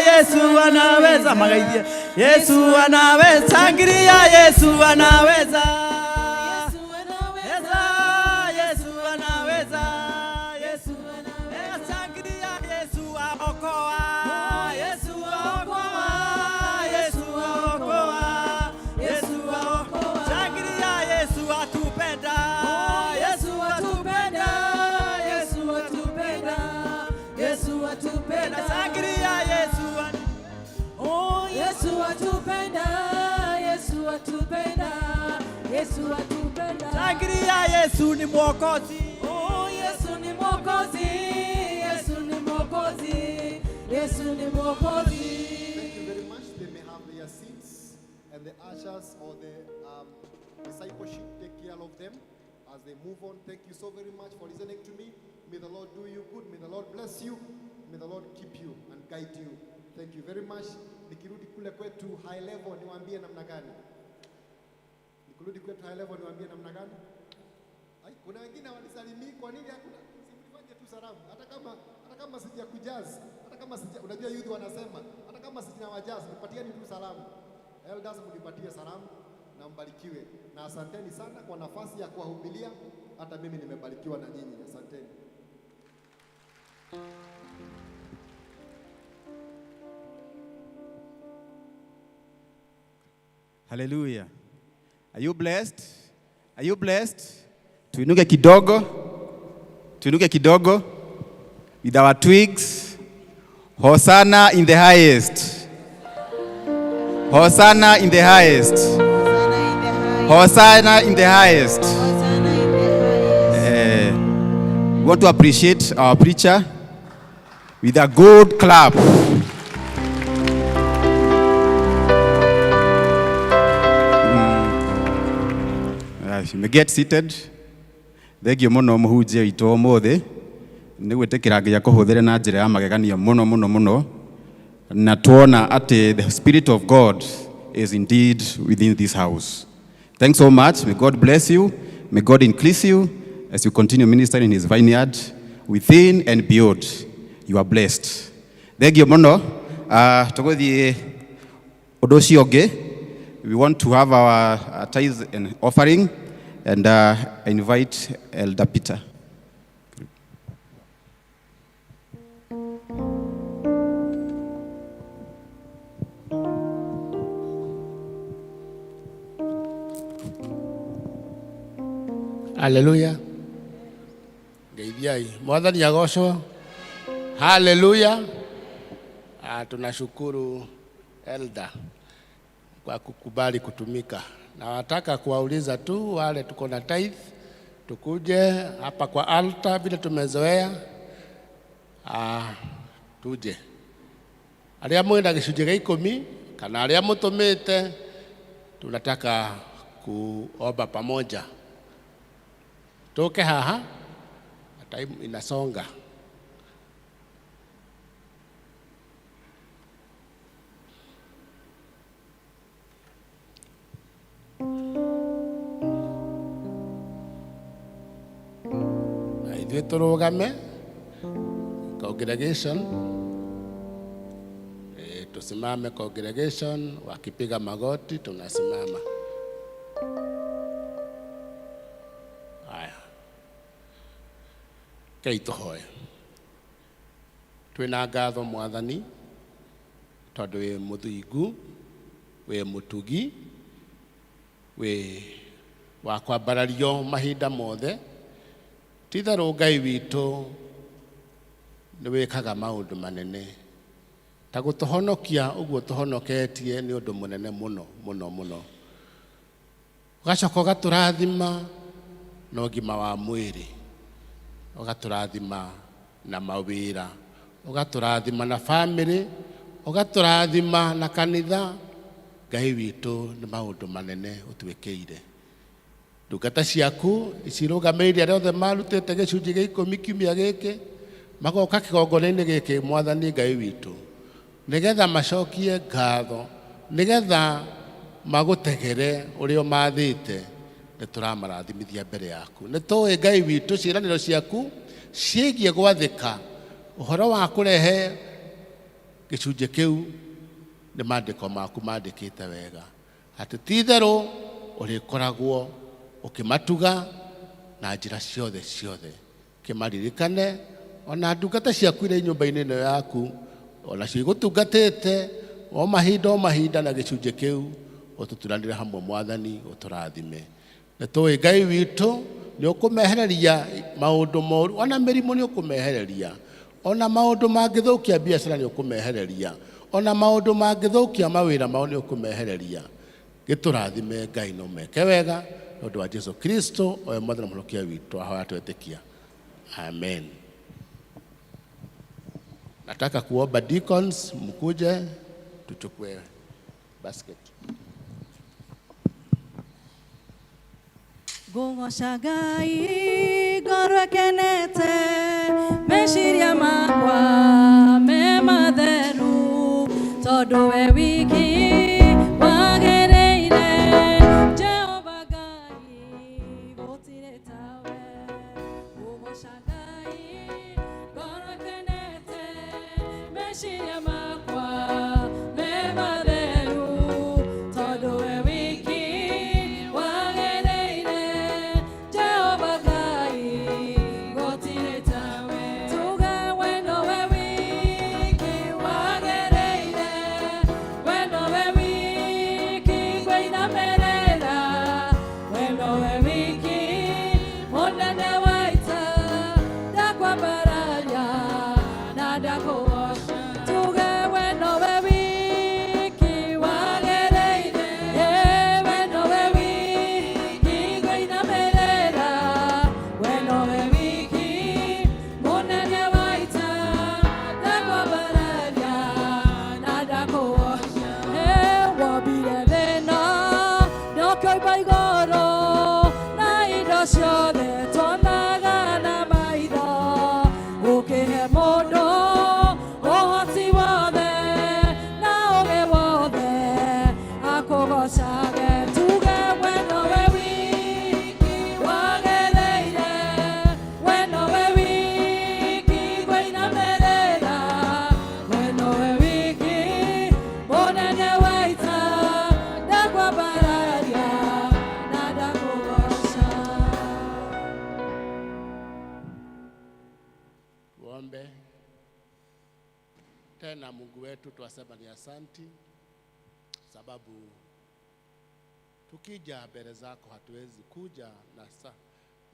Yesu anaweza. Magaithie. Yesu anaweza. Shangilia, Yesu anaweza. Yesu anaweza. Yesu anaweza. Shangilia, Yesu aokoa. Yesu aokoa. Yesu aokoa. Yesu aokoa. Shangilia, Yesu atupenda. Yesu atupenda. Yesu atupenda. Yesu atupenda. Shangilia, Yesu. Oh, Yesu atupenda. Yesu atupenda. Yesu atupenda. Shangilia, Yesu ni Mwokozi. Oh, Yesu ni Mwokozi. Yesu ni Mwokozi. Yesu ni Mwokozi. Thank you very much. They may have their seats, and the ushers or the discipleship take care of them as they move on. Thank you so very much for listening to me. May the Lord do you good. May the Lord bless you. May the Lord keep you and guide you. Thank you very much. Nikirudi kule kwetu high level niwaambie namna gani? Nikirudi kwetu high level niwaambie namna gani? Ai, kuna wengine wanisalimii, kwa nini hakuna? Simnifanye tu salamu, hata kama sija kujazi, hata kama sija, unajua youth wanasema hata kama sija wajazi, nipatieni tu salamu. Elders, mnipatie salamu na mbarikiwe, na asanteni sana kwa nafasi ya kuwahubiria. Hata mimi nimebarikiwa na nyinyi, asanteni. Hallelujah. Are you blessed? Are you blessed? Tuinuke kidogo. Tuinuke kidogo with our twigs. Hosanna in the highest. Hosanna in the highest. Hosanna in the highest. We want to appreciate our preacher with a good clap. You may get seated. Thengio mũno mũhunjia witũ ũmũthĩ nĩ gwĩtĩkĩra Ngai akũhũthĩre na njĩra ya mageganio mũno mũno mũno, na tuona atĩ the spirit of God is indeed within this house. Thanks so much. May God bless you. May God increase you as you continue ministering in his vineyard within and beyond. You are blessed. Thengio mũno. Tũgũthiĩ ũndũ ũcio ũngĩ. We want to have our tithe and offering, and I invite Elder Peter. Haleluya. Ngeithiai. Mwathani agocwo. Haleluya. Ah, tunashukuru Elder kwa kukubali kutumika. Na wataka kuwauliza tu wale tuko na tithe tukuje hapa kwa altar vile tumezoea. Ah, tuje. Arĩa mwĩna gĩcunjĩ gĩa ikũmi kana arĩa mũtũmĩte, tunataka kuomba pamoja. Tuke haha, time inasonga. Na ithuĩ tũrũgame congregation, tusimame congregation, wakipiga magoti tunasimama. Haya, kei tũhoe. Twĩna ngatho Mwathani tondũ wĩ mũthingu, wĩ mũtugi, wĩ wa kwambarario mahinda mothe. Ti-itherũ Ngai witũ nĩ wĩkaga maũndũ manene ta gũtũhonokia ũguo tũhonoketie nĩ ũndũ mũnene mũno mũno mũno, ũgacoka ũgatũrathima na ũgima wa mwĩrĩ, ũgatũrathima na mawĩra, ũgatũrathima na bamĩrĩ, ũgatũrathima na kanitha. Ngai witũ nĩ maũndũ manene ũtwĩkĩire. Ndungata ciaku icirũgamĩrĩire arĩa othe marutĩte gĩcunjĩ gĩa ikũmi kiumia gĩkĩ magoka kĩgongona-inĩ gĩkĩ, Mwathani Ngai witũ, nĩgetha macokie ngatho, nĩgetha magũtegere ũrĩa ũmathĩte. Nĩ tũramarathimithia mbere yaku. Nĩ tũĩ Ngai witũ ciĩranĩro ciaku ciĩgiĩ gwathĩka ũhoro wa kũrehe gĩcunjĩ kĩu nĩ maandĩko maku mandĩkĩte wega atĩ ti-itherũ ũrĩkoragwo ũkĩmatuga na njĩra ciothe ciothe. Kĩmaririkane ona ndungata ciaku iria nyũmba-inĩ ĩno yaku, onacio igũtungatĩte o mahinda na gĩcunjĩ kĩu, ũtũturanĩre hamwe Mwathani, ũtũrathime. Nĩ tũĩ Ngai witũ nĩ ũkũmehereria maũndũ moru, ona mĩrimũ nĩ ũkũmehereria, ona maũndũ mangĩthũkia biacara nĩ ũkũmehereria, ona maũndũ mangĩthũkia mawĩra mao nĩ ũkũmehereria. Gĩtũrathime Ngai no meke wega nĩ ũndũ wa Jesu Kristo owe Mwathani na Mũhonokia witũ, ahoya twetĩkia, amen. Nataka kuomba deacons mkuje tuchukue basket. Ngũgoca Ngai ngoro ĩkenete, meciria makwa me matheru, tondũ Tondũ we wiki wagĩrĩire. Jehova Ngai gũtirĩ tawe. Ngũgooca Ngai ngoro ĩkenete, meciria makwa me matheru. Tondũ we wiki wagĩrĩire. Jehova Ngai gũtirĩ tawe. Tuge we nowe wiki wagĩrĩire. We nowe wiki ngũinamĩrĩra. We nowe wiki mũnene wa ita, ndakwambararia na ndakũgoca. Tuge we nowe wiki wagĩrĩire. We nowe wiki ngũinamĩrĩra. We nowe wiki mũnene wa ita, ndakwambararia na ndakũgoca. Wombire thĩna ndũkĩũmba igũrũ na indo ciothe tuonaga na maitho. Ũkĩhe mũndũ ũhoti wothe na ũũgĩ wothe akũgocage. Tuge we nowe wiki wagĩrĩire. We nowe wiki ngũinamĩrĩra. We nowe wiki mũnene wa ita, ndakwambararia na ndakũgoca. Tuombe tena. Mungu wetu, twasema ni asanti, sababu tukija mbele zako hatuwezi kuja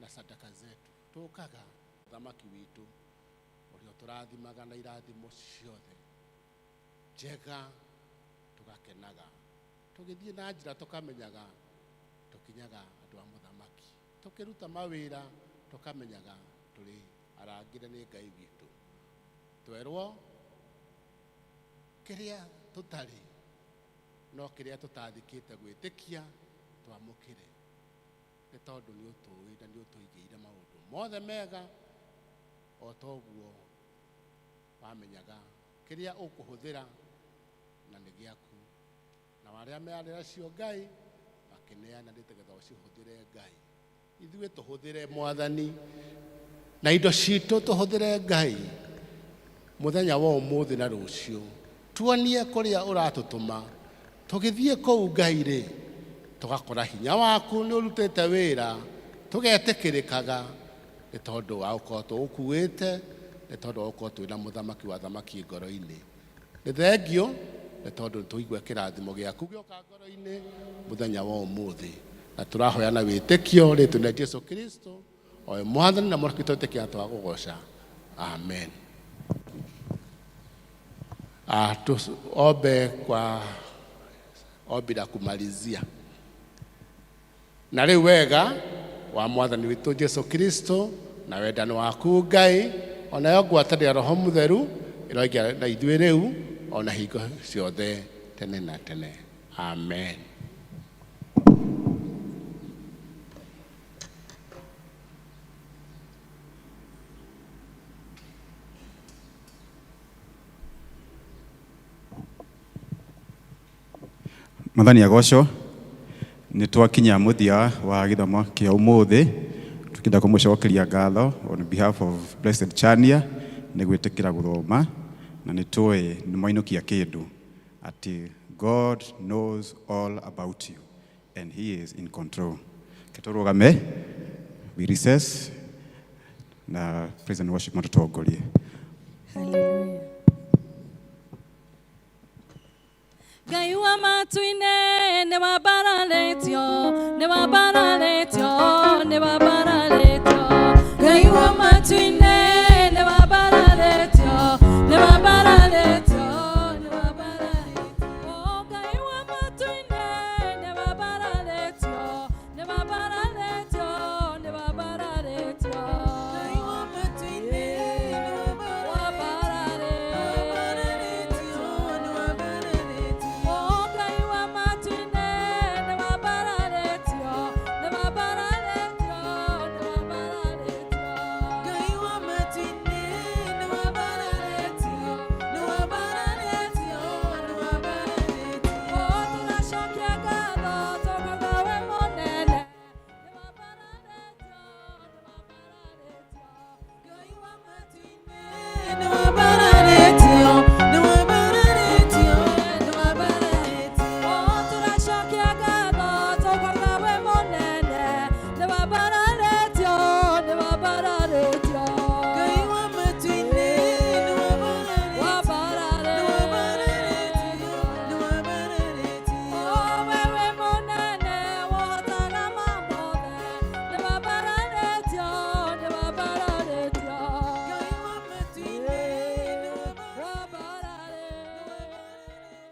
na sadaka zetu, tukaga thamaki witu uria turathimaga na irathimo ciothe njega, tugakenaga tugithie na njira, tukamenyaga tukinyaga andu a muthamaki, tukiruta mawira tukamenyaga turi arangire ni Ngai witũ. Twerwo kiria tutari no kiria tutathikite gwitikia twamukire, ni tondu ni utui na ni utuigiire maundu mothe mega o toguo wamenyaga kiria ukuhuthira na ni giaku, na aria mearĩ acio Ngai makineana nĩgetha ũcihũthĩre Ngai. Ithuĩ tũhũthĩre Mwathani na indo citũ tũhũthĩre Ngai mũthenya wa ũmũthĩ na rũciũ, tuonie kũrĩa ũratũtũma tũgĩthiĩ kũu Ngai rĩ, tũgakora hinya waku nĩ ũrutĩte wĩra, tũgetĩkĩrĩkaga nĩ tondũ wa gũkorwo tũgũkuĩte, nĩ tondũ wa gũkorwo twĩna mũthamaki wa thamaki ngoro-inĩ. Nĩ thengio nĩ tondũ nĩ tũigue kĩrathimo gĩaku gĩoka ngoro-inĩ mũthenya wa ũmũthĩ, na tũrahoya na wĩtĩkio rĩtwa rĩa Jesu Kristo o we Mwathani na Mũraki twetĩkia twagũgoca, amen. Tuombe kwa ombi la kumalizia. Na rĩu wega wa Mwathani witũ Jesu Kristo na wendano waku Ngai onayo ngwatanĩro ya Roho Mũtheru ĩroigia na ithuĩ rĩu ona hingo ciothe tene na tene, amen. Mwathani agocwo. Nĩ twakinya mũthia wa gĩthomo kĩa ũmũthĩ, tukĩenda kũmũcokeria ngatho on behalf of Blessed Chania nĩ gwĩtĩkĩra gũthoma, na nĩ tũĩ nĩ mwainũkia kĩndũ atĩ God knows all about you and he is in control. Ke tũrũgame, we recess na praise and worship matũtongorie. Hallelujah. Ngai wa matu-inĩ nĩ wambararĩtio, nĩ wambararĩtio, nĩ wambararĩtio. Ngai wa matu-inĩ.